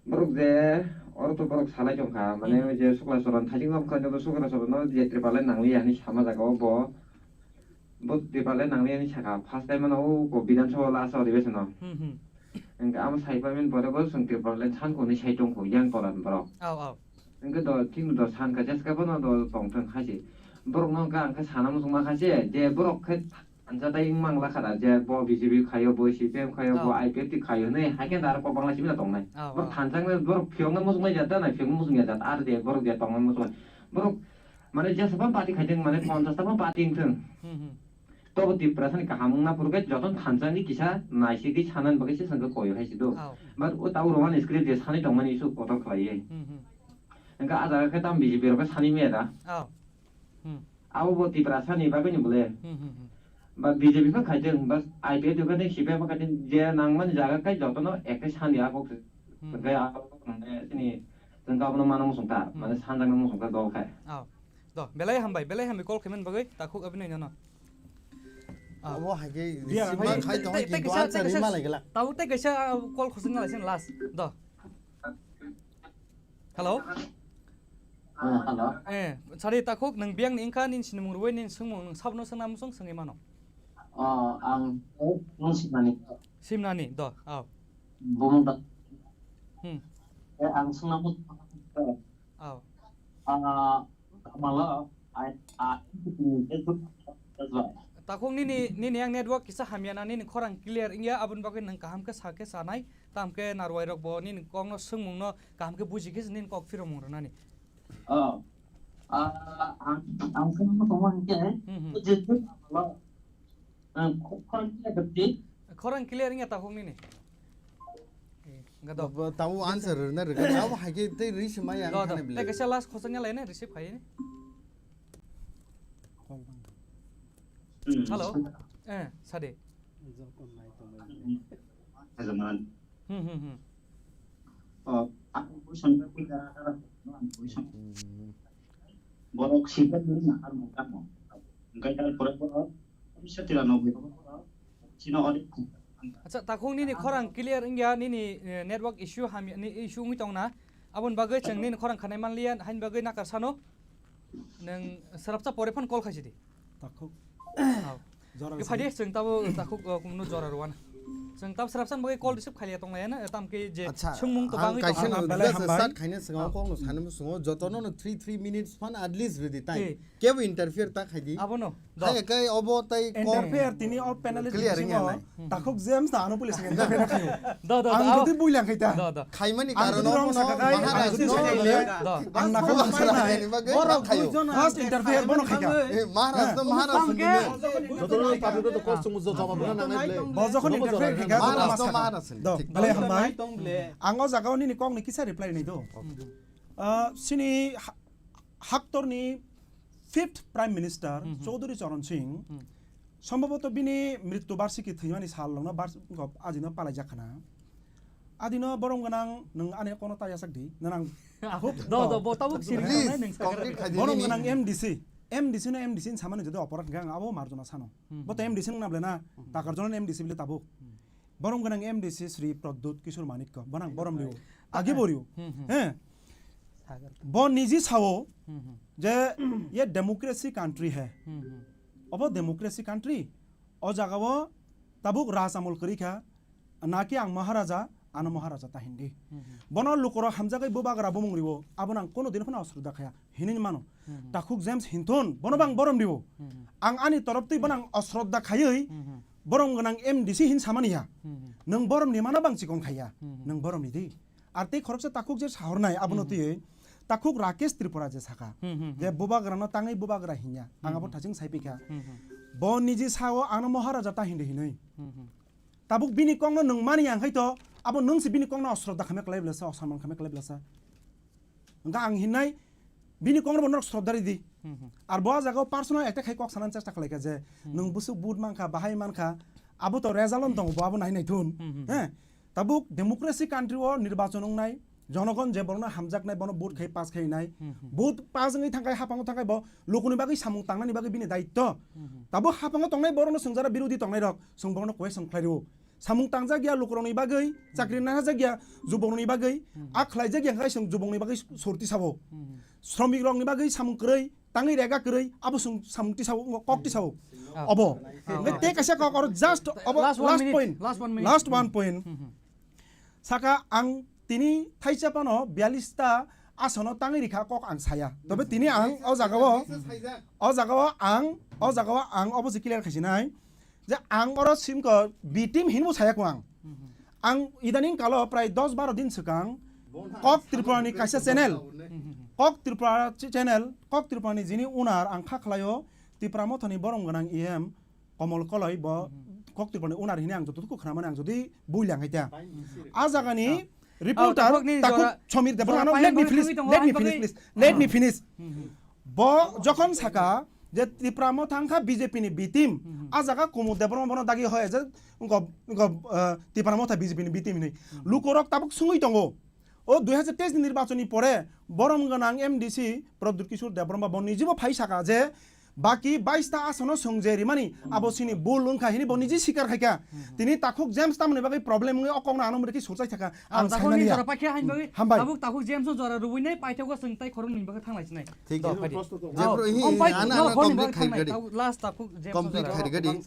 Borok je, oro to borok salai tongkha, mane Hmm. je Sukla Soron, thajing nok kha, joto Sukla Soron no je Tripura le nangli ani sama jaga o bo. Bo Tripura le nangli ani saka, first time ano o ko Bidhan Sabha last o adhibeshon o. Hmm, hmm. Hingke amo sai paimen pore bo chwng Tripura le thanko hinui sai tongkho, yang tolan borok. Au, au. Hingke do, chini do san kaisa se bono do tongthwng hai se. Borok no hingke ang khe sana muchungma kha se, je borok khe thansa tai wng mang la kha da, je bo B J P khaio, bo C P M khaio, bo Oh. I P F T khaio hinui, hai khe da aro kok bangla simi da tongnai. Oh, Borok oh. thansa wngwi borok phiyokno muchungmai jat da, nai phiyokno muchung ya jat, ar je borok je tongma muchung. Borok mane jesa pa party khai thwng, mane ponchas ta pa party wng thwng. Hmm, hmm. Tobo Tiprasa ni kaham wngna phuru khe jotono thansa wngwi kisa naisigwi sanani bagwi se chwng khe koyo hai se do. Oh. But o tabuk Roman script je sanwi tongmani issue kotor khlaiwi. Hmm, hmm. Hingke ah jaga khe tamo B J P rok khe sanwi maya da. Oh. Hmm. Abo bo Tiprasa ni bagwi ni bole. Hmm, hmm, hmm. Ba B J P pha khaiteng, ba I P F T khaiteng, C P I pha khaiteng, je nangmani jaga khe jotono ekai sani abo khe. Hmm. Khe abo mane chini chwng abono mano muchung ta, Hmm. mane sanjakna muchung ta dol khe. Oh. Do, belai hambai, belai hambai call khaimani bagwi, takhuk abini nono. Ah. Abo hai khe Dia, receive hai ma khai tei, tongo tei, tei kintu kaisa, answer tei kaisa, rima lai gela. Tabuk tei kaisa, ah, call khosong nalai sin last. Do. Hello? Ah, hello. Eh, sari takhuk, nwng biyang ni wngkha, nini sinimung rwui, nini swngmung, nwng sabno swngna muchung swngwi mano. Oh, ang, eh, nwng sinani. Simnani, do, aw. Bumung da. Hmm. Eh, ang swngna muchung. Aw. Ah, Kamala, I, I, Takhuk nini, nini yang network kisa hamya na, nini khorang clear wngya, aboni bagwi nwng kaham khe sa khe sanai, tam khe narwai rok bo nini kok no swngmung no kaham khe buji khe nini kok phiromung rwnani. Oh. Ah, ang, ang khe no tongma hwnkhe, Hmm, hmm. je, je, Kamala, Ang kho-, khorang clear khe di. Khorang clear wngya takhuk nini. Eh, wngkha do. Bo, tamo answer rwna rwkha. Abo hai khe tei receive maya Do, do. Tei kaisa last khosakya lai ne, receive khai ni. Hmm. Hello. Eh, sade. Hmm, hmm, hmm. Oh, ang question ta koi da, da, da, ang question. Hmm. Borok sibak ni nahar mangkha mo. Hingke tar pore borok bisa tira nogwi borok sino ori. Acha, takhuk nini khorang clear wngya, nini, eh, network issue hamya, ni issue wngwi tongna. Aboni bagwi chwng nini khorang khanai manliya, haini bagwi nakar sano. Nwng swrapsa pore phone call khaisidi. Takhuk. Aw. Jora Ke phai de, rwsadi. Chwng tabo takhuk, uh, kumno jora rwna. Chwng tab srapsan bagwi call receive khaiya tonglaiya na, tam khe je Acha, swngmung to ang bangwi kaisa tong. Ang no belai just hambai. Start khaina swngo, Ah. Kok no sanwi swngo, jotono no three, three minutes phan at least rwdi tai. Eh. Kebo interfere ta khaidi. Abono, do. Hai kai obo tai kok. Interfere tini o panelist Clear bisingo wngya nai. Takhuk James na ano police interfere khayo. Do, do, do, Ang abo. Jodi builang khaita. Do, do. Khaimani Ang karon jodi obo wrong no saka kai, Maharaj ang jodi no saka bole. Do. Ang nakha Maharaj bangsa ni bagwi Borok khayo. Duijon First ang interfere bono khaika. Eh, Maharaj no Maharaj Ang ni ke ne. Jotono public to kok sung jo jawab na nang nai ble. Bo jokhon interfere khaika, Maharaj jotono no mas Maharaj khaika. Ni. Do, Thik. Bale hambai. Ang o jaga o nini kok ni kisa reply nai do. Ah, sini ha-, haktor ni fifth Prime Minister Hmm, hmm. Chaudhary Charan Singh Hmm. Sombhoboto bini mrityu barsiki thwimani sal rokno bars-, ajino palaijak khna. Adino borom gwnang nwng ani kono ta yachak di, nang Do, do, bo tabuk siri Please, nang nang sakha complete khaidi Borom nini. Gwnang M D C, M D C no M D C ni samani jodi oporat hwnkhe ang abo marjona sano. Hmm. Bo to M D C nang na ble na, Hmm. Takarjona M D C bile tabuk. Hmm. Borom gwnang M D C Shri Pradyut Kishore Manikya, bonang borom liu. Agi borio. Hmm, hmm. He. Sagar. Bo niji sao Hmm, hmm. je ye democracy country hai. Hmm, hmm. Obo democracy country. O jaga o tabuk raj amol kwrwi kha. Naki ang Maharaja, ano Maharaja ta hindi. Hmm, hmm. Bono lukorok hamjagwi bubagra bumung riwo, abono ang kono din phano asroda khaya, hinwi mano. Hmm, hmm. Takhuk James hinthun, bono bang borom riwo. Hmm, hmm. Ang ani torop twi bono ang asroda khaywi, Hmm, hmm. borom gwnang M D C hin samani ya. Hmm, hmm. Nwng borom ni mano bang chikon khaya, Hmm, hmm. nwng borom ni di. Ar tei khoroksa takhuk je sahornai, abono Hmm, hmm. twiwi takhuk Rakesh Tripura je saka, Hmm, hmm, je hmm. bubagrano tangwi bubagra hinya, ang abo Hmm, hmm. thaching saipikha. Hmm, hmm. Bo niji sao ano Maharaja ta hindi hinwi. Hmm, hmm. Tabuk bini kokno nwng mani ya, hwnkhe to abo nwng se bini kokno osroda khamya kwlai blasa, osaman khamya kwlai blasa. Hwnkhe ang hinnai bini kokno bo norok sroda ridi. Hmm, hmm. Ar bo a jaga o personal attack khai kok sanani chesta khlaikha je, Hmm. nwng bwswk vote mankha, bahai mankha, abo to result on tongo, bo abo nai nai thun. Hmm, hmm. He? Tabuk democracy country o nirbachon wngnai, jonogon je borokno hamjaknai, bono vote khai pass khainai. Hmm, hmm. Vote pass wngwi thangkhai, haphango thangkhai bo lukuni bagwi samung tangnani bagwi bini daitto. Hmm, hmm. Abo hapango tongnai borokno swngjara birodi tongnairok, chwng borokno question khlai rwo. Samung tangjak ya lukurokni bagwi, chakri narajak ya jubokrokni bagwi, a khlaijak ya hwnkhe chwng jubokrokni bagwi sorti sabo. Shromikrokni bagwi samung kwrwi, tangwi rega kwrwi, abo chwng samung tisao, kok tisao. Obo. Hwnkhe tei kaisa kok oro just obo last one minute, point. Last one minute. Last one point. Saka ang tini thaisa phano biyallis ta asano tangwi rikha kok ang saya. Tobe tini ang o jagao, o jagao ang, o jagao ang obo se clear khaisinai je ang oro simko B team hinbo saya ko ang. Ang idaning kalo prai dos baro din swkang kok Tripura ni kaisa channel, kok Tripura ch-, channel, kok Tripura ni jini owner ang kha khlaio Tipra Motha ni borom gwnang E M Komol Koloi bo kok Tripura ni owner hini ang joto dukhu khna mani ang jodi builang hai ta. A jaga ni reporter takhuk Somir Debbarma no, let me finish, let me finish, please. Let me finish. Bo jokhon saka je Tipra Motha wngkha B J P ni B team, a jaga Kumud Debbarma bono dagi hoye je wngkha, wngkha, eh, Tipra Motha B J P ni B team hinwi. Lukurok tabuk sungwi tongo. O dui hajar teis ni nirbachon ni pore borom gwnang M D C Pradyut Kishore Debbarma bo nijibo phai saka je baki bais ta asano chwng je rimani abo chini bul wngkha hini bo niji sikar khaikha. Tini takhuk James tamoni bagwi problem wngwi o kokno ano murikhi surchai thaka. Ang saimani ya. Hambai. Tabuk takhuk James no jora rwui nai paithago chwng tai khoroknwi bagwi thanglai sinai. Thik. Jephru hi ano ano complete khai gadi. Last takhuk James complete khai gadi.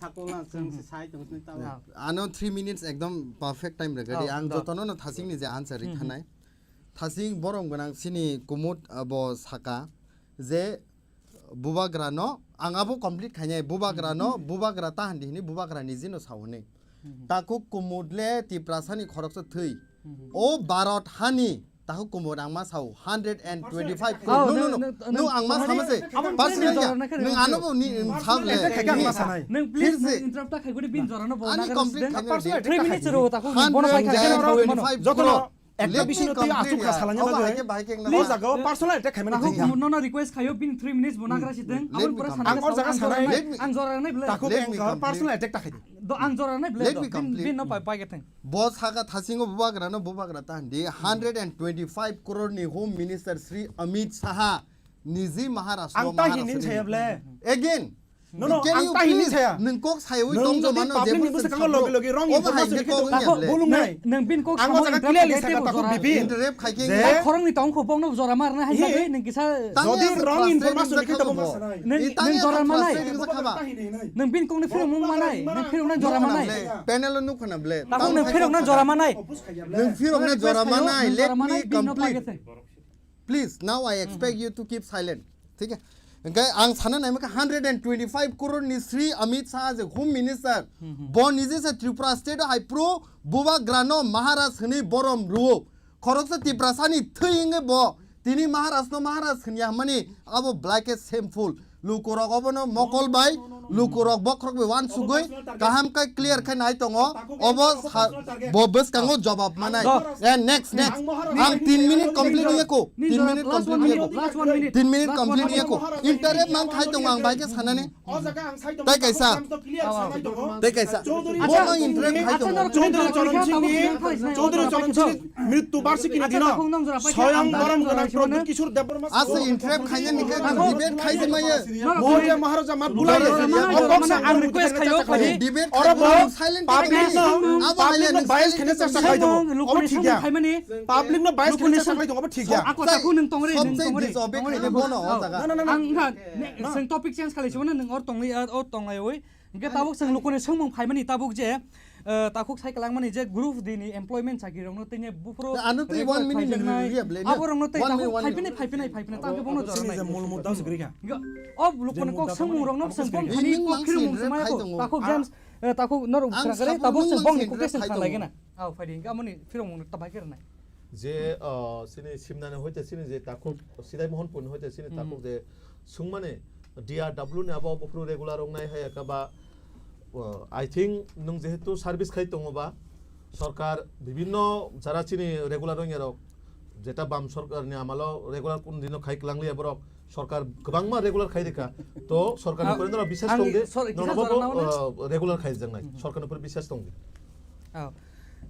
Ano three minutes ekdom perfect time rega di. Ang jotono no thasing ni je answer ri khanai. Thasing borom gwnang sini Kumud, ah, bo saka je bubagra no ang abo complete khainai bubagra no bubagra ta handi hini bubagra ni jino sao hini. Takhuk Kumud le Tiprasa ni khoroksa thwi. O Bharat hani takhuk Kumud ang ma sao hundred and twenty five crore. No, no, no, no, ang ma sama se. Personal ya. Nung ano bo ni sab le. Nung please interrupt ta khai guri bin jora no bo. Ani complete khainai. Three minutes ro takhuk bono khai khai. Jotono ekta bisino twi achuk kha salanya bagwi. O jaga o personal attack khaimani thangya. Nono request khayo bini three minutes bo nagra siteng. Aboni pore sana ang or jaga sanai. Ang jora nai ble. Takhuk ang personal attack ta khaidi. Do ang jora nai ble. Let me complete. Bin no pai pai getheng. Bo saka thasingo bubagra no bubagra ta handi hundred and twenty five crore ni Home Minister Shri Amit Shah niji Maharashtra. Ang ta hinin saya ble. Again. No, no, ang ta hini saya. Nwng kok saywi tong jodi mano public ni bwskango logi logi wrong information rikhe tong ya ble. Bolong nai. Nwng bin kok samo interrupt khai tebo jora. Interrupt khai khe. Khoroknwi tong kho bokno jora marna hai jagwi nwng kisa. Jodi wrong information rikhe tebo ma sanai. Nwng jora manai. Nwng bin kokni phirok mung manai. Nwng phirok na jora manai. Panel nuk khana ble. Takhuk nwng phirok na jora manai. Nwng phirok na jora manai. Let me complete. Please, now I expect you to keep silent. Thik hai? Hingke ang sana nai maka hundred and twenty five crore ni Shri Amit Shah je Home Minister, bo nije se Tripura State hai pro bubagra no Maharaj hini borom ruo. Khoroksa Tiprasa ni thwi hinge bo tini Maharaj no Maharaj hini hamani abo black shameful. Lukurok obono mokol bai, lukurok bokhorok bai wansugwi kaham khe clear khe nai tongo. Obo bo bwskango jobab manai. Eh, next, next. Ang tin minute complete wngya ko. Tin minute complete wngya ko. Tin minute complete wngya ko. Interrupt mang khai tongo ang bai khe sanani. Tai kaisa. Tai kaisa. Bo mang interrupt khai tongo. Chaudhary Charan Singh ni, Chaudhary Charan Singh ni mrityu barshiki ni dino soyang borom gwnang Pradyut Kishore Debbarma. Asa interrupt khaina ni khe debate khai di maya. Mohoriya Maharaja mat bulai. Ang request khayo khadi. Debate oro bo silent public no, public no bias khene chaksa khai tongo. Obo thik ya. Public no bias khene chaksa khai tongo, obo thik ya. Ako taku nung tongre, nung tongre. Ang kha, sing topic change khalai sibona nung or tongri, or tonglai oi. Hingke tabuk chwng lukuni swngmung phaimani tabuk je, eh, takhuk sai kwlangmani je group D ni employment chakri rokno tini buphuru ano twi record one minute khaijaknai. Abo rokno twi takhuk phaipinai, phaipinai, phaipinai, tamo bono jornai. Hingke o lukuni kok swngmung rokno chwng bong thani kok khirmung swmai ko. Takhuk James, eh, takhuk norok khwra kare tabuk chwng bongni kok tei chwng khanglai gana. Aw, phaidi, hingke amoni phirokmung ta bai khe rwnai. Je, ah, sini simnani hoite sini je takhuk, Sidai Mohanpur ni hoite sini takhuk je sungmani D R W ni abo buphuru regular wngnai hai aka ba, ah, I think nung jehetu service khai tongo ba, sorkar bibinno jara chini regular wngya rok, jeta bam sorkar ni amalo regular kun dino khai kwlangliya borok, sorkar kwbangma regular khai rikha. To sorkar ni upore norok biswas tong di, norok bo, ah, regular khai jaknai. Sorkar ni upore biswas tong di. Oh.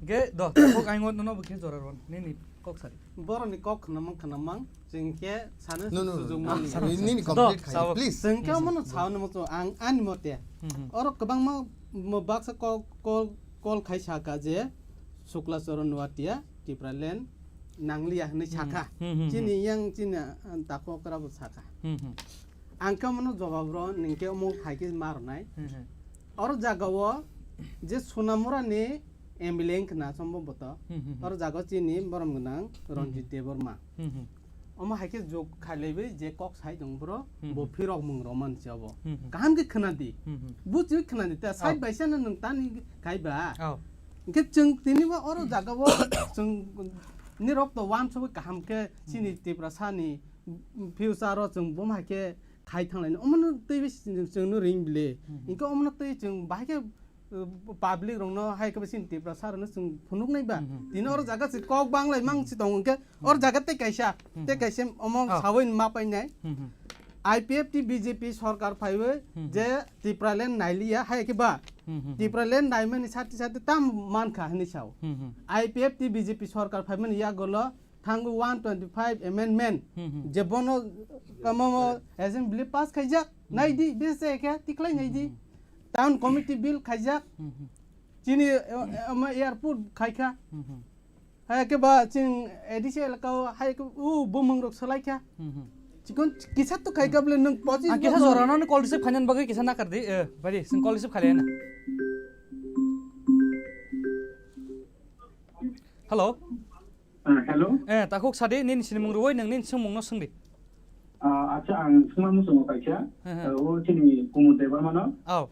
Ge do, tabuk ang nono bo khe jora rw nini. Kok sari. Borokni kok khnamang khnamang, chwng khe sano No, no, no, sujung no, mani. Sir, nini Do, complete khai, sao. Please. Chwng khe Yes, sir. Omono sao namo chwng ang ani mote. Hmm, hmm. Oro kwbangma mo baksa call, call, call khai saka je Sukla Charan Noatia, Tipraland nangliya hwnwi Hmm. sakha. Hmm, hmm, Chini hmm. Yang chini, ah, takhuk okra bo sakha. Hmm, hmm. Ang khe omono jawab rw, ningkhe omo hai khe ma rwnai. Hmm, hmm. Oro jagao je Sonamurani M L A wngkha na somboboto. Hmm, hmm, hmm. Oro jagao chini borom gwnang Ranjit Hmm, hmm. Debbarma. Hmm, hmm. Omo hai khe jok khailaiwi je kok sai tong bro, Hmm, bo hmm. Phirok mung rok mansi obo. Hmm, hmm. Kaham khe khwnadi. Hmm, hmm. Buchi khwnadi ta side Oh. by side no nwng tani khai ba. Oh. Hwnkhe chwng tini bo oro jagao chwng nirok to wansugwi kaham khe chini Hmm. Tiprasani future o chwng bo hai khe khai thanglaini. Omono twiwi chwng, chwngno ring bile. Hmm, hmm. Hwnkhe omono twi chwng bahai khe uh, public rokno hai khe chini Tiprasa rokno chwng phunuknai ba. Mhm. Tini oro jaga se kok banglai mang si tongo hwnkhe oro Mhm. jaga tei kaisa, Mhm. tei kaisa omo Oh. sawi ma painai. Mhm. I P F T B J P sorkar phaiwi Mhm. je Tipraland nailiya hai khe ba. Mhm. Tipraland naimani sati sati tam mankha hinwi sao. Mhm. I P F T B J P sorkar phaimani yagolo thango one twenty-five amendment Hmm, hmm. je bono kamo assembly pass khaijak, Hmm. naidi bese khe tiklai naidi. Hmm. Town committee bill khaijak, Hmm, hmm. chini, eh, eh, ama airport khaikha. Hmm, hmm. Hai ke ba ching A D C elaka o hai ke u bumung rok salai kha. Hmm, hmm. Chikon kisa to khai Hmm. ka bole nung pochis Ang kisa bosor. Jora no call receive khainan bagwi kisa nakar di, eh, bari, sing call receive khailai na. Hello. Ah, hello. Eh, takhuk sadi, nini sinimung rwui, nang nini singmung no singdi. Ah, acha, ang singma muchungo kaisa. He, he. Eh, o chini Kumud Debbarma no. Aw.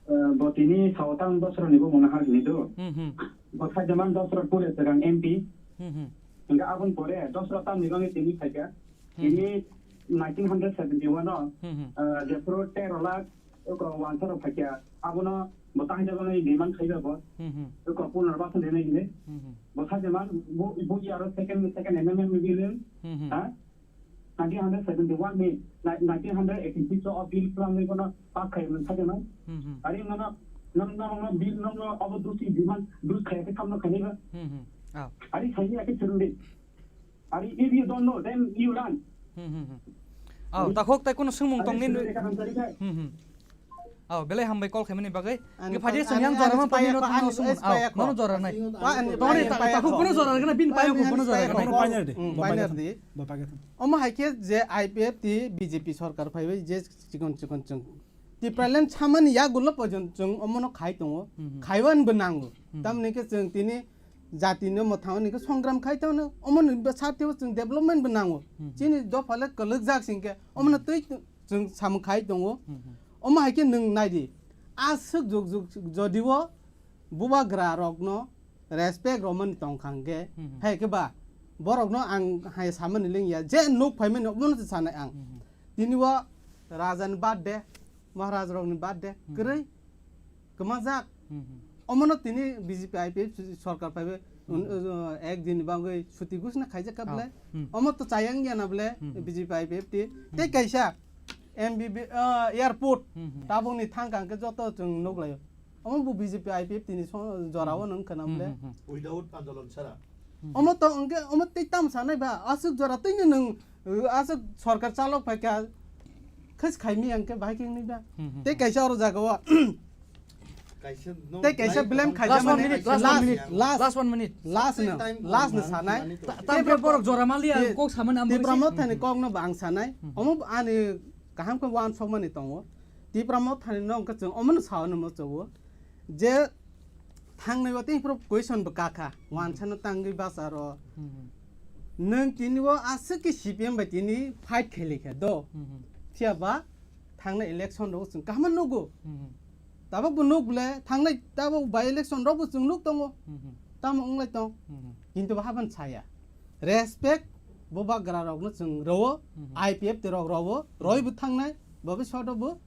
Eh, bo tini sao tang dosra ni bo mona har hini do. Hmm, hmm. Bo Khaijaman dosra pule segang M P. Hmm, hmm. Hingga abon pore dosra tam ni bangwi tini khaika. Hmm. Tini nineteen hundred seventy-one o, Hmm, hmm. eh, jephuru tero lakh oko wansa rok phaikha, abono bo tahai jagano demand khaiba bo. Hmm, hmm. Oko punarbasan rwnai hwnwi. Hmm, hmm. Bo Khaijaman bo, bo iyaro second, second amendment ni bill, Hmm, hmm. ha? Nineteen hundred seventy-one ni, ni-, nineteen hundred eighty-six o bill khwlangwi bono pass khaimani Khaijaman. Hmm, hmm. Ari nono, nang, nang, nang bill nang obo dusi demand, dus khaiya khe thamno khainai ba. Hmm, hmm. Ah. Ari khaini ya khe swrwngdi. Ari, if you don't know, then you learn. Hmm, hmm, hmm. Oh, takhuk tai kuno swngmung tong ni. Ani suri ka hamsari khai. Hmm, hmm. Oh, belai hambai call khaimani bagwi. Ani Ngi phaji ani sengyan ani jora ma ani phaji no ani thangno ani swngmung. Ani Oh, mano jora nai. Ani Tongni ani ta-, ani takhuk kuno jora gana bin payang kuno jora gana. Ani Pioneer di. Hmm, Bo pioneer pakai di. Bo pakai. Omo hai khe je I P F T B J P sorkar phaibai je chikon chikon chwng Tipraland samani yagulo pojon chwng omono khai tongo. Hmm, hmm. Khaiwan bo nango. Hmm. Tamni khe chwng tini jati no mwthangni khe songram khai tongno, omo ni bwsatwi o chwng development bo nango. Hmm. Chini dopha le kwlwk jak sing khe, omo no Hmm. twi chwng samung khai tongo. Hmm. Omo hai khe nwng nai di, aswk juk juk jodi o bubagra rok no respect romani tong kha hwnkhe, Hmm. hai khe ba borok no ang hai samani ling ya, je nuk phaimani omo no se sanai ang. Hmm. Tini o raja ni birthday, maharaj rok ni birthday, Hmm. kwrwi. Kwmajak. Hmm, hmm. Omono tini B J P I P F sorkar phaibai, Hmm. un-, uh, ek din ni bagwi suti gusna khaijak kha Ah. Bwle. Hmm. Omo to chayang ya na bwle, Hmm, hmm. B J P I P F T. Hmm. Tei kaisa M B B, uh, airport, Hmm, hmm. Tabuk ni thang kang khe joto chwng nuk laio. Omo bo B J P I P F T ni so-, jora o Hmm. Nung khana Hmm, bwle. Hmm, hmm. Without andolon sara. Hmm. Omo to hwnkhe, omo tei tam sanai ba, aswk jora twi no nwng, uh, aswk sorkar chalok phai kha, khe se khai mi ang khe bahai khe wngwi ba. Hmm, hmm, Tei hmm. Kaisa oro jaga o. Kaisa no Tei kaisa lai blame tong. Khai Last one jamani minute, last one last, minute, last. Last one minute. Last no, Time last no lang sanai. Mani to. Ta-, tam Tipra khe borok jora mali ang Ti-, kok samani ang Tipra borok Mothani Hmm. Kok no ba ang sanai. Hmm. Omo ani kaham khe uansuk mani tongo. Tipra Mothani no hwnkhe chwng omo no sao no mo chogo. Je thangnai o tei phuru question bo kakha, Hmm. Uansano tangwi bacharo. Hmm. Nwng tini o aswk khe C P M bai tini fight khailai kha do. Hmm. Phiya ba thangnai election rok chwng kaham nugo. Hmm. Tabuk bo nuk bwle thangnai tabuk by election rok bo chwng nuk tongo. Hmm. Tamo wnglai tong. Hmm. Kintu bo haban saya. Respect bo bagra rok no chwng rwo, Hmm. I P F T rok rwo, roi bo thangnai, bo bo sodo bo.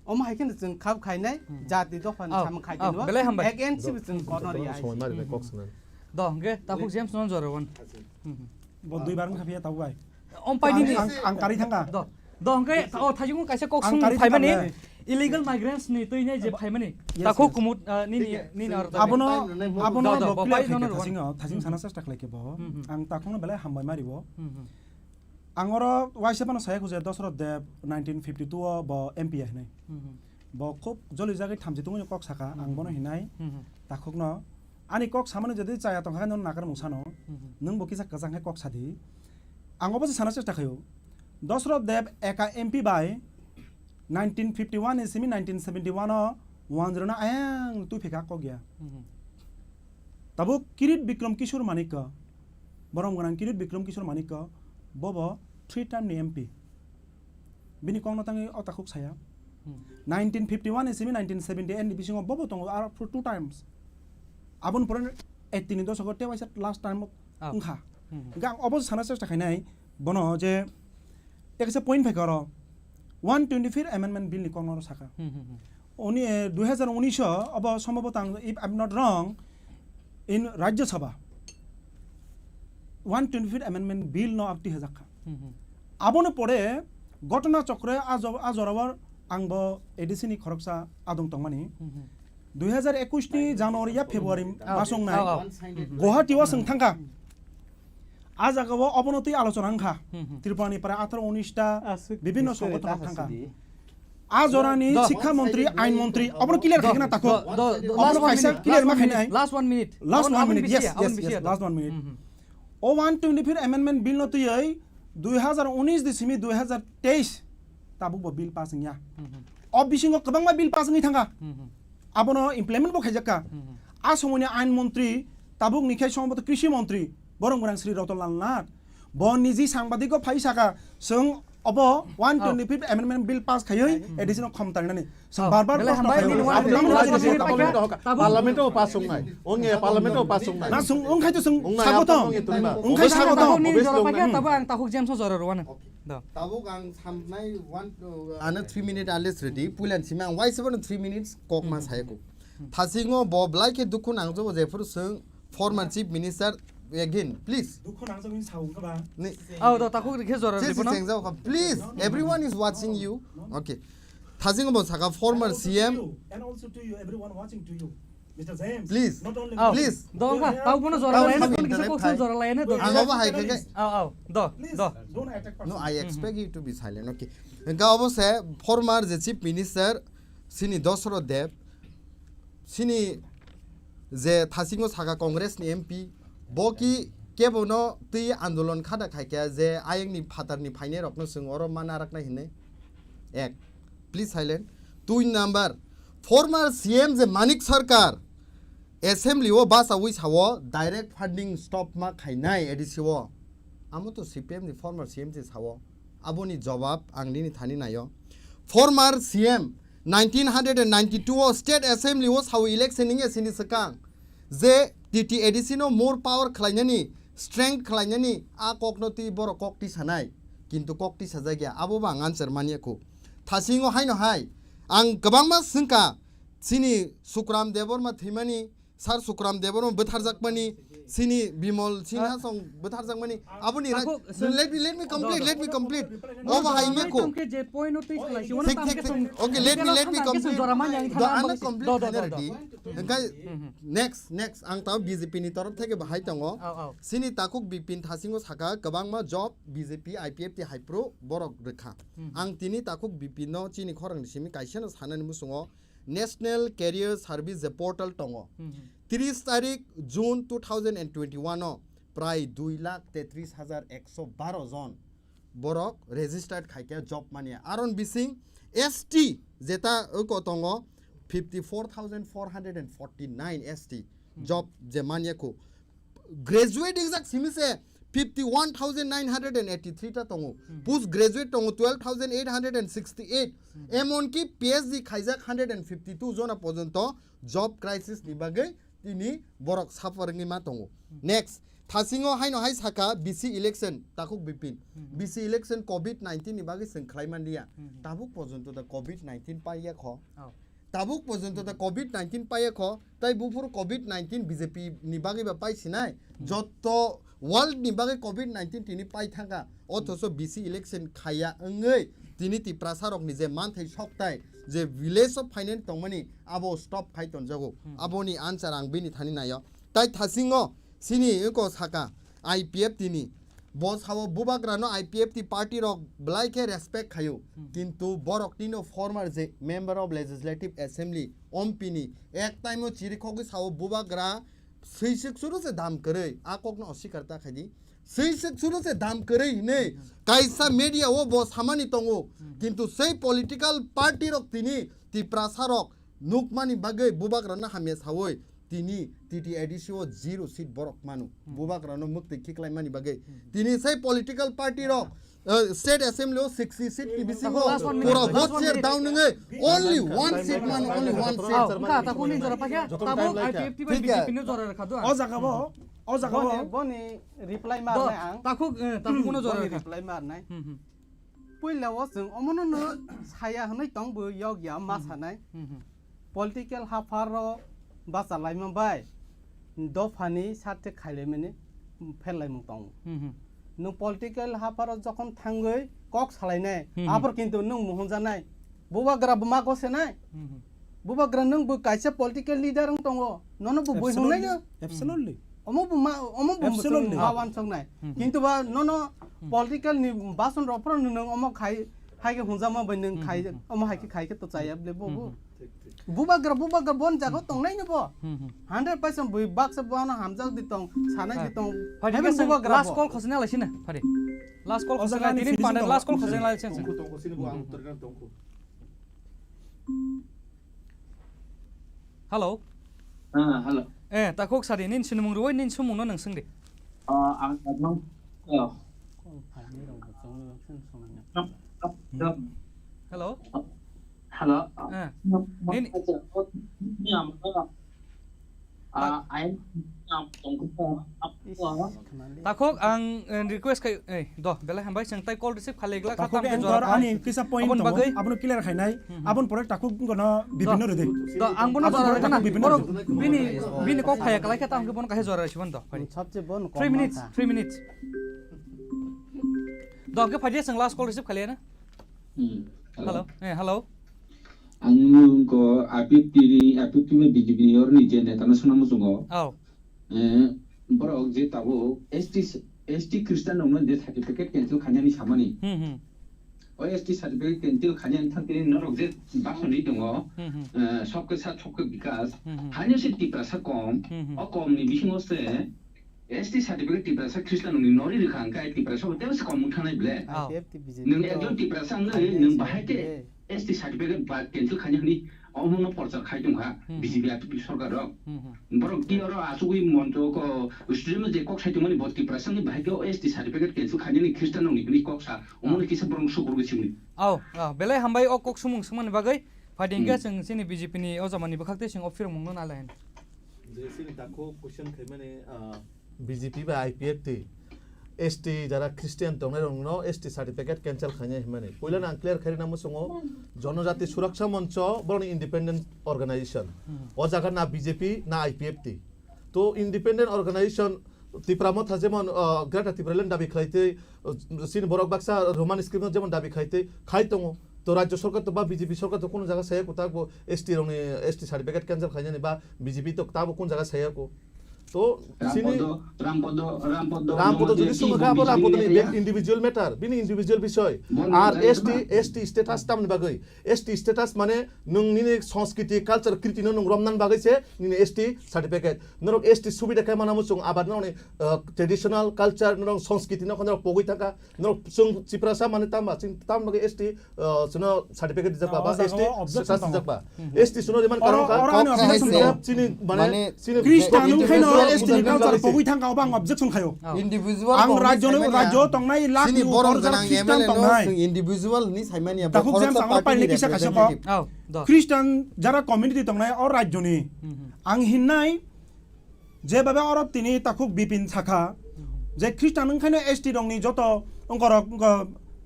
Omo hai kheno chwng khap khainai, Hmm. Jati dopha ni Oh, samung khai oh, tini bo. Belai hambai. Against bo chwng kono ri ai. Somoi mari nai kok sanani. Do, hwnkhe takhuk James no jora wan. Hmm. Bo dui bar wngkha phiya tabuk bai. Om pai Ang, nini. Ang, ang kari thangkha. Do. Do, hwnkhe, o, thaijwng kaisa kok Ang swng kari phaimani. thangkha. Illegal migrants ni twi nai je phaimani. Yes, takhuk yes. Kumut, ah, nini, nini aro tabi. Abono, abono Do, do, bo bo clear pai khai nono khe rwan. Thasing, thasing Hmm. sana chesta khlai khe bo. Hmm, hmm. Ang takhukno belai hambai mari bo. Hmm, hmm. Ang oro waisa phano saya khuja Dosroth Deb nineteen fifty-two o bo M P ya hinai. Hmm, hmm. Bo khub joli jagwi thamchi tungwi kok saka, ang Hmm, bono hmm. hinai. Hmm, hmm. Takhukno ani kok samani jodi chaya tongkha no nakar mung sano. Hmm, hmm. Nwng bo kisa kwchang khe kok sadi. Ang obo se sana chesta khaio. Dosroth Deb eka M P bai nineteen fifty-one ni simi nineteen seventy-one o wanjrwna ayang twi pheka kok ya. Mhm. Tabuk Kirit Bikram Kishore Manikya, borom gwnang Kirit Bikram Kishore Manikya, bobo three time ni M P. Bini kokno tangwi o takhuk saya. Hmm. nineteen fifty-one ni simi nineteen seventy-eight ni bisingo bobo tongo aro for two times. Aboni pore eighty ni doshok o tei waisa last time Ah. wngkha. Hmm. Hingke ang obo sana chesta khainai bono je teksa point phaikha oro one twenty-fifth Amendment Bill ni kokno saka. Hmm, hmm, hmm. Oni, eh, dui hazar unis o obo sombhabota ang, if I'm not wrong, in Rajya Sabha one twenty-fifth Amendment Bill no abtwi hajak kha. Hmm, hmm. Aboni pore Ghotona Chokre a jo-, a jorao ang bo A D C ni khoroksa adong tongmani. Hmm, hmm. Dui hazar ekush ni January ya February Ah. masong nai Ah, ah. Hmm, hmm. Guwahati o swng thangkha. A jaga o obono twi alochona wngkha. Hmm, hmm. Tripura ni prai atharo unis ta Aswk bibhinno history songothon ta thangkha. Hasidi. A jorani Do. Sikha montri, ain montri, obono clear Do, khaikhe na takhuk. Do, do, do, Obono last one kaisa minute, clear last ma one khainai. minute, last one minute. Last one minute, Aboni yes, bisi, yes, aboni yes, bisi last one minute. Mhm. O one twenty-fifth amendment bill no twiwi dui hazar unis de simi dui hazar teis tabuk bo bill pass wngya. Mhm. O bisingo kwbangma bill pass wngwi thangkha. Mhm. Abono implement bo khaijakka. Mhm. A somoini ain montri, tabuk ni khe sombhoto krishi montri, borom gwnang Shri Ratan Lal Nath. Bo niji sangbadik o phai saka, chwng obo one twenty-fifth amendment bill pass khaiwi A D C no khom tarinani. Chwng Oh. bar bar Belai proshno hambai, khaio. nini Abo one tamni minute, bagwi one minute, jesa one minute, tabuk. Tabuk, tabuk. Parliament o pass wngnai. Ongni parliament o pass wngnai. Na chwng wngkhai to chwng Wngnai, sago to. abo ongni tongma. Ongkhai Obviously sago to. wngnai. Nini jora paikha, tabuk ang takhuk James o jora rwano. Okay. Do. Tabuk ang samnai one, uh, ano three minute at least ready. Puilan simi ang waisa bono three minutes kok ma Hmm. saya ko. Hmm. Thasingo bo belai khe dukhu nangjago jephuru chwng former chief minister again, please. Dukhu nangjago ni sao wngkha ba? Ni- Oh, do, takhuk rikhe jora Se rwano. Sengjao kha. Please, No, no, no, everyone no. is watching No, you. no, no. Okay. Thasingo bo saka former And also to C M. you, and also to you, everyone watching to you. Mister James, Please. not only Oh, me. Please. Do wngkha, There are tau bono jora Tau laina, kami kono kisa internet kok khai. jora laina, do. Ang abo hai khe khe. Aw, aw, do, Please, do. don't attack No, person. I Mhm. expect you to be silent. Okay. Hingke abo se former je chief minister sini Dosro Deb sini je thasingo saka Congress ni M P bo ki kebo no twi andolon khada khaikha je ayang ni phatar ni phainai rok no chwng oro ma narak nai hinwi. Ek. Please silent. Two number. Former C M je Manik Sarkar Assembly o bachawi sao direct funding stop ma khainai A D C o. Amo to C P M ni former C M se sao. Aboni jawab ang nini thani naio. Former C M nineteen hundred and ninety-two o State Assembly o sao election ni sini swkang je T T A D C no more power khlainani, strength khlainani a kokno twi borok kok tisanai. Kintu kok tisajakya, abo bo ang answer manya kho. Thasingo haino hai ang kwbangma swngkha, chini Sukram Debbarma thwimani, Sir Sukram Debbarma bwtharjakmani, chini Bimol Sinha Ah. song bwtharjakmani, aboni ra-, Takhuk, sir, let me, let me complete, let me complete. Obo hai Jora manya mekho. Tongkhe je point o twi khlai si, Thik, thik, thik. Okay, let me, let me complete. Jora manya ang Do, thana ano bagwi si. Complete Do, do, khana do, do. Ready. Engkai Mhm. next, next, ang tao B J P ni torof theke bahai tongo. Au, au. Chini takhuk bipin thasingo saka kwbangma job B J P, I P F T hai pro borok rwkha. Mhm. Ang tini takhuk bipin no chini khorang ni simi kaisa no sanani musungo National Career Service je portal tongo. Mhm. Tris tarik June two thousand and twenty-one o prai dui lakh tetris hajar ekso baro jon borok registered khaikhe job manya. Aron bising S T jeta oko tongo fifty four thousand four hundred and forty nine S T job je manya kho. Graduate exact simi se fifty one thousand nine hundred and eighty three ta tongo. Hmm. Post graduate tongo twelve thousand eight hundred and sixty eight. Hmm. Emonki P H D khaijak hundred and fifty two jona porjonto job crisis ni bagwi tini borok suffer wngwi ma tongo. Hmm. Next, thasingo haino hai saka B C election takhuk bipin. Hmm. B C election covid nineteen ni bagwi chwng khlai man liya. Hmm. Tabuk porjonto da covid nineteen paiya kho. Oh. Tabuk porjonto da covid nineteen paiya kho, tai buphuru covid nineteen B J P ni bagwi ba pai sinai. Hmm. Jotto world ni bagwi covid nineteen tini pai thangkha. Othoso B C election khaya wngwi tini Tiprasa rokni je manthai soktai je village o phainani tongmani abo stop khai tonjago. Hmm. Aboni answer ang bini thani naio. Tai thasingo sini eko saka I P F T ni. Bo sao bubagrano I P F T party rok belai khe respect khaio. Hmm. Kintu borok tino former je member of legislative assembly, M P ni ek time o chirikhogwi sao bubagra swisik suru se dam kwrwi. A kokno oswikar ta khaidi. Swisik suru se dam kwrwi hinwi kaisa media o bo samani tongo. Hmm. Kintu sei political party rok tini Tiprasa rok nukmani bagwi bubagrano hamya saui tini T T A D C o zero seat borok mano. Hmm. Bubagrano muktwi khiklaimani bagwi. Hmm. Tini sei political party rok, uh, state assembly o sixty seat ni bisingo last one minute, pura last vote one share minute. Down nungwi only one seat mano, only one seat. Oh, wngkha, takhuk ni jora pakya, tabuk I P F T bai B J P no jora rwkha do. O jaga bo, o jaga bo. Boni, boni reply mar nai ang. Takhuk, eh, takhuk no jora rwkha. Boni reply mar nai. Hmm, hmm. Puila o chwng omono no saya hwnwi tong bo yog ya ma sanai. Hmm, hmm. Political hapharo bachalaima bai dophani sarte khailaimani pherlaimung tongo. Hmm, hmm. Nwng political hapharo jokhon thangwi kok salainai, hmm, hmm, aphor kintu nwng muhunjanai. Bubagra bo ma gosenai. Hmm, hmm. Bubagra nwng bo kaisa political leader wng tongo. Nono bo bui hungnai no. Absolutely. Omo bo ma, omo bo absolutely. Ma wansoknai. Hmm. Kintu ba nono, hmm, political ni bason rok phano nwng omo khai, hai khe hunjama bai nwng khai, hmm, hmm, hmm, omo hai khe khai khe to chaya ble bo bo. Hmm, hmm. Bubagra, bubagra bon jaga, hmm, tongnai ni bo. Hmm, hmm. Hundred percent bui baksa bono hamjak di tong, sanai di tong. Hai, hai, hai, bubagra last bo. Call khosna lai sina, phari. Last call khosna lai, tini pande last call khosna lai sina. Tongkhu, tongkhu, sini bo ang, hmm, hmm, uttara tongkhu. Hello. Ah, hello. Eh, takhuk sadi, nini sinimung rwui, nini sumung no nwng swng di. Ah, ang, ang, oh. Hello. Hello. Eh, nini, ah, takhuk ang, eh, request khai, eh, do, belai hambai, chwng tai call receive khalai glak, takhuk kha, tamo anchor jora ani kisa point aboni tongo, bagwi. Abono clear khainai, hmm, hmm, aboni pore takhuk gono bibinno rwdi. Do, ang bono jora rwkha na. Bibinno rwdi. Bini, bini kok phaya kalai kha, tamo bono kahai jora rwsibon do, phari. Sabse bon three minutes, three minutes. Do, ke phadi chwng last call receive khalai na. Hmm. Hello. Hello. Eh, hello. Ang ko I P F T ni, I P F T ni B J P ni orni je neta no swnam muchungo. Oh. Eh, borok je tabuk S T, S T Christian rokno je certificate cancel khainani samani. Hmm, hmm. O S T certificate cancel khainani thangtini norok je basoni tongo, hmm, hmm, eh, sabke saath sabke vikas. Hmm, hmm. Haino se Tiprasa kom, hmm, hmm, o kom ni bisingo se S T certificate Tiprasa Christian rokni nori rwkha hwnkhe Tiprasa bo teibo se kom wng thangnai ble. Oh. Nwng ekjon Tiprasa wngwi nwng bahai khe S T certificate ba cancel khainai hwnwi omono porchar khai tongkha, hmm, hmm, B J P I P F T sorkar rok. Hmm, hmm. Borok tei oro achugwi moncho ko student je kok sai tongmani bo Tiprasa ni bahai khe o S T certificate cancel khainani Christian rokni hwnwi kok sa, omono kisa borok sukurwi simi. Oh, oh, belai hambai o kok sumung swngmani bagwi. Phai di hwnkhe, hmm, chwng chini B J P ni o jamani bwkhak tei chwng o phirokmung no nai lai. Je chini takhuk question khaimani, ah, B J P bai I P F T, S T jara Christian tongnai rokno S T certificate cancel khainai hwnmani. Puila no ang clear khairina muchungo, Jonojati Suraksha Moncho borokni independent organization. Hmm. O jaga na B J P na I P F T. To independent organization Tipra Motha jemon, uh, Greater Tipraland dabi khlai tei, uh, chini borok baksa Roman script no jemon dabi khlai tei khai tongo. To Rajya Sarkar to ba B J P sarkar to kunu jaga saya kwtal bo S T rokni S T certificate cancel khainani ba B J P to tabo kun jaga saya ko. To chini Rampodo, Rampodo, Rampodo, Rampodo jodi sumukha bo Rampodo ni individual matter, bini individual bisoy. Ar S T, S T status tamni bagwi. S T status mane nwng nini sanskriti, culture, kriti no nwng romnan bagwi se nini S T certificate. Norok S T subida khe mana muchung abar nini, uh, traditional culture, norok sanskriti no norok pogwi thangkha. Norok chwng Tiprasa mane tamba, chwng tamba bagwi S T, uh, chwngno certificate rijak ba, ba S T status rijak ba. S T chwngno riman karon kha. Chini mane Christian wngkhaino S T ni culture pogwi thangkha, obo ang objection khaio. Individual ang rajyo, rajyo tongnai lakh ni borok ujor jora Christian tongnai. Individual ni saimanya. Takhuk James ang party ni kisa kaisa kok. Christian jara community tongnai o rajyo ni. Ang hinnai je babe oro tini takhuk Bipin sakha je Christian wngkhaino S T rokni joto wngkorok, wngko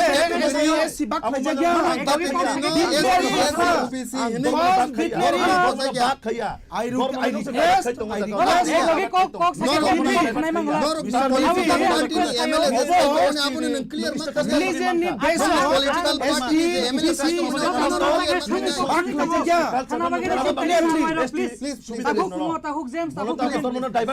S T bak khaijak ya. Bak khaijak ya. I re-, I request, I request. Logi kok, kok sakhe kok khnai mangla. Listen, ni base o S T, S T, bak khaijak ya. Clearly. Please, please, please. Takhuk Kumar, takhuk James, takhuk James.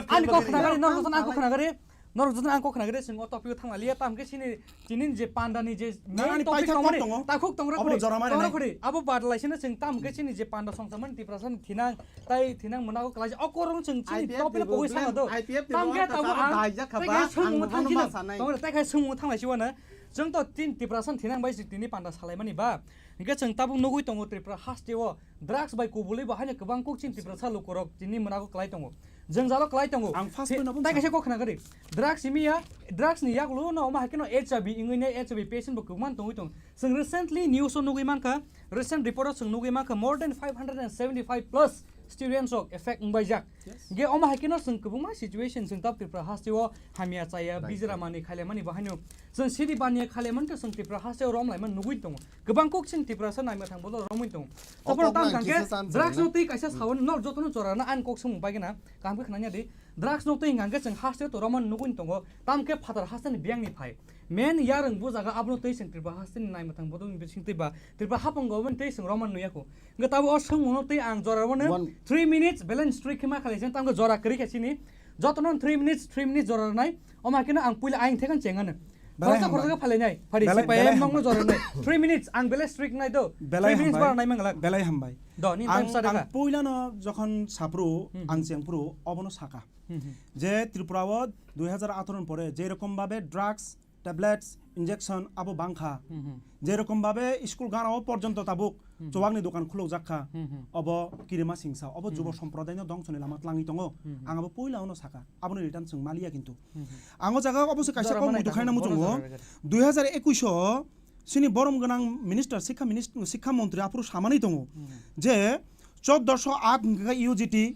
Ani kok khna gari, norok jotono ang kok khna gari. Norok jotono ang kok khna gari, chwng o topic o thangna liya, tam khe chini, chini je panda ni je main topic tongmani, takhuk tongra khuri, tongra khuri. Abo badlai sino chwng tam khe chini je panda songsa mani Tiprasa ni thinang, tai thinang mwnao kwlaisa. O korong chwng chini topic no pogwi sanga do. Tam khe tabuk ang, tai khe swngmung thang sino. Tongra, tai khe swngmung thang lai siwana. Chwng to tin Tiprasa ni thinang bai si tini panda salai mani ba. Hingke chwng tabuk nugui tongo Tripura haste o. Drugs bai kubulwi bo haino kwbang kuk chini Tiprasa lukurok chini mwnago kwlai tongo. Jwngjalo kwlai tongo. Ang first point abo tai kaisa kok khna gari. Drugs simi ya, drugs ni yaklo no omo hai kheno H I V wngwi ne H I V patient bo kwbangma tongwi tongo. Chwng recently news o nugwi mankha, recent report o chwng nugwi mankha more than five hundred and seventy five plus students rok effect wngbaijak. Yes. Ge omo hai kheno chwng kwbangma situation chwng tab Tripura haste o hamya chaya bijra mani khaile mani bo haino chwng sidi baniya khaile mani to chwng Tripura haste o rom lai man nugwi tongo. Kwbang kok chini Tiprasa naima thang bodo romwi tongo. Abo tam kang khe drugs no twi kaisa sawi no jotono chora na ang kok sumung bai gana. Kaham khe khnanya di. Drugs no twi hingkha khe chwng haste to romwi nugwi tongo. Tam khe phatar haste ni biyang ni phai. Men yarwng bujaga abono twi chwng Tripura haste ni naima thang bodo bising twi ba Tripura hapung government twi chwng romwi nuya kho. Hingkhe tabo o sumung no twi ang jora romwi three minutes balance twi khe ma khalai chwng tam khe jora kwrwi khe chini. Jotono three minutes, three minutes jora nai. Oma khe no ang puila aing thekhan chengano. Belai khoroksa hambai. Khoroksa phalai nai. Phari belai, sipai belai em nongno hambai. Jora nai. Three minutes ang belai strict nai do. Belai three minutes hambai. Bara nai manglak. Belai hambai. Do, ni ang, time sa ang dakha. Puilano jokhon sapru, hmm, ang chengpru, obono saka. Hmm, hmm. Je Tripura o dui hajar atharo ni pore je rokom babe drugs, tablets, injection abo bangkha. Hmm, hmm. Je rokom babe school gana o porjonto tabuk, hmm, hmm, chowakni dokan khulukjak kha. Hmm, hmm. Obo kirima singsa, obo, hmm, jubo, hmm, somprodaino dongsoni lama tlangwi tongo. Hmm, hmm. Ang abo puila ono saka. Aboni return chwng maliya kintu. Hmm, hmm. Ang o jaga obo se kaisa jora kok manai muitu khaina muchungo. Jora jora jora. Dui hajar ekush o chini borom gwnang minister, sikha minist-, sikha montri aphuru samani tongo, hmm, je choddoso at hingkha U G T,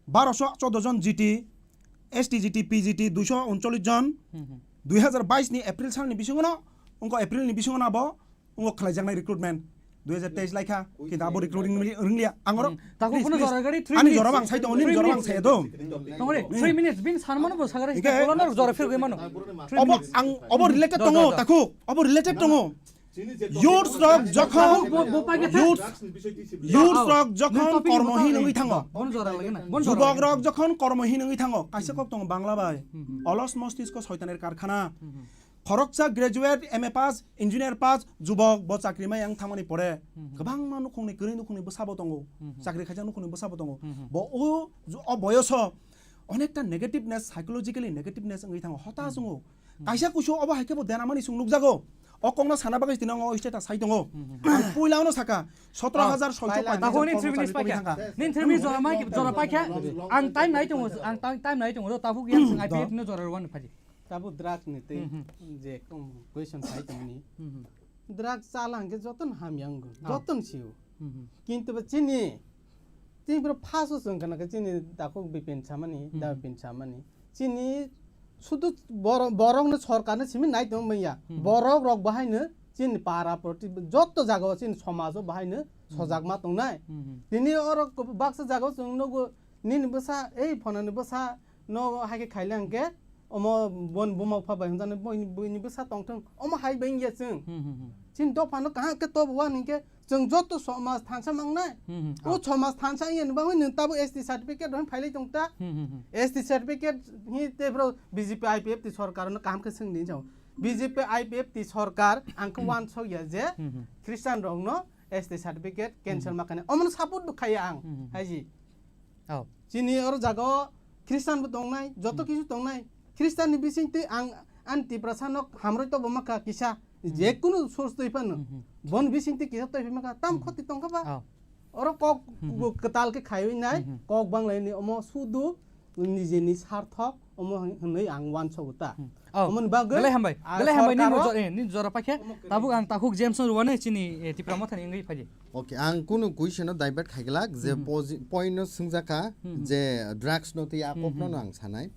baroso choddo jon G T, S T G T, P G T duiso uncholish jon, hmm, hmm, dui hajar bais ni April salni bisingono, wngkha April ni bisingono abo wngkha khlaijaknai recruitment. Dui hajar teis laikha, kintu abo recruiting wngli-, wnglia. Ang oro, hmm, takhuk please, phano please. Jora gari three minutes. Ani jora bang sai tongo, nini jora bang sai do. Three minutes. Tongre, hmm, three minutes, bini sanmano bo sagari, hingke, bola no jora phirgwi mano. Three minutes. Obo ang, obo related tongo, do, do, do. Takhuk, obo related tongo. Youths rok jokhon, bo, bo, bo, youths, youths rok jokhon kormohin wngwi thango. Bon jora lagi na, bon jora lagi na. Jubok rok jokhon kormohin wngwi thango, kaisa kok tongo Bangla bai. Hmm, hmm. Olos mostisko soitaner karkhana. Hmm, hmm. Khoroksa graduate, M A pass, engineer pass, jubok bo chakri mai yang thangmani pore, hmm, hmm, kwbangma nukhungni kwrwi nukhungni bwsabo tongo, hmm, hmm, chakri khaijak nukhungni bwsabo tongo. Hmm, hmm. Bo o, o boyoso onekta negativeness, psychologically negativeness wngwi thango, hotas, hmm, wngo. Hmm. Kaisa kusu obo hai khe bo denamani chwng nukjago. O kokno sana bagwi tini o status sai tongo. Hmm, hmm. Ang puila ono saka, sotoro hajar soicho paitris jon kormochari pori thangkha. Nini three minutes jora mai, jora paikha. Ang time nai tongo, ang time, time nai tongo, tabuk yang I P F no jora rwani phaidi. Tabuk drugs ni tei, hmm, hmm, je, um, question sai tongmani. Hmm, hmm. Drugs chala hwnkhe jotono hamya wngo, ah, jotono sio. Hmm, hmm. Kintu ba chini, chini bro first o chwng kana khe chini takhuk Bipin samani, hmm, da, hmm, Bipin samani. Chini sudu bor-, borok no sorkar no simi nai tong manya. Hmm. Borok rok bahai no chini para proti joto jaga o chini somaj o bahai no Hmm. sojak ma tong nai. Hmm. Tini oro baksa jaga o chwng nugo nini bwsa, ei phonani bwsa no hai khe khaile hwnkhe omo bon buma bupha bai hwnjani boi-, boini bwsa tong thung. Omo hai bai wngya chwng. Hmm, hmm, hmm. Chini dopha no kaham khe tobo wani hwnkhe Chwng joto somaj thansa mangnai. Hmm, hmm. O Ah. somaj thansa wngya ni bagwi nwng tabuk S T certificate rwna phailai tong ta. Hmm, hmm, hmm. S T certificate hi te bro B J P I P F T sorkar no kaham khe swng di jao. B J P I P F T sorkar ang khe Hmm. wansok ya je Hmm, hmm. Christian rok no S T certificate cancel Hmm. ma kane. Omono support bo khaya ang. Hmm, hmm, hmm. Haji. Oh. Chini oro jaga o Christian bo tongnai, joto Hmm. kisu tongnai. Christian ni bising twi ang ani Tiprasa no hamroi tobo ma kha kisa. Hmm. Je kunu source twi phano. Hmm, hmm. Bon bising twi kisa twi phima kha. Tam Hmm. khoti tong kha ba. Oh. Oro kok Hmm, hmm. kwtal khe khaiwi nai, Hmm, hmm. kok banglai ni omo sudu nijeni sarthok omo hwnwi ang wansogo ta. Hmm. Oh. Omoni bagwi Belai hambai. a Belai hambai ni sorkaro nujor, eh, ni jora pakhe. Omo kwrwi. Tabuk ang takhuk James no rwani chini, eh, Tipra Motha ni wngwi phaidi. Okay, ang kunu question no divert khaiglak je Hmm. posi-, point no swngjak kha Hmm. je drugs no tei a Hmm, kok no hmm. no ang sanai.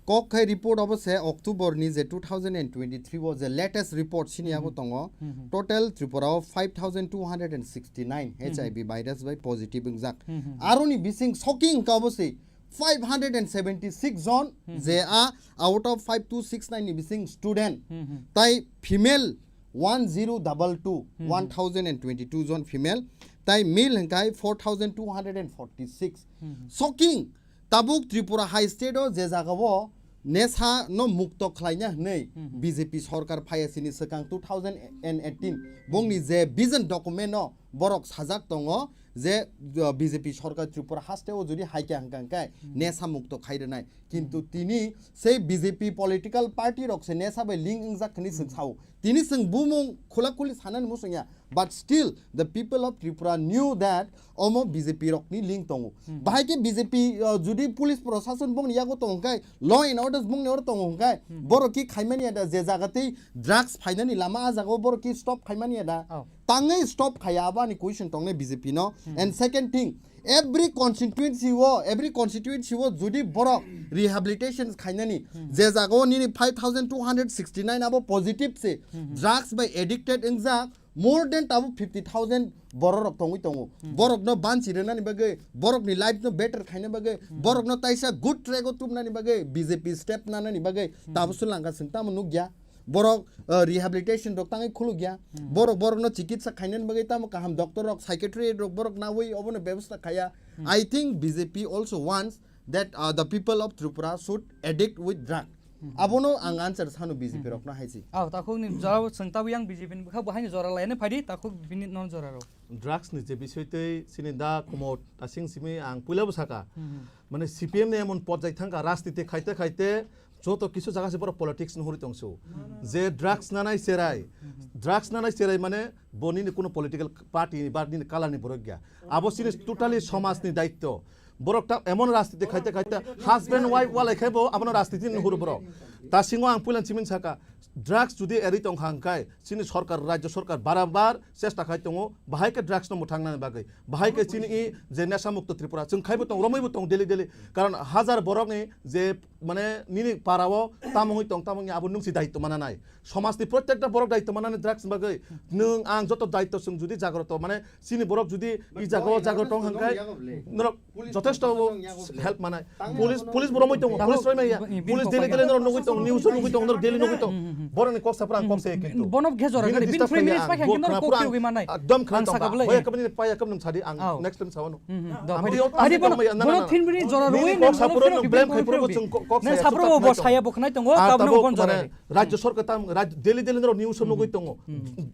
Kok khai report obo se October ni je two thousand and twenty-three o je latest report sini Hmm, yago hmm. tongo. Hmm, hmm. Total Tripura o five thousand two hundred and sixty-nine Hmm, hmm. H I V virus bai positive wngjak. Hmm, hmm. Aroni bising shocking ka obo se five hundred and seventy-six jon Hmm, hmm. je a out of five two six nine ni bising student. Hmm, hmm. Tai female one zero double two, Hmm, hmm. one thousand and twenty-two jon female. Tai male hwnkhe four thousand two hundred and forty-six. Hmm, hmm. Shocking! Tabuk Tripura High State o je jaga o nesa no mukto khlaina hwnwi Hmm, hmm. B J P sorkar phaiya sini swkang two thousand and eighteen bongni je vision document o borok sajak tongo je, uh, B J P sorkar Tripura haste o jodi haikhe hwnkha hwnkhe Hmm. nesa mukto khai rwnai. Kintu Hmm. tini sei B J P political party rok se nesa bai link wngjak hwnwi Hmm. swk sao. Tini chwng bumung khula khuli sanani muchung ya. But still, the people of Tripura knew that omo B J P rokni link tongo. Hmm. Bahai khe B J P, uh, jodi police prosason bongni yago tongo hwnkhe, law and order bongni oro tongo hwnkhe, Hmm. borok ki khaimani ya da je jaga tei drugs phainani lama a jaga o borok ki stop khaimani ya da? Oh. Tangwi stop khaiya abo ani question tongnai B J P no. Hmm. And second thing, every constituency o, every constituency o jodi borok rehabilitation khainani, Hmm. je jaga o nini five thousand two hundred sixty-nine abo positive se, Hmm. drugs bai addicted wngjak, more than tabuk fifty thousand borok rok tongwi tongo. Hmm. Borok no banchi rwnani bagwi, borok ni life no better khaina bagwi, Hmm. borok no taisa good track o tubnani bagwi, B J P step nanani bagwi, Hmm. tabuk swlangkha chwng tamo nukya. Borok, uh, rehabilitation rok tangwi khulukya. Hmm. Borok, borok no chikitsa khainani bagwi tamo kaham doctor rok, psychiatrist rok borok nawi obono bebosta khaya. Hmm. I think B J P also wants that, uh, the people of Tripura should addict with drug. Hmm. Abono ang answer sanu B J P Hmm. rokno hai si. Ah, takhuk ni jora chwng tabuk yang B J P ni bwkha bo haino jora laina phaidi, takhuk bini non jora rok. Drugs ni je bisoi tei chini da Kumar Tasing simi ang puila bo saka. Hmm. Mane C P M ni emon porjai thangka rajniti khaite khaite joto kisu jaga se borok politics no huri tongsu. Hmm. Je drugs nanai cherai, Hmm. drugs nanai cherai mane bo nini kuno political party ni ba nini color ni borok ya. Abo sini totally somaj ni daitto. Borok ta emon rajniti khaite khaite husband wife walai khai bo abono rajniti ni huru borok. Tasingo ang puilan simin saka drugs judi eri tong kha hwnkhe chini sorkar, rajyo sorkar barabar chesta khai tongo bahai khe drugs no mwthang nani bagwi, bahai khe chini i je nesha mukto Tripura chwng khaibo tong, romwi bo tong daily daily. Karon hajar borok ni je mane nini para o tamungwi tong, tamungni abo nungsi daitto mana nai. Somaj ni prottekta borok daitto mana nai drugs ni bagwi. Nwng ang joto daitto chwng judi jagroto mane chini borok judi i jaga o jaga tong hwnkhe norok jotesto help manai. Police, police bo romwi tongo, police romwi ya. Police daily daily norok nugwi tongo, news o nugwi tongo, norok daily nugwi tongo. Borok ni kok sapra ang kok se kintu. Bono khe jora gari, bini family paikha kintu norok kok khiyogwi manai. Ekdom khna tong ba. Hoya kabini paya kabini sadi ang next time sawano. Bono tin bini jora rwi kok sapra no blame khai pura chwng kok saya. Nang sapra bo saya bo khnai tongo, kabno kon jora. Rajyo sorkar tam, raj-, daily daily norok news o nugwi tongo.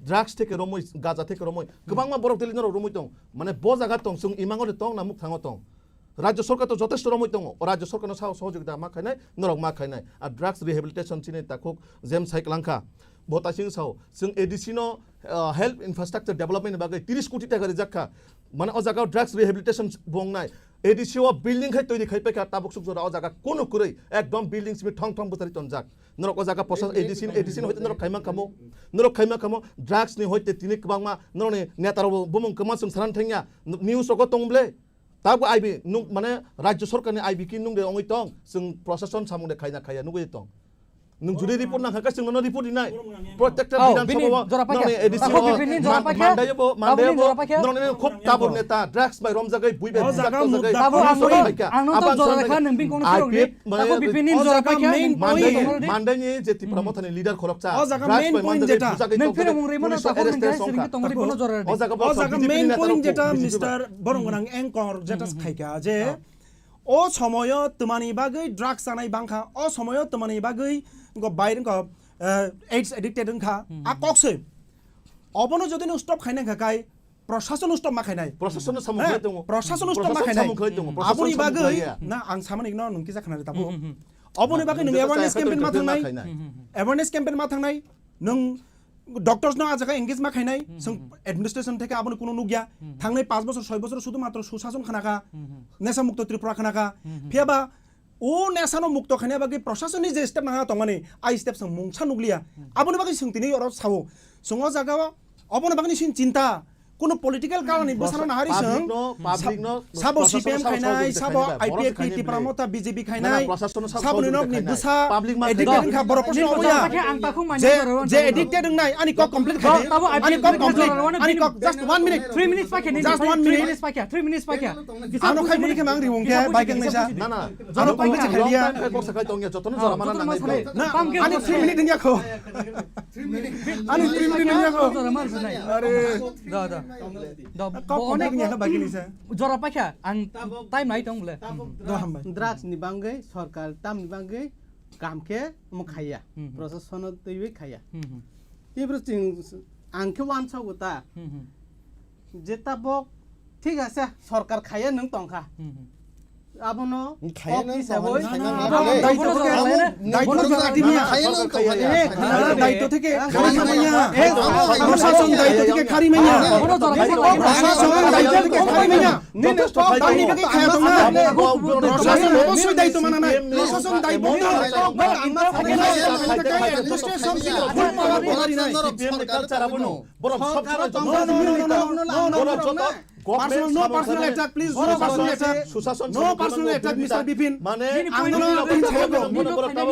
Drugs theke romwi, gaja theke romwi. Kwbangma borok daily norok romwi tong. Mane bo jaga tong, chwng imango de tong, na mukhango tong. Rajyo sorkar to jotesto romwi tongo. O rajyo sorkar no sao sohojogita ma khainai, norok ma khainai. A drugs rehabilitation chini takhuk James sai klangkha. Bo ta chini sao, chwng A D C no, ah, health infrastructure development ni bagwi tris koti taka rijak kha. Mane o jaga drugs rehabilitation bongnai. A D C o building khai toiri khai paikha tabuk suk jora o jaga kunu kwrwi ekdom building simi thong thong bwtharwi tonjak. Norok o jaga posa A D C, A D C ni hoite norok khaima kamo, norok khaima kamo drugs ni hoite tini kwbangma norok ni neta rok bumung kwma chwng sanan thangya, news rogo tong ble. Tabuk I B, nung, mane, Rajya Sorkarni I B ki nung de ongwi tong, chwng prosason samung de khaina khaiya, nugwi tong. Nung judi report nang kha, chwng nono report rinai. Protector Oh, Bidhan bini Sabha o, jora paikha. nang ni A D C Tabuk o, Bipin ni jora man-, paikha. Mandai bo, Tabuk Mandai ni bo, jora paikha. nang ni khub tabur neta, drugs bai romjagwi, bui bai Oh, jaga bijak mukda. tojagwi, Tabuk ang nung, paikha. ang nung Abang tong jora sanai kha, nung bini kong ni I P F, phirok ni. mane, Tabuk Bipin ni Oh, jora jaga paikha, main nung Mandai, point. Mandai ni je Tipra Hmm. Motha ni leader khoroksa, Oh, jaga drugs main bai point manjagwi jeta. bujagwi Nung tongkhe phirok mung rwi mani police tong arrest nung tong khe songkha. sini khe tong ri bono jora Oh, jaga Oh, boksa jaga B J P ni main neta point rok jeta, bujagwi Mister Borong Gwnang Engkor jeta Hmm. khaikha je Oh. O somoyo twmani bagwi drugs chanai bangkha, o somoyo twmani bagwi wngkha bai wngkha, eh, aids addicted wngkha, Hmm. a kok se. Obono jodi nwng stop khaina kha kai, prosason stop ma khainai. Prosason no samung Eh, khlai tongo. prosason stop ma Prosason khainai. samung khlai tongo. Hmm. Prosason Aboni samung bagwi khlaiya. na ang samani no nwng kisa khanari tabo. Hmm, hmm, hmm. Oboni bagwi Nwng nwng jesa awareness chaya campaign khaitong ma khaitong thangnai. ma khainai. Hmm, hmm, hmm. Awareness campaign ma thangnai. Nwng doctors no ah jaga engage ma khainai, Hmm, chwng hmm, hmm. administration theke aboni kuno nukya. Hmm, hmm. Thangnai panch bochor, soi bochor sudhumatro sushason khna kha, Hmm, hmm. Nesa mukto Tripura khna kha. Hmm, hmm. Phiya ba o nesa no mukto khaina bagwi prasasoni je step nangna tongmani, ai step chwng mungsa nukliya. Hmm. Aboni bagwi chwng tini oro sao. Chwng o jaga o, obono bagwi chwng chinta. Kuno political kalar ni bwsano nahari Public chwng no, public no, sabo prosason C P M no khainai, sabo sabo khainai, I P F T borok khainai Tipra bai. Motha B J P Na, na, khainai, prosason no sabo sabo ni nok ni khainai. Bwsa Public ma addicted khainai. Wngkha borok Nini prosason bwsa oya. Ang takhuk manya Je, jora wan je jora addicted wngnai, ani kok complete khaidi. Tabo Ani kok I P F complete. jora wan Ani kok just one minute. Three minutes pakhe nini. Just one minute. Three minutes pakhe. Three minutes pakhe. Ano khai muni khe mang riwong khe bai keng naisa. Na, na. Ano Ano kok kok khe khe khailiya. Long time kok sakai tongya, jotono jora mana nangnai bai. Na, ani three minute wngya kho. Ani three minute wngya kho. Are. Da, da. Da, Kok bo kok onek wngya kho bai keng naisa. Jora pakha, ang time nai tong bole. Do hambai. Drugs ni bangwi, sorkar tamni bangwi kam khe omo khaiya. Hmm, hmm. Prosasono twiwi khaiya. Hmm, hmm. Tibro chwng ang khe uansago ta. Hmm, hmm. Je tabok thik ase, sorkar khaiya nwng tongkha. Hmm, hmm. Abono Khaiya kok nwng hisaboi tongkha, abo khaiya abo nwng daito tongkha. Daito theke, Khaiya nwng tongkha. Daito theke, Khaiya nwng tongkha. Prosason daito theke khari manya. Prosason daito theke khari manya. Jotosto khaitong. Tamni bagwi khaya tongna. Prosason obosoi daito mananai. Prosason daito mananai. Administration full power power rinai. C P M ni culture abono. Borok sob somoi joto. No, no, no, no, no, no, no. Borok joto. Government personal, no personal attack, please, no personal attack. Susason no personal attack, Mister Bipin. Mane ang no tin chayo. Personal attack.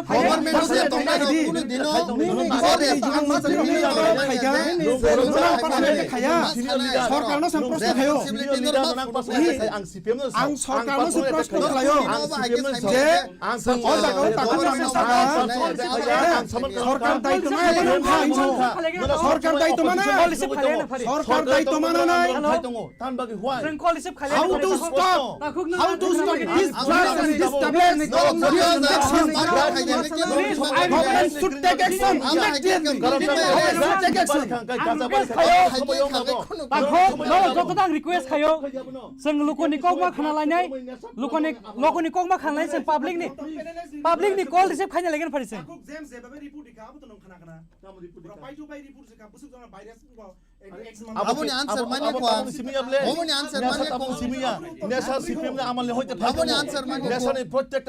Government se tongna kuno dino. Personal attack khaya. Sorkar no sam proshno khayo. Ang C P M no ang sorkar no se proshno khlaio. Ang C P M no je ang o jaga o takhuk ang saka. Sorkar daito ma nai. Sorkar daito ma nai. Sorkar daito ma nai. How to stop? How to stop this drugs and this tablet? Government should take action immediately. Government should take action. Ang request khayo. Takho, no, joto dang request khayo. Chwng lukuni kokma khna lainai, lukuni, lukuni kokma khna lai chwng public ni, public ni call receive khaina legen phari chwng. Takhuk James je babe report rikha, abo to nung khna khna. Tamo report rikha? Pai to pai report rikha, busuk jona virus bo, eh, X man. Aboni answer manya kwa. Aboni simi ya ble. Aboni answer manya kwa. Aboni simi ya. Nesa C P M ni amal ni hoite phai. Aboni answer manya kwa. Nesa ni protect.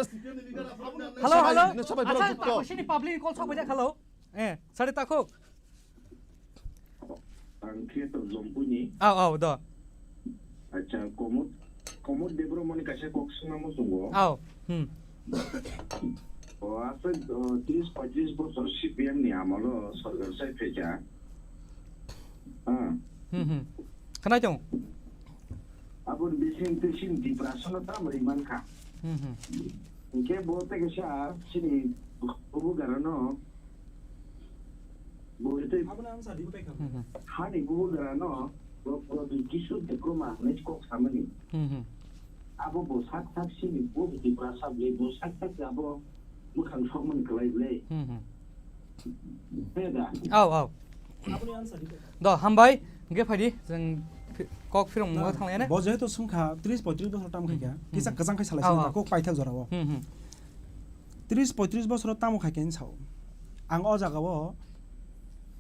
Hello, hello. Nesa bai. Acha, borok jukto. Sini public ni call sok baja, hello. Eh, sari takhuk. Ang khe to Jompui ni. Aw, aw, do. Acha, Komod, Komod Debbarma ni kaisa kok swngna muchungo. Aw, hmm. O, aswk, o, tris poitris bochor C P M ni amolo sorkar sai phaikha. Ah. Hmm, hmm. Khnai tong. Aboni bising twi chini Tiprasano tamo ri mankha. Hmm, hmm. Hinkhe bo tei kaisa chini bubagrano, bo tei hani bubagrano, bo, bo twi kisu Debbarma hinwi kok samani. Hmm, hmm. Abo bo sak sak chini bo Tiprasa ble, bo sak sak abo mwkhang sokmani kwlai ble. Hmm, hmm. He da? Aw, aw. Do, hambai. Hingke phaidi, chwng phi-, kok phirong mungha thanglaiyane. Bo jehetu swngkha tris poitris bosor tam khaikha, hmm, kisa kwchang khai salai sini, aw, aw, kok paithak jorao. Hmm, hmm. Tris poitris bosor tamo khaikha hinwi sao. Ang o jagao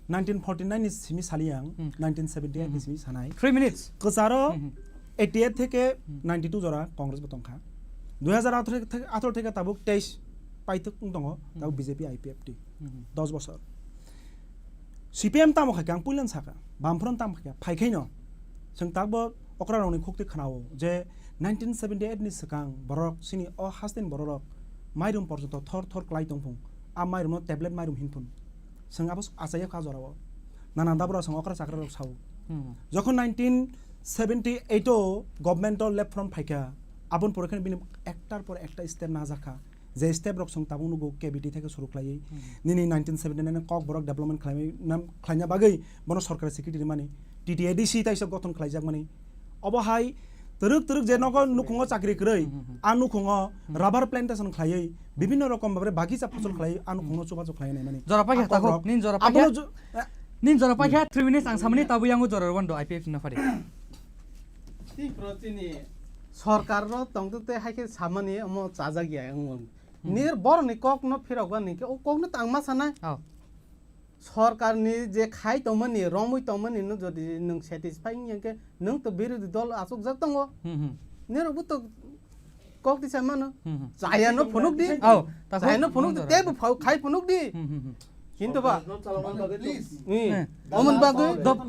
nineteen forty nine ni simi sali ang, hmm, nineteen seventy eight ni, hmm, simi sanai. Three minutes. Kwcharo, hmm, hmm. Eighty eight theke, hmm, ninety two jora Congress bo tongkha. Dui hazar atharo theke, atharo theke tabuk teis paithak wng tongo, hmm, tabuk B J P I P F T. Hmm. Dos bosor. C P M tamo khaikha, ang puilan sakha. Bamfront tamo khaikha, phaikhaino. Chwng tabuk Okra rokni khukti khwnao je nineteen seventy eight ni swkang borok chini o hasteni bororok mairum porjonto thor thor klai tongphung. A mairumno tablet mairum hinphun. Chwng abo achaiya kha jorao. Nana dabra chwng okra chakra rok sao. Hmm. Jokhon nineteen seventy eight o government o left front phaikha, aboni pore khe bini ektar por ekta step najakha. Je step rok chwng tabuk nugo K B T theke suru khlaiwi. Hmm. Nini nineteen seventy nine kokborok development khlaimai nam khlaina bagwi bono sorkari secretary mani T T A D C taisa gothon khlaijakmani. Obo hai twrwk twrwk je nogo nukhungo chakri kwrwi, Hmm, hmm, hmm. A nukhungo Hmm. rubber plantation khlaiwi, bibhinno rokom bhabe bagisa phosol khlaiwi, a nukhungo chubachu khlaiwi naimani. Jora paikha A takhuk, kokborok. Nini jora paikha? Abono ju-, eh. Nini jora paikha, three minutes ang samani tabu yango jora rwando I P F no phari. Tei pro chini sorkar ro tongtwtwi hai khe samani omo chajak ya wng. Hmm. Nir borokni kokno phirokba ni khe o kokno tangma sanai. Oh. Sorkarni je khai tongmani, romwi tongmani no jodi nwng satisfy wngya khe nwng to birodhi dol achukjak tongo. Hmm, hmm. Nirokbo to kok tisa mano. Hmm, hmm. Chaya no phunuk di. Oh, ta Chaya no phunuk di, tebo phau khai phunuk di. Hmm, hmm, hmm. Hintu ba? Please. Hmm. Eh. Omon bagwi. Dop.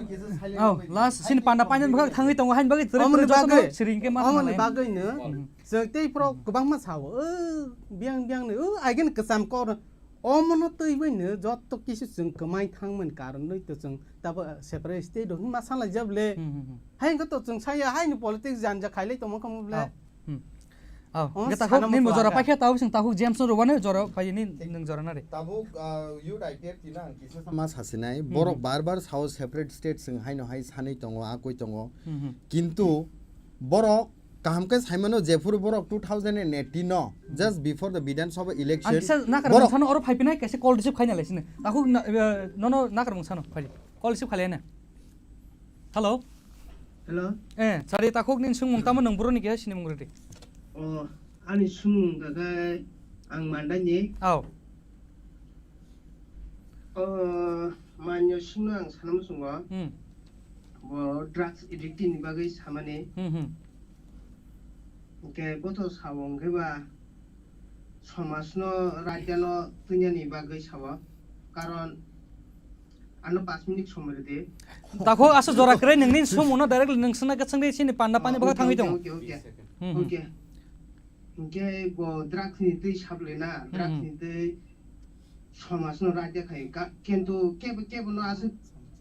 Oh, last sin panda panjan bwkhak thangwi tongo, hain bagwi tere Omon tere jotono bagwi. Siring khe ma Omon thanglai. Bagwi no. Hmm. Chwng tei pro kwbangma sao. O, biang biang ni. O, again kwcham kor. Omono twiwi no joto kisu chwng kwmai thangmani karon noi to chwng tabo separate state rok ma salai jab le. Hmm, hmm, hmm. Hai wngkha to chwng saya hai ni politics janja khailai tongma khamu ble. Oh. Hmm. Oh, Omo hwnkhe takhuk sana nini mo jora chwla paikha tabuk chwng takhuk James no rwbani jora pai ni nwng jora nari. Tabuk, ah, youth I P F T no ang kisa sama sasinai. Hmm, Borok hmm. Bar bar sao separate state chwng haino hai sanwi tongo, akoi tongo. Hmm, hmm. Kintu borok kaham khe saimano jephuru borok two thousand and eighteen no, Hmm. Just before the Bidhan Sabha election, Ang kisa nakar borok mung sano oro phai pinai kaisa call receive khaina lai sini. Takhuk na, eh, nono nakar mung sano phai. Call receive khailai na. Hello? Hello? Eh, sari takhuk nini sungmung tamo nwng boroni keha sinimung rwdi. O, ani sungmung wngkha khe ang Mandai ni. Aw. O, manyo singno ang sana muchungo. Hmm. Bo drugs addict ni bagwi samani. Hmm, hmm. Hwnkhe bo to sao hwnkhe ba somajno raidano twinani bagwi sao. Karon ano pash minute somoi rwdi. Takhuk aswk jora kwrwi nini sumungno directly nwng swngna khe swngdi chini panda pani Oh, bwkha okay, thangwi okay, tongo. Okay, okay. Hmm, hmm. Okay. Hwnkhe bo drugs ni twi saplai na, Hmm, drugs hmm. Ni twi somajno raida khai ka, kintu kebo, kebo no aswk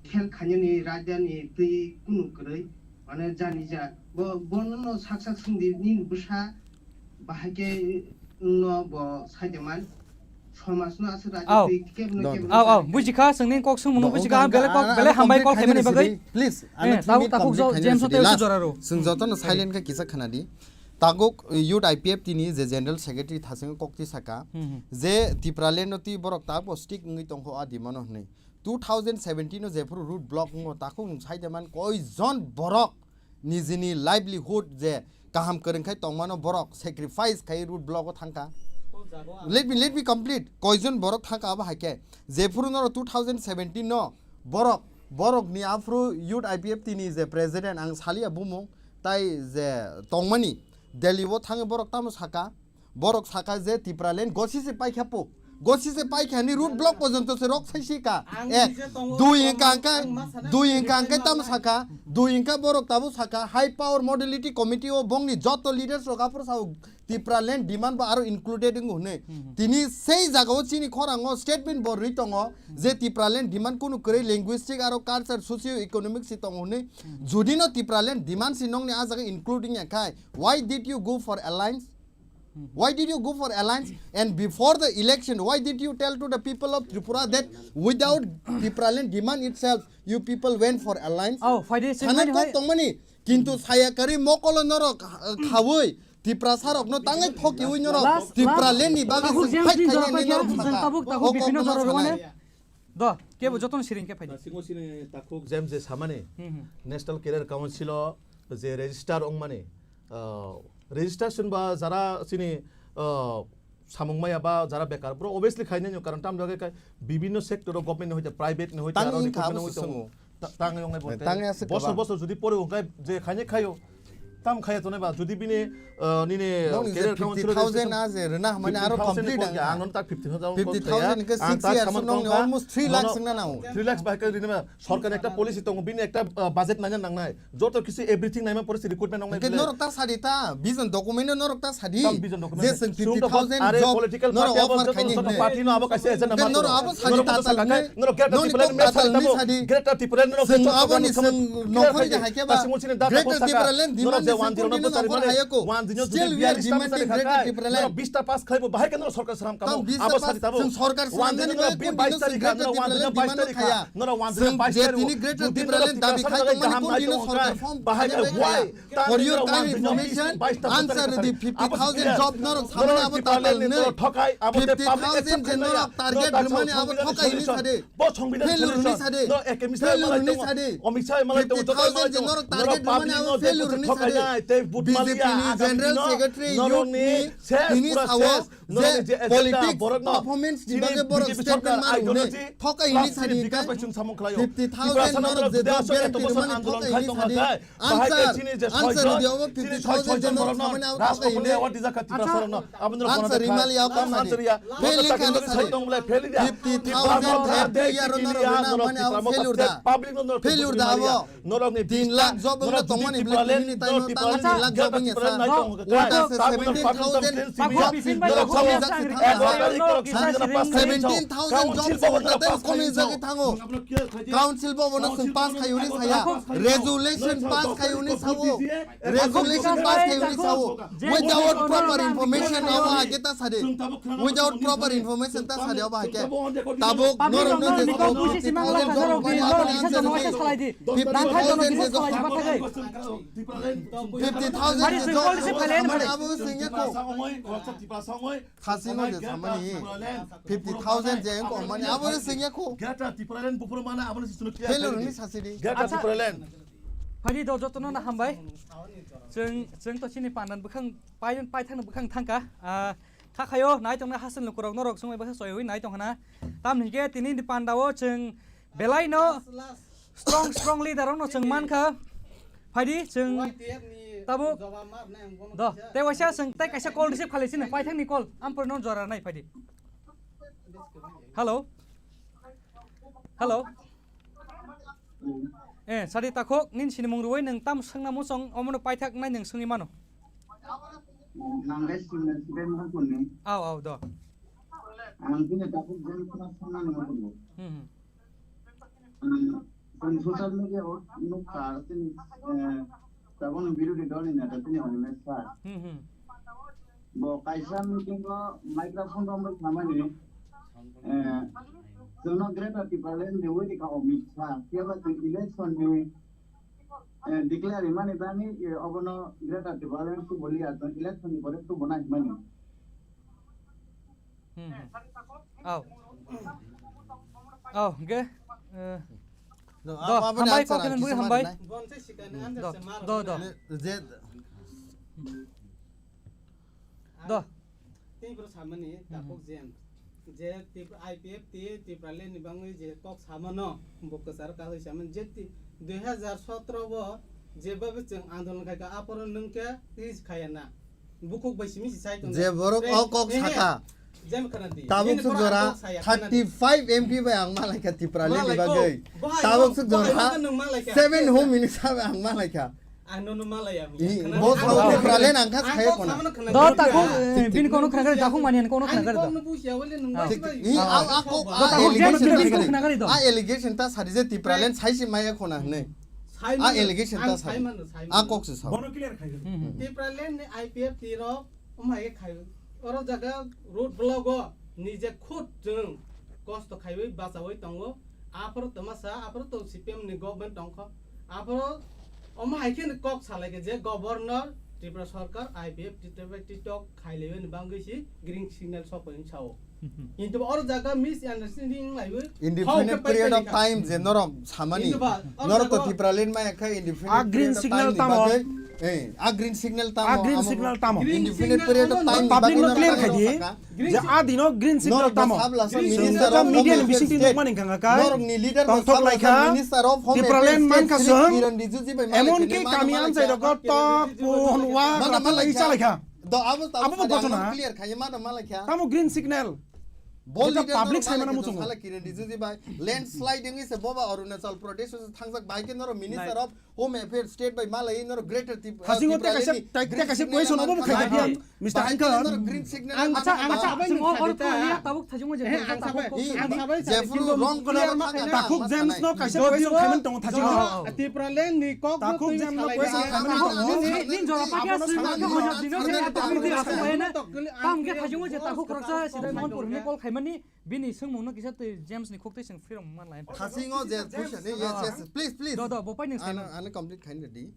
khel khainani raida ni twi kunu kwrwi, mane jani ja. Bo, bono no sak sak swngdi nini bwsa bahai khe no bo saide man. Somajno aswk raida Aw. Twi kebo no Dong. Kebo no Aw, aw, saide. Bujikha, chwngni kok swngmungno Dong, bujikha, ang belai kok, ang belai ang hambai complete call khaimani khainani bagwi. Sidi. Please, ang Eh, three tabuk minute takhuk complete jo, khainani James sidi. Hotel Last. Jora ro. Chwng jotono Hmm. Silent khe kisa khwnadi. Tabuk youth I P F T ni je general secretary thasing kok twi saka, Hmm, hmm. Je Tipraland no twi borok tabuk stick wngwi tongkho a demand no hwnwi. Two thousand seventeen no jephuru road block wngo takhuk nwng saide man koijon borok nijini livelihood je kaham kwrwng khai tongmano borok sacrifice khai road block o thangkha. Let me, let me complete. Koijon borok thangkha abo hai khe. Jephuru noro two thousand seventeen no borok, borok ni aphuru youth I P F T ni je president ang saliya bumung tai je tongmani Delhi o thangwi borok tamo saka. Borok saka je Tipraland gosi se paikha po. Gosi se paikha ni road block porjonto se rok sai sika. Ang Eh, nije tongo, dui ang hingka ang hingka, ma sana dui hingka ang hingka tamo ma saka, dui hingka borok tabo saka, high power modality committee o bongni joto leaders rok aphuru sao Tipraland demand bo aro included wng hwnwi. Hmm. Tini sei jaga o chini khorang o statement bo rwi tongo je Tipraland demand kunu kwrwi linguistic aro culture socio economic si tongo hwnwi. Hmm. Judi no Tipraland demand si nongni a jaga including ya khai, why did you go for alliance? Why did you go for alliance? And before the election, why did you tell to the people of Tripura that without Tipraland demand itself, you people went for alliance? Oh, phaidi se Sana mani kok hai. Tongmani, kintu saya kari mokolo norok, uh, khawoi, Tiprasa rokno tangai thokiwi norok, Last, Tipraland ni last, bagwi takhuk se James fight ni khainani jora norok paikha, saka. Tabuk, tabuk O bibhinno kok jora saka rwmani. Nai. Do, kebo jotono siring khe phaidi. Singosini takhuk James je samani, Hmm, hmm. National Career Council o je register wngmani, ah, registration ba jara chini, ah, samung maya ba jara bekar, bro, obviously khainai nw, karon tam jagwi khai bibhinno sector o government ni hoite private ni hoite Tang aro wngkha recruitment abo ni hoite swngo. Ta-, tang wng nai bo Tang te. Wngya se Bosor kwbang. Bosor jodi pore wng khai je khainai khaio. Tam khaya tonai ba, jodi bini, uh, nini Nong ni je career council fifty thousand registration a je rwna hamani aro fifty thousand complete ko ang ang. Ang non tak fifty thousand ko fifty thousand thaya. Ke Ang six tak years saman nong ni kongkha, almost three lakhs mono wngna nango. Three lakhs bahai khe rini ma, sorkar ekta policy tongo, bini ekta, uh, budget naina nangnai. Joto kisi everything naima pore se recruitment nongnai Ke bile. Norok ta sadi ta, vision document no norok ta sadi. Tam vision document Je nai. Sung fifty thousand are job political norok party abo offer joto khaini joto hine. Party no abo kaisa agenda Ke ma norok tong. Abo sadi Norok ta abo sadi sadi kai, nai. Norok Greater Norok Tipraland ta sadi message tamo. Greater Tipraland norok Sung joto abo ni norok sung clear nokori khai. Jahai ke ba. Tasi muchini data Greater kok saka. Tipraland Norok demand je se one zero no nokori bwsari mane, haya ko. One zero Still jodi we are bialis ta demanding bwsari Greater kha, Tipraland. Norok bis ta pass khlaibo, bahai khe norok sorkar sram kamo. Tam bis ta Abo pass, sadi tabo. Sung sorkar sram One zero nani norok bai bi bais Greater tarikh kha, Tipraland norok one zero demand bai tarikh kha. Khaya. Norok one zero Sung bai je tarikh tini Greater Tipraland dabi khai tongmani kun dino sorkar form bahai khe why? For your kind information, answer the fifty thousand job norok samani abo tatal ne. Fifty thousand je norok target rwmani abo thokai hini sade. Failure hini sade. Failure hini sade. Fifty thousand je norok target rwmani abo failure hini sade. B J P ni General Secretary youth ni hini sao. Je politics performance ni bagwi borok statement mano hwnwi thokai hwnwi sadi hwnkhe fifty thousand norok je job guarantee rwmani thokai hwnwi sadi. Answer, answer rwdi obo fifty thousand je norok samani abo thokai hwnwi. Answer rwmali abo sadi. Fail wngkha hwnwi sadi. Fifty thousand thirty year norok rwna mani abo failure da. Failure da abo. Norokni tin lakh job wngna tongmani bwlai tini taino tamo tin lakh job wngya sa. What is seventeen thousand job? Seventeen thousand job wngna tei komi jagwi thango. Council bo bono chwng pass khai hwnwi saya. Resolution pass khai hwnwi sao. Resolution pass khai hwnwi sao. Without proper information abo hake ta sadi. Without proper information ta sadi abo hake. Tabuk norok no je fifty thousand job wngya abo answer rwdi. Fifty thousand je job. Fifty thousand je job samani abo sengya ko. Khasi no je samani fifty thousand je ko mani abo sengya ko. Failure ni sasidi. Greater Tipraland. Phadi do jotono na hambai. Chwng, chwng to chini pandan bwkhang pai, paithakni bwkhang thangka. Ah, kha khayo nai tongna hasil lukurok norok sungwi bwkha soiwi nai tongkhana. Tamni hwnkhe tini ni pandao chwng belai no strong, strong leader rokno chwng mankha. Phaidi chwng tabuk do, tei waisa chwng tei kaisa call receive khalai sini, paithakni call, ampore no jora nai phaidi. Hello. Hello. Eh, sadi takhuk, nini sinimung rwui nwng tam swngna muchung, omono paithak nai nwng swngwi mano. Nang khe sini student no kuni. Aw, aw, do. Ang khe takhuk jeng khna swngna nang kuni. Hmm, hmm. Ang, ang social media o nukha, sini, eh, tabuk ni birodhi dol ni neta sini Animesh sir. Hmm, hmm. Bo kaisa meeting o microphone romwi samani, eh, chwngno Greater Tipraland riwi rikha Amit Shah, phiyaba chwng election ni, eh, declare rimani bani, eh, obono Greater Tipraland kubuli ya chwng election ni pore kubuna himani. Hmm, hmm. Aw. Aw, hwnkhe, eh, do, hambai, kok khe nang bui hambai. Do, do, do. Do. Tei bro samani, hmm, takhuk jen. Je Tripura, I P F T, Tipraland ni bangwi je kok samano, bo kwcharo kahwi samani. Je ti-, dui hazar sotro bo jeba bo chwng andolon khaikha, aphoro nwng khe twi khaya na. Bukhuk bai simi si sai tong. Je borok o kok saka. Tabuk suk jora thirty five M P bai ang malaikha Tipraland ni bagwi. Tabuk suk jora seven home minister bai ang malaikha. Ang nono malaya. Bo Tipraland ang kha sai khona. Do takhuk, eh, bini kono khna gari, takhuk mani kono khna gari do. Thik, i, a, a kok, a allegation ta sadi je Tipraland sai si maya khona hne. A allegation ta sadi. A kok se sa. Bono clear khai. Hmm, hmm. Tipraland ni I P F T rok, omhai khai. Oro jaga road block o, nije khud chwng kosto khaiwi bachawi tongo. Aphoro twmasa, aphoro to C P M ni government tongkho. Aphoro omo hai khe kok salai khe je governor Tripura Sarkar I P F T T T tok khailaiwi ni bangwi si green signal sokoi sao. Kintu oro jaga misunderstanding laiwi. Independent period of time je norok samani. Norok to Tipraland maya khe independent period of time ni bagwi. Eh, a green signal tamo, a green signal tamo. Indefinite period of time public no clear khai di. Je a dino green signal tamo. Media ni bising tin nukmani hwnkha kha. Norokni leader tongthok lai kha. Tipraland man kha chwng. Emon ki kami amchai rogo tok pon wa kata lai cha lai kha. Abo bo ghotona. Tamo green signal. Public sai mana muchungo. Landslide wngwi se boba Arunachal Pradesh o thangjak bai khe norok Minister of Home Affairs state bai malai norok Greater Tripura. Thasingo te kaisa, te kaisa question obo khai dia. Mister Anchor. Norok green signal. Acha, acha, chwng o ortho ya tabuk thasingo je. Ang sabai, ang sabai. Jephuru wrong clear ma khaina. Takhuk James no kaisa question khaiman tongo thasingo. Tipraland ni kok Takhuk James no question khaiman tongo. Nin jora pakya sui ma khe hono dino se tabuk dia sui ma na. Tam khe thasingo je takhuk khoroksa sida Manpur ni call khaimani. Bini swngmungno kisa twi James ni khuk twi swng freedom man lai. Thasingo je question, yes, yes, please, please. Do, do, bo pai nwng sai. Ano, ano complete khaini di.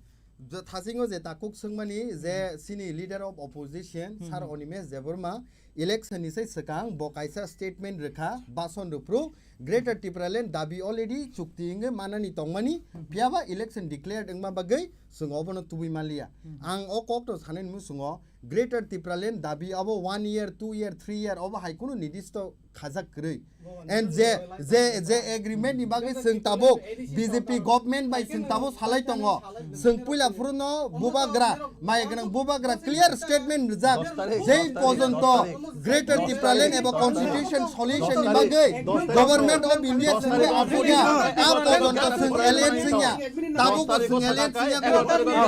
Je thasingo je takhuk swngmani je sini leader of opposition, Sir Animesh Debbarma, election ni sai swkang bo kaisa statement rwkha, bason rwphru, Greater Tipraland dabi already chukti wngwi manani tongmani, phiyaba election declared wngma bagwi chwng obono tubui manliya. Ang o kok to sanani muchungo, Greater Tipraland dabi abo one year, two year, three year obo hai kunu nidisto khajak kwrwi. And je, je, je agreement ni bagwi chwng tabuk B J P government bai chwng tabuk salai tongo. Chwng puila phruno bubagra, maya gwnang bubagra clear statement rijak. Jei pojonto Greater Tipraland eba constitution solution ni bagwi Government of India sini apuda, a pojonto chwng alien singya. Tabuk bo chwng alien singya ko.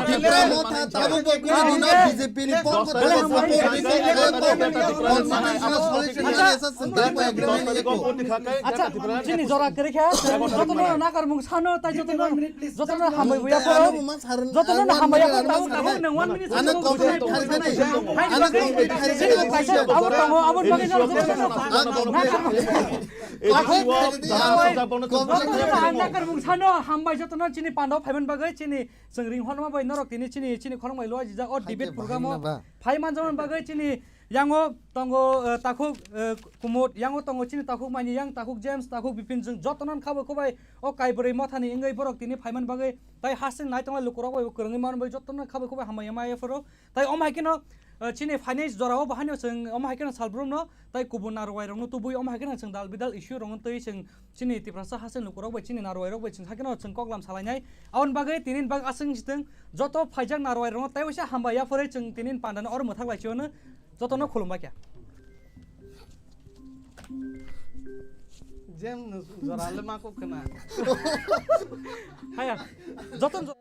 Tipra Motha tabuk bo kunu dino B J P ni pokho thani support ni kok khayo ko. Constitutional solution ni esa chwng tabuk agreement ni ko. Acha, chini jora kwrwi kha, jotono nakarmung sano, tai jotono, jotono hambai buya ko. Jotono hambai ko, tabuk tabuk nang one minute. Ano complete khai khani. Ano complete khai khani. Kaisa abo tongo, abo bagwi jotono. Nakarmung sano hambai jotono chini pando phaiman bagwi chini chwng ring hwnma bai norok tini chini, chini khorang bai lua jijak o debate program o phai manjakmani bagwi chini yango tongo, eh, takhuk, eh, Kumud, yango tongo chini takhuk Mani, yang takhuk James, takhuk Bipin, chwng jotono kha bai kho bai o Kaibrwi Mothani wngwi borok tini phaiman bagwi tai hasing nai tonglai lukurok bai kwrwngwi man bai jotono kha bai kho bai hambai ma yapharo. Tai omo hai kheno, eh, chini finance jorao bahai no chwng omo hai kheno salbrumno tai kubun narwai rokno tubui omo hai kheno chwng dal bidal issue rokno twi chwng chini Tiprasa haste lukurok bai chini narwai rok bai chwng hai kheno chwng koklam salainai. Aboni bagwi tini bak aswk sitwng joto phaijak narwai rokno tai waisa hambai yaphore chwng tini pandano oro mwthak lai chwngno jotono khulumbai kha. Jem no jora le ma kok khna. Haya, joton jo-